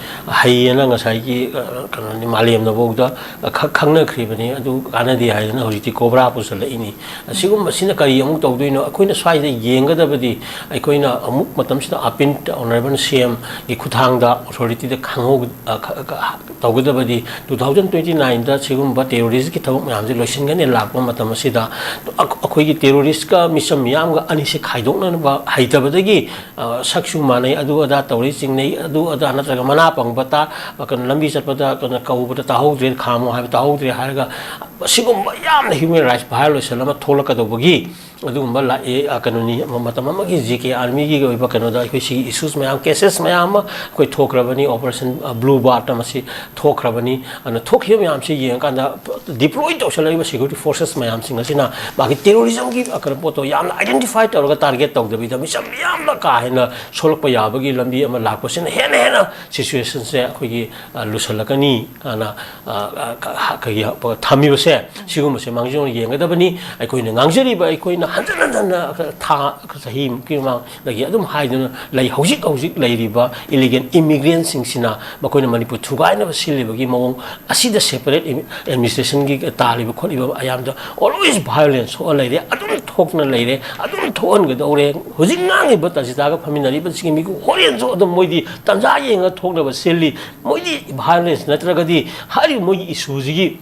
ꯍꯩꯌꯦꯅ ꯉꯁꯥꯏꯒꯤ, ꯑ, ꯀꯩꯅꯣꯅꯤ, ꯃꯥꯂꯦꯝꯅꯐꯥꯎꯗ ꯈ-, ꯈꯪꯅꯈ꯭ꯔꯤꯕꯅꯤ꯫ ꯑꯗꯨ ꯀꯥꯟꯅꯗꯦ ꯍꯥꯏꯗꯅ ꯍꯧꯖꯤꯛꯇꯤ COBRA ꯄꯨꯁꯜꯂꯛꯏꯅꯤ꯫ ꯑꯁꯤꯒꯨꯝꯕꯁꯤꯅ ꯀꯔꯤ ꯑꯃꯨꯛ ꯇꯧꯗꯣꯏꯅꯣ? ꯑꯩꯈꯣꯏꯅ ꯁ꯭ꯋꯥꯏꯗ ꯌꯦꯡꯒꯗꯕꯗꯤ, ꯑꯩꯈꯣꯏꯅ ꯑꯃꯨꯛ ꯃꯇꯝꯁꯤꯗ ꯑꯄꯤꯟ honourable C M ꯒꯤ ꯈꯨꯠꯊꯥꯡꯗ authority ꯗ ꯈꯪꯍꯧ-, ꯑ, ꯈ-, ꯈ-, ꯇꯧꯒꯗꯕꯗꯤ two thousand twenty nine ꯗ ꯁꯤꯒꯨꯝꯕ terrorist ꯀꯤ ꯊꯕꯛ ꯃꯌꯥꯝꯁꯦ ꯂꯣꯏꯁꯤꯟꯒꯅꯤ ꯂꯥꯛꯄ ꯃꯇꯝ ꯑꯁꯤꯗ꯫ ꯑꯩꯈ-, ꯑꯩꯈꯣꯏꯒꯤ terrorist ꯀ ꯃꯤꯆꯝ ꯃꯤꯌꯥꯝꯒ ꯑꯅꯤꯁꯤ ꯈꯥꯏꯗꯣꯛꯅꯅꯕ ꯍꯩꯇꯕꯗꯒꯤ, ꯑ, ꯁꯛꯁꯨ ꯃꯥꯟꯅꯩ, ꯑꯗꯨ ꯑꯗꯥ ꯇꯧꯔꯤ ꯆꯤꯡꯅꯩ, ꯑꯗꯨ ꯑꯗꯥ ꯅꯠꯇ꯭ꯔꯒ ꯃꯅꯥ ꯄꯪꯕ ꯇꯥ-, ꯀꯩꯅꯣ, ꯂꯝꯕꯤ ꯆꯠꯄꯗ ꯀꯩꯅꯣ ꯀꯧꯕꯗ ꯇꯥꯍꯧꯗ꯭ꯔꯦ, ꯈꯥꯝꯃꯣ ꯍꯥꯏꯕ ꯇꯥꯍꯧꯗ꯭ꯔꯦ ꯍꯥꯏꯔꯒ, ꯁꯤꯒꯨꯝꯕ ꯌꯥꯝꯅ human rights violation ꯑꯃ ꯊꯣꯛꯂꯛꯀꯗꯧꯕꯒꯤ ꯑꯗꯨꯒꯨꯝꯕ ꯂꯥꯛꯑꯦ, ꯑ, ꯀꯩꯅꯣꯅꯤ, ꯃꯇꯝ ꯑꯃꯒꯤ J K Army ꯒꯤ ꯑꯣꯏꯕ ꯀꯩꯅꯣꯗ ꯑꯩꯈꯣꯏ ꯁꯤꯒꯤ issues ꯃꯌꯥꯝ, cases ꯃꯌꯥꯝ ꯑꯃ ꯑꯩꯈꯣꯏ ꯊꯣꯛꯈ꯭ꯔꯕꯅꯤ, Operation, ꯑ, Blue Bart ꯃꯁꯤ ꯊꯣꯛꯈ꯭ꯔꯕꯅꯤ꯫ ꯑꯗꯨꯅ ꯊꯣꯛꯈꯤꯕ ꯃꯌꯥꯝꯁꯤ ꯌꯦꯡꯉꯀꯥꯟꯗ deploy ꯇꯧꯁꯜꯂꯛꯏꯕ security forces ꯃꯌꯥꯝꯁꯤꯡ ꯑꯁꯤꯅ ꯃꯥꯒꯤ terrorism ꯒꯤ, ꯑ, ꯀꯩꯅꯣ ꯄꯣꯠꯇꯣ ꯌꯥꯝꯅ identify ꯇꯧꯔꯒ target ꯇꯧꯗꯕꯤꯗ ꯃꯤꯆꯝ ꯌꯥꯝꯅ ꯀꯥ ꯍꯦꯟꯅ ꯁꯣꯛꯂꯛꯄ ꯌꯥꯕꯒꯤ ꯂꯝꯕꯤ ꯑꯃ ꯂꯥꯛꯄꯁꯤꯅ ꯍꯦꯟꯅ ꯍꯦꯟꯅ situation ꯁꯦ ꯑꯩꯈꯣꯏꯒꯤ, ꯑ, ꯂꯨꯁꯜꯂꯛꯀꯅꯤ ꯍꯥꯏꯅ, ꯑ, ꯑ, ꯀ-, ꯍ-, ꯀꯩꯒꯤ, ꯑ, ꯊꯝꯃꯤꯕꯁꯦ, ꯁꯤꯒꯨꯝꯕꯁꯦ ꯃꯥꯡꯖꯧꯅꯅ ꯌꯦꯡꯒꯗꯕꯅꯤ꯫ ꯑꯩꯈꯣꯏꯅ ꯉꯥꯡꯖꯔꯤꯕ, ꯑꯩꯈꯣꯏꯅ ꯍꯟꯖꯤꯟ ꯍꯟꯖꯤꯟꯅ ꯊꯥ, ꯆꯍꯤꯃꯨꯛꯀꯤ ꯃꯃꯥꯡꯗꯒꯤ ꯑꯗꯨꯝ ꯍꯥꯏꯗꯨꯅ ꯂꯩ, ꯍꯧꯖꯤꯛ ꯍꯧꯖꯤꯛ ꯂꯩꯔꯤꯕ illegal immigrant ꯁꯤꯡꯁꯤꯅ ꯃꯈꯣꯏꯅ ꯃꯅꯤꯄꯨꯔ ꯊꯨꯒꯥꯏꯅꯕ ꯁꯤꯜꯂꯤꯕꯒꯤ ꯃꯑꯣꯡ ꯑꯁꯤꯗ separate administration ꯒꯤ ꯇꯥꯜꯂꯤꯕ ꯈꯣꯠꯂꯤꯕ ꯃꯌꯥꯝꯗꯣ always violence ꯊꯣꯛꯑ ꯂꯩꯔꯦ, ꯑꯗꯨꯝ ꯊꯣꯛꯅ ꯂꯩꯔꯦ, ꯑꯗꯨꯝ ꯊꯣꯛꯍꯟꯒꯗꯧꯔꯦ꯫ ꯍꯧꯖꯤꯛ ꯉꯥꯡꯉꯤꯕ ꯇꯥꯖꯤꯇꯥꯒ ꯐꯝꯃꯤꯟꯅꯔꯤꯕꯁꯤꯡꯒꯤ ꯃꯤꯀꯨꯞ ꯍꯣꯔꯦꯟꯁꯨ ꯑꯗꯨꯝ ꯃꯣꯏꯗꯤ ꯇꯟꯖꯥ ꯌꯦꯡꯉ ꯊꯣꯛꯅꯕ ꯁꯤꯜꯂꯤ꯫ ꯃꯣꯏꯗꯤ violence ꯅꯠꯇ꯭ꯔꯒꯗꯤ ꯍꯥꯏꯔꯤꯕ ꯃꯣꯏꯒꯤ issue ꯁꯤꯒꯤ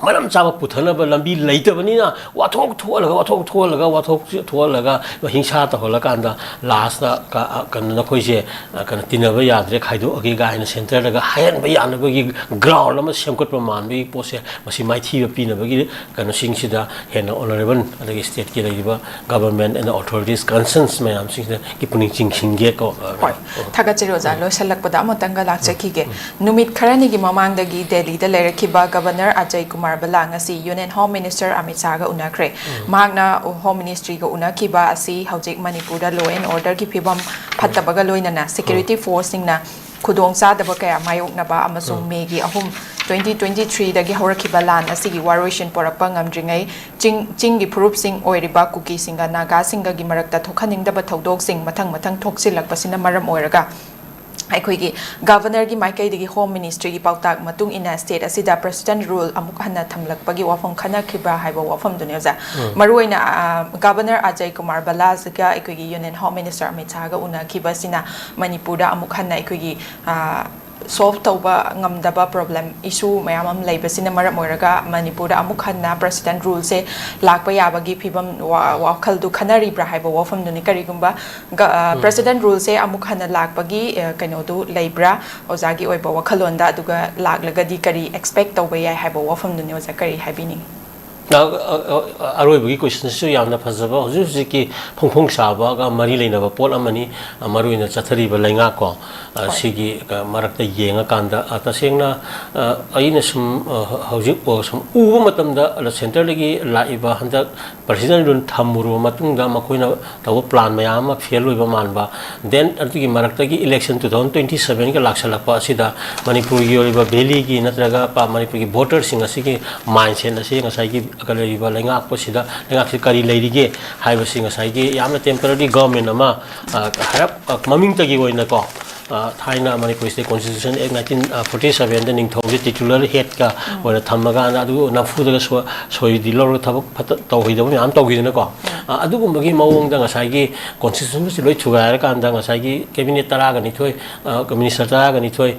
ꯃꯔꯝ ꯆꯥꯕ ꯄꯨꯊꯅꯕ ꯂꯝꯕꯤ ꯂꯩꯇꯕꯅꯤꯅ, ꯋꯥꯊꯣꯛ ꯊꯣꯛꯍꯜꯂꯒ, ꯋꯥꯊꯣꯛ ꯊꯣꯛꯍꯜꯂꯒ, ꯋꯥꯊꯣꯛ ꯊꯣꯛꯍꯜꯂꯒ, ꯍꯤꯡꯁꯥ ꯇꯧꯍꯜꯂꯀꯥꯟꯗ, ꯂꯥꯁꯇ ꯀ-, ꯑ, ꯀꯩꯅꯣ, ꯅꯈꯣꯏꯁꯦ, ꯑ, ꯀꯩꯅꯣ, ꯇꯤꯟꯅꯕ ꯌꯥꯗ꯭ꯔꯦ, ꯈꯥꯏꯗꯣꯛꯑꯒꯦ ꯀꯥꯏꯅ ꯁꯦꯟꯇꯔꯗꯒ ꯍꯥꯏꯍꯟꯕ ꯌꯥꯅꯕꯒꯤ ꯒ꯭ꯔꯥꯎꯟ ꯑꯃ ꯁꯦꯝꯒꯠꯄ ꯃꯥꯟꯕꯒꯤ ꯄꯣꯠꯁꯦ, ꯃꯁꯤ ꯃꯥꯏꯊꯤꯕ ꯄꯤꯅꯕꯒꯤ ꯀꯩꯅꯣꯁꯤꯡꯁꯤꯗ ꯍꯦꯟꯅ ꯑꯣꯅꯔꯦꯕꯜ ꯑꯗꯒꯤ ꯁ꯭ꯇꯦꯠꯀꯤ ꯂꯩꯔꯤꯕ ꯒꯚꯔꯟꯃꯦꯟꯠ ꯑꯦꯟ ꯑꯣꯊꯣꯔꯤꯇꯤꯁ ꯀꯟꯁꯔꯟꯁ ꯃꯌꯥꯝꯁꯤꯡꯁꯤꯗ ꯄꯨꯛꯅꯤꯡ ꯆꯤꯡꯁꯤꯟꯒꯦ ꯀꯣ꯫ ꯍꯣꯏ, ꯊꯥꯒꯠꯆꯔꯤ ꯑꯣꯖꯥ꯫ ꯂꯣꯏꯁꯤꯜꯂꯛꯄꯗ ꯑꯃꯇꯪꯒ ꯂꯥꯛꯆꯈꯤꯒꯦ꯫ ꯅꯨꯃꯤꯠ ꯈꯔꯅꯤꯒꯤ ꯃꯃꯥꯡꯗꯒꯤ ꯗꯦꯜꯂꯤꯗ ꯂꯩꯔꯛꯈꯤꯕ ꯒꯕꯔꯅꯔ ꯑꯖꯌ ꯀꯨꯃꯥꯔ ꯕꯂꯥ ꯉꯁꯤ ꯌꯨꯅꯤꯌꯟ ꯍꯣꯝ ꯃꯤꯅꯤꯁꯇꯔ ꯑꯃꯤꯠ ꯁꯥꯍꯒ ꯎꯅꯈ꯭ꯔꯦ꯫ ꯃꯍꯥꯛꯅ ꯍꯣꯝ ꯃꯤꯅꯤꯁꯇ꯭ꯔꯤꯒ ꯎꯅꯈꯤꯕ ꯑꯁꯤ ꯍꯧꯖꯤꯛ ꯃꯅꯤꯄꯨꯔꯗ ꯂꯣ ꯑꯦꯟ ꯑꯣꯔꯗꯔꯒꯤ ꯐꯤꯕꯝ ꯐꯠꯇꯕꯒ ꯂꯣꯏꯅꯅ ꯁꯦꯀ꯭ꯌꯨꯔꯤꯇꯤ ꯐꯣꯔꯁꯁꯤꯡꯅ ꯈꯨꯗꯣꯡ ꯆꯥꯗꯕ ꯀꯌꯥ ꯃꯥꯌꯣꯛꯅꯕ ꯑꯃꯁꯨꯡ ꯃꯦꯒꯤ ꯑꯍꯨꯝ, ꯇ꯭ꯋꯦꯟꯇꯤ ꯇ꯭ꯋꯦꯟꯇꯤ ꯊ꯭ꯔꯤꯗꯒꯤ ꯍꯧꯔꯛꯈꯤꯕ ꯂꯥꯟ ꯑꯁꯤꯒꯤ ꯋꯥꯔꯣꯏꯁꯤꯟ ꯄꯣꯔꯛꯄ ꯉꯝꯗ꯭ꯔꯤꯉꯩ ꯆꯤꯡ, ꯆꯤꯡꯒꯤ ꯐꯨꯔꯨꯞꯁꯤꯡ ꯑꯣꯏꯔꯤꯕ ꯀꯨꯀꯤꯁꯤꯡꯒ ꯅꯥꯒꯥꯁꯤꯡꯒꯒꯤ ꯃꯔꯛꯇ ꯊꯣꯛꯍꯟꯅꯤꯡꯗꯕ ꯊꯧꯗꯣꯛꯁꯤꯡ ꯃꯊꯪ ꯃꯊꯪ ꯊꯣꯛꯆꯤꯜꯂꯛꯄꯁꯤꯅ ꯃꯔꯝ ꯑꯣꯏꯔꯒ ꯑꯩꯈꯣꯏꯒꯤ ꯒꯚꯔꯅꯔꯒꯤ ꯃꯥꯏꯀꯩꯗꯒꯤ ꯍꯣꯝ ꯃꯤꯅꯤꯁꯇ꯭ꯔꯤꯒꯤ ꯄꯥꯎꯇꯥꯛ ꯃꯇꯨꯡ ꯏꯟꯅ ꯁ꯭ꯇꯦꯠ ꯑꯁꯤꯗ ꯄ꯭ꯔꯦꯁꯤꯗꯦꯟꯠ ꯔꯨꯜ ꯑꯃꯨꯛ ꯍꯟꯅ ꯊꯝꯂꯛꯄꯒꯤ ꯋꯥꯐꯝ ꯈꯟꯅꯈꯤꯕ꯭ꯔꯥ ꯍꯥꯏꯕ ꯋꯥꯐꯝꯗꯨꯅꯤ ꯑꯣꯖꯥ꯫ ꯃꯔꯨꯑꯣꯏꯅ, ꯑ, ꯒꯚꯔꯅꯔ ꯑꯖꯌ ꯀꯨꯃꯥꯔ ꯕꯂꯥꯁꯤꯒ ꯑꯩꯈꯣꯏꯒꯤ ꯌꯨꯅꯤꯌꯟ ꯍꯣꯝ ꯃꯤꯅꯤꯁꯇꯔ ꯑꯃꯤꯠ ꯁꯥꯍꯒ ꯎꯅꯈꯤꯕꯁꯤꯅ ꯃꯅꯤꯄꯨꯔꯗ ꯑꯃꯨꯛ ꯍꯟꯅ ꯑꯩꯈꯣꯏꯒꯤ, ꯑ, ꯁꯣꯜꯚ ꯇꯧꯕ ꯉꯝꯗꯕ ꯄ꯭ꯔꯣꯕ꯭ꯂꯦꯝ, ꯏꯁꯨ ꯃꯌꯥꯝ ꯑꯃ ꯂꯩꯕꯁꯤꯅ ꯃꯔꯝ ꯑꯣꯏꯔꯒ ꯃꯅꯤꯄꯨꯔꯗ ꯑꯃꯨꯛ ꯍꯟꯅ ꯄ꯭ꯔꯦꯁꯤꯗꯦꯟꯠ ꯔꯨꯜꯁꯦ ꯂꯥꯛꯄ ꯌꯥꯕꯒꯤ ꯐꯤꯕꯝ ꯋꯥ-, ꯋꯥꯈꯜꯗꯨ ꯈꯟꯅꯔꯤꯕ꯭ꯔꯥ ꯍꯥꯏꯕ ꯋꯥꯐꯝꯗꯨꯅꯤ꯫ ꯀꯔꯤꯒꯨꯝꯕ ꯒ-, ꯑ, ꯄ꯭ꯔꯦꯁꯤꯗꯦꯟꯠ ꯔꯨꯜꯁꯦ ꯑꯃꯨꯛ ꯍꯟꯅ ꯂꯥꯛꯄꯒꯤ, ꯑ, ꯀꯩꯅꯣꯗꯨ ꯂꯩꯕ꯭ꯔꯥ ꯑꯣꯖꯥꯒꯤ ꯑꯣꯏꯕ ꯋꯥꯈꯜꯂꯣꯟꯗ? ꯑꯗꯨꯒ ꯂꯥꯛꯂꯒꯗꯤ ꯀꯔꯤ ꯑꯦꯛꯁꯄꯦꯛ ꯇꯧꯕ ꯌꯥꯏ ꯍꯥꯏꯕ ꯋꯥꯐꯝꯗꯨꯅꯤ ꯑꯣꯖꯥ ꯀꯔꯤ ꯍꯥꯏꯕꯤꯅꯤꯡꯉꯤ? ꯑ, ꯑ, ꯑ, ꯑꯔꯣꯏꯕꯒꯤ ꯀꯣꯏꯁꯟꯁꯤꯁꯨ ꯌꯥꯝꯅ ꯐꯖꯕ, ꯍꯧꯖꯤꯛ ꯍꯧꯖꯤꯛꯀꯤ ꯐꯣꯡ ꯐꯣꯡ ꯁꯥꯕꯒ ꯃꯔꯤ ꯂꯩꯅꯕ ꯄꯣꯠ ꯑꯃꯅꯤ꯫ ꯑ, ꯃꯔꯨꯑꯣꯏꯅ ꯆꯠꯊꯔꯤꯕ ꯂꯩꯉꯥꯛ ꯀꯣ, ꯑ, ꯁꯤꯒꯤ, ꯑ, ꯃꯔꯛꯇ ꯌꯦꯡꯉꯀꯥꯟꯗ, ꯑ, ꯇꯁꯦꯡꯅ, ꯑ, ꯑꯩꯅ ꯁꯨꯝ, ꯑ, ꯍꯧꯖꯤꯛ, ꯑ, ꯁꯨꯝ ꯎꯕ ꯃꯇꯝꯗ, ꯑ, ꯁꯦꯟꯇꯔꯗꯒꯤ ꯂꯥꯛꯏꯕ ꯍꯟꯗꯛ ꯄ꯭ꯔꯦꯁꯤꯗꯦꯟꯠ ꯔꯨꯜ ꯊꯝꯃꯨꯔꯕ ꯃꯇꯨꯡꯗ ꯃꯈꯣꯏꯅ ꯇꯧꯕ ꯄ꯭ꯂꯥꯟ ꯃꯌꯥꯝ ꯑꯃ ꯐꯦꯜ ꯑꯣꯏꯕ ꯃꯥꯟꯕ, ꯗꯦꯟ ꯑꯗꯨꯒꯤ ꯃꯔꯛꯇꯒꯤ ꯏꯂꯦꯛꯁꯟ ꯇꯨ ꯊꯥꯎꯖꯟ ꯇ꯭ꯋꯦꯟꯇꯤ ꯁꯕꯦꯟꯒ ꯂꯥꯛꯁꯜꯂꯛꯄ ꯑꯁꯤꯗ ꯃꯅꯤꯄꯨꯔꯒꯤ ꯑꯣꯏꯔꯤꯕ ꯚꯦꯂꯤꯒꯤ ꯅꯠꯇ꯭ꯔꯒ ꯄ-, ꯃꯅꯤꯄꯨꯔꯒꯤ ꯚꯣꯇꯔꯁꯤꯡ ꯑꯁꯤꯒꯤ ꯃꯥꯏꯟꯁꯦꯠ ꯑꯁꯤ ꯉꯁꯥꯏꯒꯤ ꯂꯩꯔꯤꯕ ꯂꯩꯉꯥꯛꯄꯁꯤꯗ, ꯂꯩꯉꯥꯛꯁꯤ ꯀꯔꯤ ꯂꯩꯔꯤꯒꯦ ꯍꯥꯏꯕꯁꯤ ꯉꯁꯥꯏꯒꯤ ꯌꯥꯝꯅ ꯇꯦꯝꯄꯔꯔꯤ ꯒꯚꯔꯟꯃꯦꯟꯠ ꯑꯃ, ꯑ, ꯍꯥꯏꯔꯞ, ꯑ, ꯃꯃꯤꯡꯇꯒꯤ ꯑꯣꯏꯅꯀꯣ, ꯑ, ꯊꯥꯏꯅ ꯃꯅꯤꯄꯨꯔ ꯁ꯭ꯇꯦꯠ ꯀꯣꯟꯁꯇꯤꯇ꯭ꯌꯨꯁꯟ ꯑꯦꯛ ꯅꯥꯏꯟꯇꯤꯟ ꯐꯣꯔꯇꯤ ꯁꯚꯦꯟꯗ ꯅꯤꯡꯊꯧꯁꯦ ꯇꯤꯇꯨꯂꯔ ꯍꯦꯗꯀ ꯑꯣꯏꯅ ꯊꯝꯃꯀꯥꯟꯗ ꯑꯗꯨ ꯅꯝꯐꯨꯗꯒ ꯁꯣ-, ꯁꯣꯏꯗꯤ ꯂꯧꯔꯒ ꯊꯕꯛ ꯐꯠꯇ ꯇꯧꯍꯩꯗꯕ ꯃꯌꯥꯝ ꯇꯧꯈꯤꯗꯅꯀꯣ꯫ ꯑ, ꯑꯗꯨꯒꯨꯝꯕꯒꯤ ꯃꯑꯣꯡꯗ ꯉꯁꯥꯏꯒꯤ ꯀꯣꯟꯁꯇꯤꯇ꯭ꯌꯨꯁꯟꯒꯁꯦ ꯂꯣꯏ ꯊꯨꯒꯥꯏꯔꯀꯥꯟꯗ ꯉꯁꯥꯏꯒꯤ ꯀꯦꯕꯤꯅꯦꯠ ꯇꯔꯥꯒ ꯅꯤꯊꯣꯏ, ꯑ, ꯃꯤꯅꯤꯁꯇꯔ ꯇꯔꯥꯒ ꯅꯤꯊꯣꯏ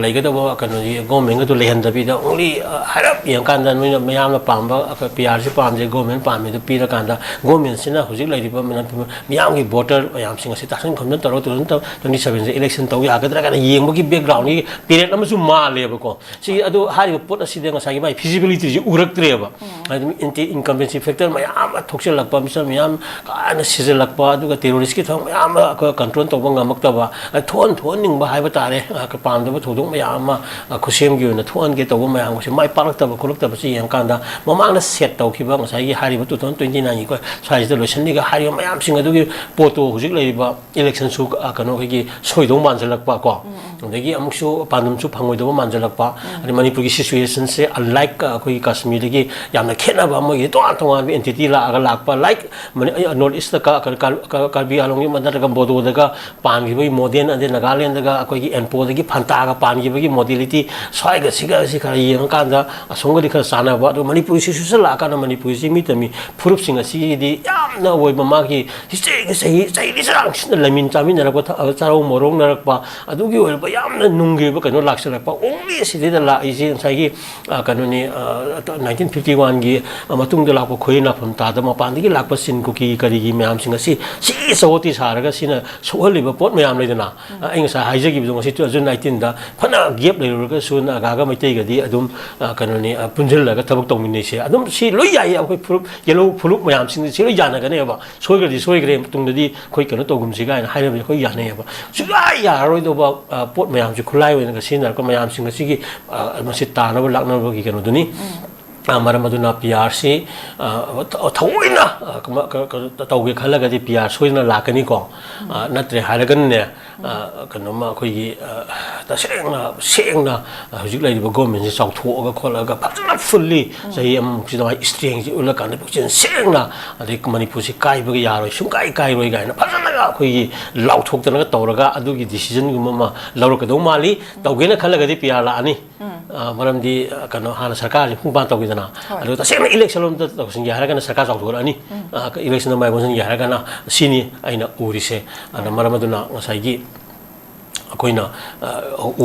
ꯂꯩꯒꯗꯕ ꯀꯩꯅꯣꯒꯤ ꯒꯣꯔꯃꯦꯟꯒꯗꯨ ꯂꯩꯍꯟꯗꯕꯤꯗ ꯑꯣꯡꯂꯤ, ꯑ, ꯍꯥꯏꯔꯞ ꯌꯦꯡꯉꯀꯥꯟꯗ ꯅꯣꯏꯅ ꯃꯌꯥꯝꯅ ꯄꯥꯝꯕ, ꯑ, ꯄꯤ ꯑꯥꯔꯁꯤ ꯄꯥꯝꯖꯩ, ꯒꯣꯔꯃꯦꯟ ꯄꯥꯝꯃꯦ ꯑꯗꯨ ꯄꯤꯔꯀꯥꯟꯗ ꯒꯣꯔꯃꯦꯟꯁꯤꯅ ꯍꯧꯖꯤꯛ ꯂꯩꯔꯤꯕ ꯃꯅꯤꯄꯨꯔ ꯃꯤꯌꯥꯝꯒꯤ ꯚꯣꯇꯔ ꯃꯌꯥꯝꯁꯤꯡ ꯑꯁꯤ ꯇꯥꯁꯤꯟ ꯈꯣꯝꯖꯤꯟ ꯇꯧꯔꯒ ꯇꯨ ꯊꯥꯎꯖꯟ ꯇ꯭ꯋꯦꯟꯇꯤ ꯁꯚꯦꯟꯁꯦ ꯏꯂꯦꯛꯁꯟ ꯇꯧ ꯌꯥꯒꯗ꯭ꯔꯥ ꯀꯥꯏꯅ ꯌꯦꯡꯕꯒꯤ ꯕꯦꯛꯒ꯭ꯔꯥꯎꯟꯒꯤ ꯄꯦꯔꯦꯠ ꯑꯃꯁꯨ ꯃꯥꯜꯂꯦꯕꯀꯣ꯫ ꯁꯤ ꯑꯗꯨ ꯍꯥꯏꯔꯤꯕ ꯄꯣꯠ ꯑꯁꯤꯗ ꯉꯁꯥꯏꯒꯤ ꯃꯥꯒꯤ ꯐꯤꯖꯤꯕꯤꯂꯤꯇꯤꯁꯤ ꯎꯔꯛꯇ꯭ꯔꯦꯕ꯫ ꯍꯥꯏꯗꯤ ꯑꯦꯟꯇꯤ ꯏꯟꯀꯝꯕꯦꯟꯁꯤ ꯐꯦꯛꯇꯔ ꯃꯌꯥꯝ ꯑꯃ ꯊꯣꯛꯆꯜꯂꯛꯄ, ꯃꯤꯁꯛ ꯃꯌꯥꯝ ꯀꯥ ꯍꯦꯟꯅ ꯁꯤꯖꯤꯜꯂꯛꯄ, ꯑꯗꯨꯒ ꯇꯦꯔꯣꯔꯤꯁꯀꯤ ꯊꯕꯛ ꯃꯌꯥꯝ ꯑꯃ ꯑꯩꯈꯣꯏ ꯀꯟꯇ꯭ꯔꯣꯜ ꯇꯧꯕ ꯉꯝꯃꯛꯇꯕ, ꯑ, ꯊꯣꯛꯍꯟ-, ꯊꯣꯛꯍꯟꯅꯤꯡꯕ ꯍꯥꯏꯕ ꯇꯥꯔꯦ, ꯑ, ꯄꯥꯝꯗꯕ ꯊꯧꯗꯣꯛ ꯃꯌꯥꯝ ꯑꯃ, ꯑ, ꯈꯨꯠꯁꯦꯝꯒꯤ ꯑꯣꯏꯅ ꯊꯣꯛꯍꯟꯒꯦ ꯇꯧꯕ ꯃꯌꯥꯝ ꯑꯁꯤ ꯃꯥꯏ ꯄꯥꯛꯂꯛꯇꯕ ꯈꯣꯠꯂꯛꯇꯕꯁꯤ ꯌꯦꯡꯉꯀꯥꯟꯗ ꯃꯃꯥꯡꯗ ꯁꯦꯠ ꯇꯧꯈꯤꯕ ꯉꯁꯥꯏꯒꯤ ꯍꯥꯏꯔꯤꯕ ꯇꯨ ꯊꯥꯎꯖꯟ ꯇ꯭ꯋꯦꯟꯇꯤ ꯅꯥꯏꯟꯒꯤ ꯑꯩꯈꯣꯏ ꯁ꯭ꯋꯥꯏꯁꯤꯗ ꯂꯣꯏꯁꯤꯟꯅꯤꯒ ꯍꯥꯏꯔꯤꯕ ꯃꯌꯥꯝꯁꯤꯡ ꯑꯗꯨꯒꯤ ꯄꯣꯠꯇꯣ ꯍꯧꯖꯤꯛ ꯂꯩꯔꯤꯕ ꯏꯂꯦꯛꯁꯟꯁꯨ, ꯑ, ꯀꯩꯅꯣ ꯑꯩꯈꯣꯏꯒꯤ ꯁꯣꯏꯗꯧ ꯃꯥꯟꯁꯤꯜꯂꯛꯄ ꯀꯣ, ꯑꯗꯒꯤ ꯑꯃꯨꯛꯁꯨ ꯄꯥꯟꯗꯝꯁꯨ ꯐꯪꯉꯣꯏꯗꯧꯕ ꯃꯥꯟꯁꯤꯜꯂꯛꯄ, ꯑꯗꯩ ꯃꯅꯤꯄꯨꯔꯒꯤ ꯁꯤꯆꯨꯋꯦꯁꯟꯁꯦ ꯑꯟꯂꯥꯏꯛ ꯑꯩꯈꯣꯏꯒꯤ ꯀꯥꯁꯃꯤꯔꯗꯒꯤ ꯌꯥꯝꯅ ꯈꯦꯠꯅꯕ ꯑꯃꯒꯤ ꯇꯣꯉꯥꯟ ꯇꯣꯉꯥꯟꯕ ꯑꯦꯟꯇꯤꯇꯤ ꯂꯥꯛꯑꯒ ꯂꯥꯛꯄ, ꯂꯥꯏꯛ ꯅꯣꯔꯠ ꯏꯁꯇ ꯀꯥꯔꯕꯤ ꯑꯥꯂꯣꯡꯒꯤ ꯅꯠꯇ꯭ꯔꯒ ꯕꯣꯗꯣꯗꯒ ꯄꯥꯟꯈꯤꯕꯒꯤ ꯃꯣꯗꯦꯜ, ꯑꯗꯩ ꯅꯥꯒꯥꯂꯦꯟꯗꯒ ꯑꯩꯈꯣꯏꯒꯤ ꯑꯦꯟꯄꯣꯗꯒꯤ ꯐꯟꯇꯥꯒ ꯄꯥꯟꯈꯤꯕꯒꯤ ꯃꯣꯗꯦꯂꯤꯇꯤ, ꯁ꯭ꯋꯥꯏꯒ ꯁꯤꯒ ꯁꯤ ꯈꯔ ꯌꯦꯡꯉꯀꯥꯟꯗ ꯑꯁꯣꯝꯒꯗꯤ ꯈꯔ ꯆꯥꯟꯅꯕ, ꯑꯗꯣ ꯃꯅꯤꯄꯨꯔꯒꯤ ꯁꯤꯆꯨꯋꯦꯁꯟ ꯂꯥꯛꯑꯀꯥꯟꯗ ꯃꯅꯤꯄꯨꯔꯒꯤ ꯆꯤꯡꯃꯤ ꯇꯝꯃꯤ ꯐꯨꯔꯨꯞꯁꯤꯡ ꯑꯁꯤꯒꯤꯗꯤ ꯌꯥꯝꯅ ꯑꯣꯏꯕ ꯃꯥꯒꯤ ꯍꯤꯁꯇ꯭ꯔꯤꯒꯤ ꯆꯍꯤ, ꯆꯍꯤꯒꯤ ꯆꯔꯥꯡꯁꯤꯟꯅ ꯂꯩꯃꯤꯟ ꯆꯥꯃꯤꯟꯅꯔꯛꯄ, ꯊ-, ꯆꯥꯔꯧ ꯃꯔꯧꯅꯔꯛꯄ, ꯑꯗꯨꯒꯤ ꯑꯣꯏꯔꯕ ꯌꯥꯝꯅ ꯅꯨꯡꯒꯤ ꯑꯣꯏꯕ ꯀꯩꯅꯣ ꯂꯥꯛꯁꯤꯜꯂꯛꯄ꯫ ꯑꯣꯡꯂꯤ ꯁꯤꯗꯩꯗ ꯂꯥꯛꯏꯁꯦ ꯉꯁꯥꯏꯒꯤ, ꯑ, ꯀꯩꯅꯣꯅꯤ, ꯑ, ꯅꯥꯏꯟꯇꯤꯟ ꯐꯤꯐꯇꯤ ꯋꯥꯟꯒꯤ ꯃꯇꯨꯡꯗ ꯂꯥꯛꯄ ꯈꯣꯏꯔꯤ ꯅꯥꯐꯝ ꯇꯥꯗ ꯃꯄꯥꯟꯗꯒꯤ ꯂꯥꯛꯄ ꯁꯤꯟ ꯀꯨꯀꯤ ꯀꯔꯤꯒꯤ ꯃꯌꯥꯝꯁꯤꯡ ꯑꯁꯤ ꯁꯤ ꯆꯋꯣꯇꯤ ꯁꯥꯔꯒ ꯁꯤꯅ ꯁꯣꯛꯍꯜꯂꯤꯕ ꯄꯣꯠ ꯃꯌꯥꯝ ꯂꯩꯗꯅ, ꯑ, ꯑꯩ ꯉꯁꯥꯏ ꯍꯥꯏꯖꯈꯤꯕꯗꯣ, ꯉꯁꯤ ꯇꯨ ꯊꯥꯎꯖꯟ ꯅꯥꯏꯟꯇꯤꯟꯗ ꯐꯅ ꯒꯦꯞ ꯂꯩꯔꯨꯔꯒꯁꯨ ꯅꯥꯒꯥꯒ ꯃꯩꯇꯩꯒꯗꯤ ꯑꯗꯨꯝ, ꯑ, ꯀꯩꯅꯣꯅꯤ, ꯑ, ꯄꯨꯟꯁꯤꯜꯂꯒ ꯊꯕꯛ ꯇꯧꯃꯤꯟꯅꯩꯁꯦ꯫ ꯑꯗꯨꯝ ꯁꯤ ꯂꯣꯏ ꯌꯥꯏꯌꯦ, ꯑꯩꯈꯣꯏ ꯐꯨꯔꯨꯞ, ꯌꯦꯜꯍꯧ ꯐꯨꯔꯨꯞ ꯃꯌꯥꯝꯁꯤꯡꯁꯦ ꯁꯤ ꯂꯣꯏ ꯌꯥꯅꯒꯅꯦꯕ꯫ ꯁꯣꯏꯈ꯭ꯔꯗꯤ ꯁꯣꯏꯈ꯭ꯔꯦ, ꯃꯇꯨꯡꯗꯗꯤ ꯑꯩꯈꯣꯏ ꯀꯩꯅꯣ ꯇꯧꯒꯨꯝꯁꯤ ꯀꯥꯏꯅ ꯍꯥꯏꯅꯕꯁꯦ ꯑꯩꯈꯣꯏ ꯌꯥꯅꯩꯌꯦꯕ꯫ ꯁꯨꯡꯌꯥ ꯌꯥꯔꯔꯣꯏꯗꯧꯕ, ꯑ, ꯄꯣꯠ ꯃꯌꯥꯝꯁꯦ ꯈꯨꯠꯂꯥꯏ ꯑꯣꯏꯅꯒ ꯁꯤꯖꯤꯟꯅꯔꯛꯄ ꯃꯌꯥꯝꯁꯤꯡ ꯑꯁꯤꯒꯤ, ꯑ, ꯃꯁꯤ ꯇꯥꯅꯕ ꯂꯥꯛꯅꯕꯒꯤ ꯀꯩꯅꯣꯗꯨꯅꯤ꯫ ꯑ, ꯃꯔꯝ ꯑꯗꯨꯅ ꯄꯤ ꯑꯥꯔꯁꯤ, ꯑ, ꯊ-, ꯊꯑꯣꯏꯅ, ꯑ, ꯀꯃ-, ꯀ-, ꯀ-, ꯇꯧꯒꯦ ꯈꯜꯂꯒꯗꯤ ꯄꯤ ꯑꯥꯔ ꯁꯣꯏꯗꯅ ꯂꯥꯛꯀꯅꯤꯀꯣ꯫ ꯑ, ꯅꯠꯇ꯭ꯔꯦ ꯍꯥꯏꯔꯒꯅꯅꯦ, ꯑ, ꯀꯩꯅꯣꯝꯃ ꯑꯩꯈꯣꯏꯒꯤ, ꯑ, ꯇꯁꯦꯡꯅ ꯁꯦꯡꯅ, ꯑ, ꯍꯧꯖꯤꯛ ꯂꯩꯔꯤꯕ ꯒꯣꯔꯃꯦꯟꯁꯦ ꯆꯥꯎꯊꯣꯛꯑꯒ ꯈꯣꯠꯂꯒ ꯐꯖꯅ ꯐꯨꯜꯂꯤ ꯆꯍꯤ ꯑꯃꯃꯨꯛꯁꯤꯗ ꯃꯥꯒꯤ ꯏꯁꯇ꯭ꯔꯦꯡꯁꯤ ꯎꯠꯂꯀꯥꯟꯗ ꯄꯨꯛꯆꯦꯜ ꯁꯦꯡꯅ, ꯑꯗꯩ ꯃꯅꯤꯄꯨꯔꯁꯤ ꯀꯥꯏꯕꯒ ꯌꯥꯔꯣꯏ, ꯁꯨꯡꯀꯥꯏ ꯀꯥꯏꯔꯣꯏ ꯀꯥꯏꯅ ꯐꯖꯅꯒ ꯑꯩꯈꯣꯏꯒꯤ ꯂꯥꯎꯊꯣꯛꯇꯅꯒ ꯇꯧꯔꯒ ꯑꯗꯨꯒꯤ ꯗꯤꯁꯤꯖꯟꯒꯨꯝꯕ ꯑꯃ ꯂꯧꯔꯛꯀꯗꯧ ꯃꯥꯜꯂꯤ꯫ ꯇꯧꯒꯦꯅ ꯈꯜꯂꯒꯗꯤ ꯄꯤ ꯑꯥꯔ ꯂꯥꯛꯑꯅꯤ꯫ ꯑ, ꯃꯔꯝꯗꯤ, ꯑ, ꯀꯩꯅꯣ, ꯍꯥꯟꯅ ꯁꯔꯀꯥꯔꯁꯤ ꯄꯨꯡꯄꯥꯟ ꯇꯧꯈꯤꯗꯅ, ꯍꯣꯏ꯫ ꯑꯗꯨ ꯇꯁꯦꯡꯅ ꯏꯂꯦꯛꯁꯟ ꯂꯣꯝꯗ ꯇꯧꯁꯤꯟꯒꯦ ꯍꯥꯏꯔꯒꯅ ꯁꯔꯀꯥꯔ ꯆꯥꯎꯊꯣꯛꯂꯛꯑꯅꯤ꯫ ꯎꯝ꯫ ꯑ, ꯏꯂꯦꯛꯁꯟꯗ ꯃꯥꯏ ꯑꯣꯟꯁꯤꯟꯒꯦ ꯍꯥꯏꯔꯒꯅ ꯁꯤꯅꯤ ꯑꯩꯅ ꯎꯔꯤꯁꯦ꯫ ꯑꯗ ꯃꯔꯝ ꯑꯗꯨꯅ ꯉꯁꯥꯏꯒꯤ ꯑꯩꯈꯣꯏꯅ, ꯑ,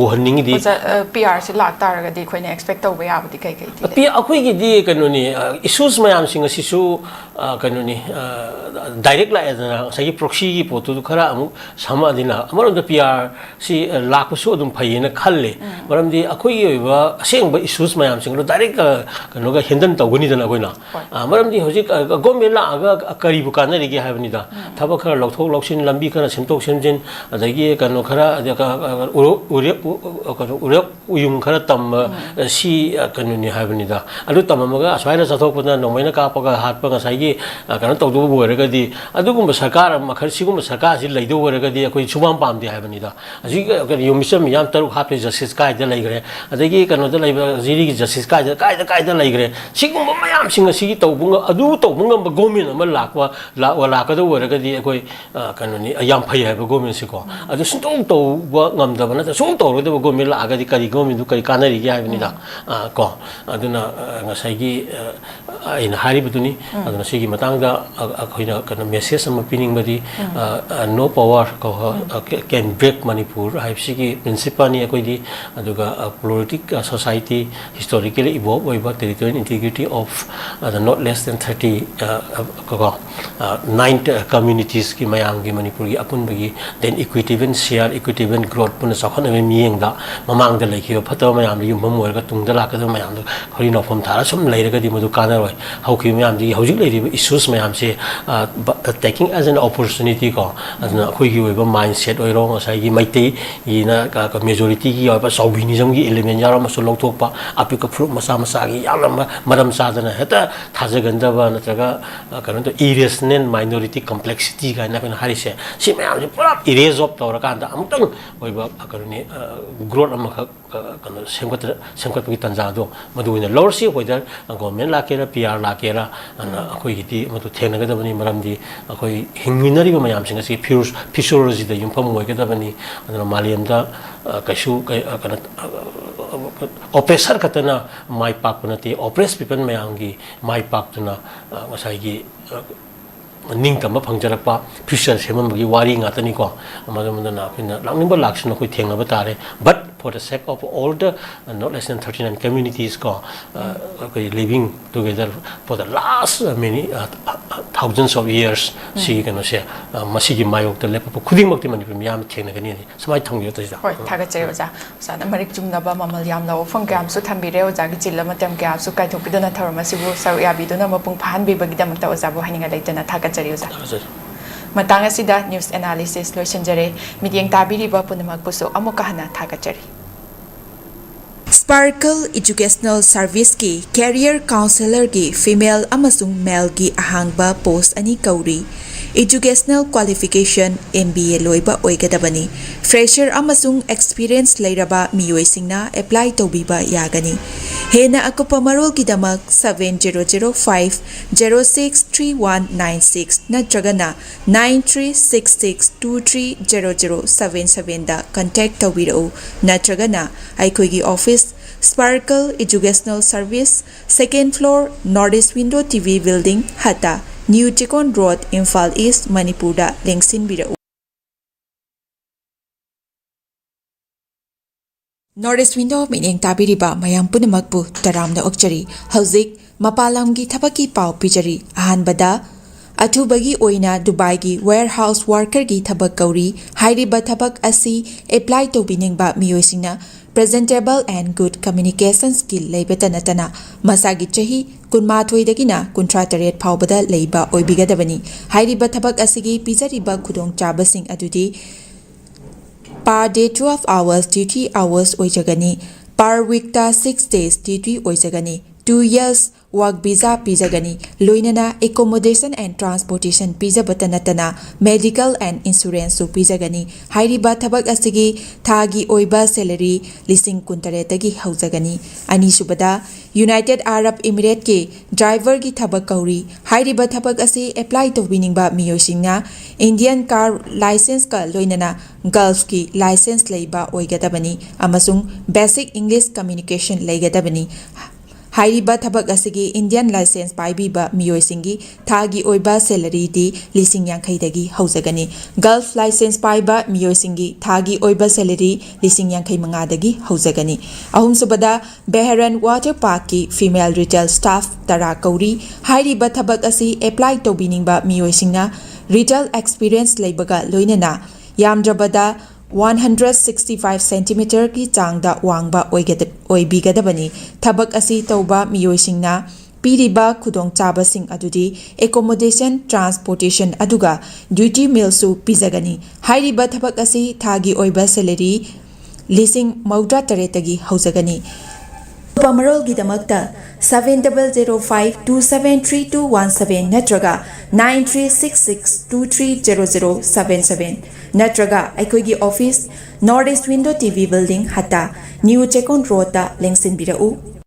ꯎꯍꯟꯅꯤꯡꯉꯤꯗꯤ ꯑꯣꯖꯥ, ꯑ, ꯄꯤ ꯑꯥꯔꯁꯤ ꯂꯥꯛꯇꯥꯔꯒꯗꯤ ꯑꯩꯈꯣꯏꯅ ꯑꯦꯛꯁꯄꯦꯛ ꯇꯧꯕ ꯌꯥꯕꯗꯤ ꯀꯩ ꯀꯩꯗꯤ ꯂꯩ? ꯄꯤ-, ꯑꯩꯈꯣꯏꯒꯤꯗꯤ ꯀꯩꯅꯣꯅꯤ, ꯑ, ꯏꯁꯨꯁ ꯃꯌꯥꯝꯁꯤꯡ ꯑꯁꯤꯁꯨ, ꯑ, ꯀꯩꯅꯣꯅꯤ, ꯑ, ꯗꯥꯏꯔꯦꯛ ꯂꯥꯛꯑꯦꯗꯅ, ꯉꯁꯥꯏꯒꯤ ꯄ꯭ꯔꯣꯛꯁꯤꯒꯤ ꯄꯣꯠꯇꯨ ꯈꯔ ꯑꯃꯨꯛ ꯁꯝꯃꯛꯑꯗꯤꯅ, ꯑꯃꯔꯣꯝꯗ ꯄꯤ ꯑꯥꯔ ꯁꯤ, ꯑ, ꯂꯥꯛꯄꯁꯨ ꯑꯗꯨꯝ ꯐꯩꯌꯦꯅ ꯈꯜꯂꯦ꯫ ꯎꯝ꯫ ꯃꯔꯝꯗꯤ ꯑꯩꯈꯣꯏꯒꯤ ꯑꯣꯏꯕ ꯑꯁꯦꯡꯕ ꯏꯁꯨꯁ ꯃꯌꯥꯝꯁꯤꯡꯗꯣ ꯗꯥꯏꯔꯦꯛ, ꯑ, ꯀꯩꯅꯣꯒ ꯍꯦꯟꯗꯜ ꯇꯧꯒꯅꯤꯗꯅ ꯑꯩꯈꯣꯏꯅ꯫ ꯍꯣꯏ꯫ ꯑ, ꯃꯔꯝꯗꯤ ꯍꯧꯖꯤꯛ, ꯑ, ꯒꯣꯔꯃꯦꯟ ꯂꯥꯛꯑꯒ ꯀꯔꯤꯕꯨ ꯀꯥꯟꯅꯔꯤꯒꯦ ꯍꯥꯏꯕꯅꯤꯗ꯫ ꯎꯝ꯫ ꯊꯕꯛ ꯈꯔ ꯂꯧꯊꯣꯛ ꯂꯧꯁꯤꯟ, ꯂꯝꯕꯤ ꯈꯔ ꯁꯦꯝꯗꯣꯛ ꯁꯦꯝꯖꯤꯟ, ꯑꯗꯒꯤ ꯀꯩꯅꯣ ꯈꯔ, ꯑꯗ, ꯀ-, ꯀ-, ꯎꯔꯦꯞ, ꯎꯔꯦꯞ, ꯎ-, ꯎ-, ꯀꯩꯅꯣ, ꯎꯔꯦꯞ ꯎꯌꯨꯡ ꯈꯔ ꯇꯝꯕ, ꯎꯝ꯫ ꯑ, ꯁꯤ, ꯑ, ꯀꯩꯅꯣꯅꯤ ꯍꯥꯏꯕꯅꯤꯗ꯫ ꯑꯗꯨ ꯇꯝꯃꯝꯃꯒ ꯑꯁꯨꯃꯥꯏꯅ ꯆꯠꯊꯣꯛꯄꯗ ꯅꯣꯡꯃꯩꯅ ꯀꯥꯞꯄꯒ ꯍꯥꯠꯄ ꯉꯁꯥꯏꯒꯤ, ꯑ, ꯀꯩꯅꯣ ꯇꯧꯗꯧꯕ ꯑꯣꯏꯔꯒꯗꯤ, ꯑꯗꯨꯒꯨꯝꯕ ꯁꯔꯀꯥꯔ ꯑꯃ ꯃꯈꯜ, ꯁꯤꯒꯨꯝꯕ ꯁꯔꯀꯥꯔꯁꯤ ꯂꯩꯗꯧ ꯑꯣꯏꯔꯒꯗꯤ ꯑꯩꯈꯣꯏ ꯁꯨꯄꯥꯝ ꯄꯥꯝꯗꯦ ꯍꯥꯏꯕꯅꯤꯗ꯫ ꯍꯧꯖꯤꯛ, ꯑ, ꯀꯩꯅꯣ, ꯌꯨꯝ ꯃꯤꯆꯝ ꯃꯤꯌꯥꯝ ꯇꯔꯨꯛ ꯍꯥꯠꯄꯒꯤ ꯖꯁꯇꯤꯁ ꯀꯥꯏꯗ ꯂꯩꯈ꯭ꯔꯦ? ꯑꯗꯒꯤ ꯀꯩꯅꯣꯗ ꯂꯩꯕ ꯖꯤꯔꯤꯒꯤ ꯖꯁꯇꯤꯁ ꯀꯥꯏꯗ, ꯀꯥꯏꯗ, ꯀꯥꯏꯗ ꯂꯩꯈ꯭ꯔꯦ? ꯁꯤꯒꯨꯝꯕ ꯃꯌꯥꯝꯁꯤꯡ ꯑꯁꯤꯒꯤ ꯇꯧꯕ ꯉ-, ꯑꯗꯨ ꯇꯧꯕ ꯉꯝꯕ ꯒꯣꯔꯃꯦꯟ ꯑꯃ ꯂꯥꯛꯄ, ꯂꯥꯛ-, ꯂꯥꯛꯀꯗꯧꯕ ꯑꯣꯏꯔꯒꯗꯤ ꯑꯩꯈꯣꯏ, ꯑ, ꯀꯩꯅꯣꯅꯤ, ꯑ, ꯌꯥꯝ ꯐꯩ ꯍꯥꯏꯕ ꯒꯣꯔꯃꯦꯟꯁꯤꯀꯣ꯫ ꯑꯗꯨ ꯁꯨꯡꯇꯧ ꯇꯧꯕ ꯉꯝꯗꯕ ꯅꯠꯇ꯭ꯔ ꯁꯨꯡꯇꯧ ꯇꯧꯔꯣꯏꯗꯕ ꯒꯣꯔꯃꯦꯟ ꯂꯥꯛꯑꯒꯗꯤ ꯀꯔꯤ ꯒꯣꯔꯃꯦꯟꯗꯨ ꯀꯔꯤ ꯀꯥꯟꯅꯔꯤꯒꯦ ꯍꯥꯏꯕꯅꯤꯗ꯫ ꯎꯝ꯫ ꯑ, ꯀꯣ, ꯑꯗꯨꯅ, ꯑ, ꯉꯁꯥꯏꯒꯤ, ꯑ, ꯑꯩꯅ ꯍꯥꯏꯔꯤꯕꯗꯨꯅꯤ꯫ ꯎꯝ꯫ ꯑꯗꯨꯅ ꯁꯤꯒꯤ ꯃꯇꯥꯡꯗ ꯑ-, ꯑꯩꯈꯣꯏꯅ ꯀꯩꯅꯣ ꯃꯦꯁꯦꯖ ꯑꯃ ꯄꯤꯅꯤꯡꯕꯗꯤ, ꯎꯝ꯫ ꯑ, ꯑ, "No power ꯀꯣ, ꯎꯝ꯫ ꯑ, ca-, can break Manipur" ꯍꯥꯏꯕꯁꯤꯒꯤ ꯄ꯭ꯔꯤꯟꯁꯤꯄꯜꯅꯤ ꯑꯩꯈꯣꯏꯗꯤ꯫ ꯑꯗꯨꯒ, ꯑ, pluralistic, ꯑ, society, historically evolve ꯑꯣꯏꯕ territorial integrity of, ꯑ, the not less than thirty, ꯑ, ꯑ, ꯀꯣ, ꯑ, nine, ꯑ, communities ꯀꯤ ꯃꯌꯥꯝꯒꯤ ꯃꯅꯤꯄꯨꯔꯒꯤ ꯑꯄꯨꯟꯕꯒꯤ, then equitable share, equitable growth ꯄꯨꯟꯅ ꯆꯥꯎꯈꯠꯅꯕꯒꯤ ꯃꯤꯠꯌꯦꯡꯗ ꯃꯃꯥꯡꯗ ꯂꯩꯈꯤꯕ ꯐꯠꯇꯕ ꯃꯌꯥꯝꯗꯣ ꯌꯨꯝꯐꯝ ꯑꯣꯏꯔꯒ ꯇꯨꯡꯗ ꯂꯥꯛꯀꯗꯕ ꯃꯌꯥꯝꯗꯣ ꯈꯣꯔꯤ ꯅꯥꯎꯐꯝ ꯊꯥꯔ ꯁꯨꯝ ꯂꯩꯔꯒꯗꯤ ꯃꯗꯨ ꯀꯥꯟꯅꯔꯣꯏ꯫ ꯍꯧꯈꯤꯕ ꯃꯌꯥꯝꯗꯨꯒꯤ ꯍꯧꯖꯤꯛ ꯂꯩꯔꯤꯕ ꯏꯁꯨꯁ ꯃꯌꯥꯝꯁꯦ, taking as an opportunity ꯀꯣ, ꯑꯗꯨꯅ ꯑꯩꯈꯣꯏꯒꯤ ꯑꯣꯏꯕ ꯃꯥꯏꯟ ꯁꯦꯠ ꯑꯣꯏꯔꯣ, ꯉꯁꯥꯏꯒꯤ ꯃꯩꯇꯩꯒꯤꯅ ꯃꯦꯖꯣꯔꯤꯇꯤꯒꯤ ꯑꯣꯏꯕ ꯆꯥꯎꯕꯤꯅꯤꯖꯝꯒꯤ ꯏꯂꯤꯃꯦꯟ ꯌꯥꯎꯔꯝꯃꯁꯨ ꯂꯧꯊꯣꯛꯄ, ꯑꯄꯤꯛꯄ ꯐꯨꯔꯨꯞ ꯃꯆꯥ ꯃꯆꯥꯒꯤ ꯌꯥꯝꯅ ꯃꯔꯝ ꯆꯥꯗꯅ ꯍꯦꯛꯇ ꯊꯥꯖꯒꯟꯗꯕ ꯅꯠꯇ꯭ꯔꯒ ꯀꯩꯅꯣ ꯇꯧ, ꯏꯔꯦꯁꯅꯦꯜ ꯃꯥꯏꯅꯣꯔꯤꯇꯤ ꯀꯝꯄ꯭ꯂꯦꯛꯁꯤꯇꯤ ꯀꯥꯏꯅ ꯑꯩꯈꯣꯏꯅ ꯍꯥꯏꯔꯤꯁꯦ, ꯁꯤ ꯃꯌꯥꯝꯁꯦ ꯄꯨꯂꯞ ꯏꯔꯦꯖ ꯑꯣꯐ ꯇꯧꯔꯀꯥꯟꯗ ꯑꯃꯨꯛꯇꯪ ꯑꯣꯏꯕ ꯀꯩꯅꯣꯅꯤ, ꯒ꯭ꯔꯣꯠ ꯑꯃꯈꯛ ꯀꯩꯅꯣ ꯁꯦꯝꯒꯠꯇ ꯁꯦꯝꯒꯠꯄꯒꯤ ꯇꯥꯟꯖꯥꯗꯣ ꯃꯗꯨ ꯑꯣꯏꯅ ꯂꯧꯔꯁꯤ꯫ ꯋꯦꯗꯔ ꯒꯣꯔꯃꯦꯟ ꯂꯥꯛꯀꯦꯔꯥ, ꯄꯤ ꯑꯥꯔ ꯂꯥꯛꯀꯦꯔꯥ, ꯑꯗꯨꯅ ꯑꯩꯈꯣꯏꯒꯤꯗꯤ ꯃꯗꯨ ꯊꯦꯡꯅꯒꯗꯕꯅꯤ꯫ ꯃꯔꯝꯗꯤ ꯑꯩꯈꯣꯏ ꯍꯤꯡꯃꯤꯟꯅꯔꯤꯕ ꯃꯌꯥꯝꯁꯤꯡ ꯑꯁꯤ ꯐꯤꯁꯣꯂꯣꯖꯤꯗ ꯌꯨꯝꯐꯝ ꯑꯣꯏꯒꯗꯕꯅꯤ꯫ ꯑꯗꯨꯅ ꯃꯥꯂꯦꯝꯗ ꯀꯩꯁꯨ ꯀꯩꯅꯣ, ꯑꯣꯄ꯭ꯔꯦꯁꯔ ꯈꯛꯇꯅ ꯃꯥꯏ ꯄꯥꯛꯄ ꯅꯠꯇꯦ, ꯑꯣꯄ꯭ꯔꯦꯁ ꯄꯤꯄꯜ ꯃꯌꯥꯝꯒꯤ ꯃꯥꯏ ꯄꯥꯛꯇꯨꯅ ꯉꯁꯥꯏꯒꯤ ꯅꯤꯡꯇꯝꯕ ꯐꯪꯖꯔꯛꯄ ꯐ꯭ꯌꯨꯆꯔ ꯁꯦꯝꯃꯝꯕꯒꯤ ꯋꯥꯔꯤ ꯉꯥꯛꯇꯅꯤꯀꯣ꯫ ꯃꯗꯨ ꯃꯗꯨꯅ ꯑꯩꯈꯣꯏꯅ ꯂꯥꯛꯅꯤꯡꯕ ꯂꯥꯛꯁꯅꯨ, ꯑꯩꯈꯣꯏ ꯊꯦꯡꯅꯕ ꯇꯥꯔꯦ꯫ But for the sake of all the North Eastern thirty-nine communities ꯀꯣ, ꯑꯩꯈꯣꯏ living together for the last many thousands of years, ꯁꯤꯒꯤ ꯀꯩꯅꯣꯁꯦ, ꯃꯁꯤꯒꯤ ꯃꯥꯌꯣꯛꯇ ꯂꯦꯞꯄꯛꯄ ꯈꯨꯗꯤꯡꯃꯛꯇꯤ ꯃꯅꯤꯄꯨꯔ ꯃꯤꯌꯥꯝꯅ ꯊꯦꯡꯅꯒꯅꯤ꯫ ꯁꯨꯃꯥꯏꯅ ꯊꯝꯕꯤꯌꯨ ꯇꯧꯖꯩ꯫ ꯍꯣꯏ, ꯊꯥꯒꯠꯆꯔꯤ ꯑꯣꯖꯥ꯫ ꯑꯣꯖꯥꯅ ꯃꯔꯤꯛ ꯆꯨꯝꯅꯕ ꯃꯃꯜ ꯌꯥꯝꯂꯕ ꯋꯥꯐꯝ ꯀꯌꯥ ꯑꯃꯁꯨ ꯊꯝꯕꯤꯔꯦ꯫ ꯑꯣꯖꯥꯒꯤ ꯆꯤꯜꯂ ꯃꯇꯝ ꯀꯌꯥ ꯑꯃꯁꯨ ꯀꯥꯏꯊꯣꯛꯄꯤꯗꯨꯅ ꯊꯧꯔꯝ ꯑꯁꯤꯕꯨ ꯁꯔꯨꯛ ꯌꯥꯕꯤꯗꯨꯅ ꯃꯄꯨꯡ ꯐꯥꯍꯟꯕꯤꯕꯒꯤꯗꯃꯛꯇ ꯑꯣꯖꯥꯕꯨ ꯍꯥꯏꯅꯤꯡꯉꯥꯏ ꯂꯩꯇꯅ ꯊꯥꯒꯠꯆꯔꯤ ꯑꯣꯖꯥ꯫ ꯊꯥꯒꯠꯆꯔꯤ꯫ ꯃꯇꯥꯡ ꯑꯁꯤꯗ news analysis ꯂꯣꯏꯁꯤꯟꯖꯔꯦ꯫ ꯃꯤꯠꯌꯦꯡ ꯇꯥꯕꯤꯔꯤꯕ ꯄꯨꯝꯅꯃꯛꯄꯨꯁꯨ ꯑꯃꯨꯛꯀ ꯍꯟꯅ ꯊꯥꯒꯠꯆꯔꯤ꯫ Sparkle Educational Serviceꯀꯤ career counsellorꯒꯤ female ꯑꯃꯁꯨꯡ maleꯒꯤ ꯑꯍꯥꯡꯕ post ꯑꯅꯤ ꯀꯧꯔꯤ꯫ Educational qualification M B A ꯂꯣꯏꯕ ꯑꯣꯏꯒꯗꯕꯅꯤ꯫ Fresher ꯑꯃꯁꯨꯡ experience ꯂꯩꯔꯕ ꯃꯤꯑꯣꯏꯁꯤꯡꯅ apply ꯇꯧꯕꯤꯕ ꯌꯥꯒꯅꯤ꯫ ꯍꯦꯟꯅ ꯑꯀꯨꯞꯄ ꯃꯔꯣꯜꯒꯤꯗꯃꯛ seven zero zero five zero six three one nine six ꯅꯠꯇ꯭ꯔꯒꯅ nine three six six two three zero zero seven sevenꯗ contact ꯇꯧꯕꯤꯔꯛꯎ, ꯅꯠꯇ꯭ꯔꯒꯅ ꯑꯩꯈꯣꯏꯒꯤ office, Sparkle Educational Service, second floor, North East Window T V Building, ꯍꯠꯇ, New Chekon Road, Imphal East, ꯃꯅꯤꯄꯨꯔꯗ ꯂꯦꯡꯁꯤꯟꯕꯤꯔꯛꯎ꯫ North East Window ꯃꯤꯠꯌꯦꯡ ꯇꯥꯕꯤꯔꯤꯕ ꯃꯌꯥꯝ ꯄꯨꯝꯅꯃꯛꯄꯨ ꯇꯔꯥꯝꯅ ꯑꯣꯛꯆꯔꯤ꯫ ꯍꯧꯖꯤꯛ ꯃꯄꯥꯟ ꯂꯝꯒꯤ ꯊꯕꯛꯀꯤ ꯄꯥꯎ ꯄꯤꯖꯔꯤ꯫ ꯑꯍꯥꯟꯕꯗ, ꯑꯊꯨꯕꯒꯤ ꯑꯣꯏꯅ ꯗꯨꯕꯥꯏꯒꯤ warehouse workerꯒꯤ ꯊꯕꯛ ꯀꯧꯔꯤ꯫ ꯍꯥꯏꯔꯤꯕ ꯊꯕꯛ ꯑꯁꯤ apply ꯇꯧꯕꯤꯅꯤꯡꯕ ꯃꯤꯑꯣꯏꯁꯤꯡꯅ presentable and good communication skill ꯂꯩꯕꯇ ꯅꯠꯇꯅ ꯃꯁꯥꯒꯤ ꯆꯍꯤ ꯀꯨꯟꯃꯥꯊꯣꯏꯗꯒꯤꯅ ꯀꯨꯟꯊ꯭ꯔꯥ ꯇꯔꯦꯠ ꯐꯥꯎꯕꯗ ꯂꯩꯕ ꯑꯣꯏꯕꯤꯒꯗꯕꯅꯤ꯫ ꯍꯥꯏꯔꯤꯕ ꯊꯕꯛ ꯑꯁꯤꯒꯤ ꯄꯤꯖꯔꯤꯕ ꯈꯨꯗꯣꯡꯆꯥꯕꯁꯤꯡ ꯑꯗꯨꯗꯤ per day twelve hours duty hours ꯑꯣꯏꯖꯒꯅꯤ꯫ Per weekꯇ six days duty ꯑꯣꯏꯖꯒꯅꯤ꯫ Two years work visa ꯄꯤꯖꯒꯅꯤ꯫ ꯂꯣꯏꯅꯅ accommodation and transportation ꯄꯤꯖꯕꯇ ꯅꯠꯇꯅ medical and insuranceꯁꯨ ꯄꯤꯖꯒꯅꯤ꯫ ꯍꯥꯏꯔꯤꯕ ꯊꯕꯛ ꯑꯁꯤꯒꯤ ꯊꯥꯒꯤ ꯑꯣꯏꯕ salary ꯂꯤꯁꯤꯡ ꯀꯨꯟꯇꯔꯦꯠꯇꯒꯤ ꯍꯧꯖꯒꯅꯤ꯫ ꯑꯅꯤꯁꯨꯕꯗ, United Arab Emirateꯀꯤ driverꯒꯤ ꯊꯕꯛ ꯀꯧꯔꯤ꯫ ꯍꯥꯏꯔꯤꯕ ꯊꯕꯛ ꯑꯁꯤ apply ꯇꯧꯕꯤꯅꯤꯡꯕ ꯃꯤꯑꯣꯏꯁꯤꯡꯅ Indian car licenceꯀ ꯂꯣꯏꯅꯅ Gulfꯀꯤ license ꯂꯩꯕ ꯑꯣꯏꯒꯗꯕꯅꯤ ꯑꯃꯁꯨꯡ basic English communication ꯂꯩꯒꯗꯕꯅꯤ꯫ ꯍꯥꯏꯔꯤꯕ ꯊꯕꯛ ꯑꯁꯤꯒꯤ Indian license ꯄꯥꯏꯕꯤꯕ ꯃꯤꯑꯣꯏꯁꯤꯡꯒꯤ ꯊꯥꯒꯤ ꯑꯣꯏꯕ salaryꯗꯤ ꯂꯤꯁꯤꯡ ꯌꯥꯡꯈꯩꯗꯒꯤ ꯍꯧꯖꯒꯅꯤ꯫ Gulf license ꯄꯥꯏꯕ ꯃꯤꯑꯣꯏꯁꯤꯡꯒꯤ ꯊꯥꯒꯤ ꯑꯣꯏꯕ salary ꯂꯤꯁꯤꯡ ꯌꯥꯡꯈꯩ ꯃꯉꯥꯗꯒꯤ ꯍꯧꯖꯒꯅꯤ꯫ ꯑꯍꯨꯝꯁꯨꯕꯗ, Bahrain Water Parkꯀꯤ female retail staff ꯇꯔꯥ ꯀꯧꯔꯤ꯫ ꯍꯥꯏꯔꯤꯕ ꯊꯕꯛ ꯑꯁꯤ apply ꯇꯧꯕꯤꯅꯤꯡꯕ ꯃꯤꯑꯣꯏꯁꯤꯡꯅ retail experience ꯂꯩꯕꯒ ꯂꯣꯏꯅꯅ ꯌꯥꯝꯗ꯭ꯔꯕꯗ one hundred sixty five centimeterꯒꯤ ꯆꯥꯡꯗ ꯋꯥꯡꯕ ꯑꯣꯏꯒꯗ-, ꯑꯣꯏꯕꯤꯒꯗꯕꯅꯤ꯫ ꯊꯕꯛ ꯑꯁꯤ ꯇꯧꯕ ꯃꯤꯑꯣꯏꯁꯤꯡꯅ ꯄꯤꯔꯤꯕ ꯈꯨꯗꯣꯡꯆꯥꯕꯁꯤꯡ ꯑꯗꯨꯗꯤ accommodation, transportation ꯑꯗꯨꯒ duty mealꯁꯨ ꯄꯤꯖꯒꯅꯤ꯫ ꯍꯥꯏꯔꯤꯕ ꯊꯕꯛ ꯑꯁꯤ ꯊꯥꯒꯤ ꯑꯣꯏꯕ salary ꯂꯤꯁꯤꯡ ꯃꯧꯗ꯭ꯔꯥ ꯇꯔꯦꯠꯇꯒꯤ ꯍꯧꯖꯒꯅꯤ꯫ ꯑꯀꯨꯞꯄ ꯃꯔꯣꯜꯒꯤꯗꯃꯛꯇ seven double zero five two seven three two one seven ꯅꯠꯇ꯭ꯔꯒ nine three six six two three zero zero seven seven ꯅꯠꯇ꯭ꯔꯒ ꯑꯩꯈꯣꯏꯒꯤ office North East Window T V Building, ꯍꯠꯇꯥ, New ꯆꯦꯛꯀꯣꯟ ꯔꯣꯗꯇ ꯂꯦꯡꯁꯤꯟꯕꯤꯔꯛꯎ꯫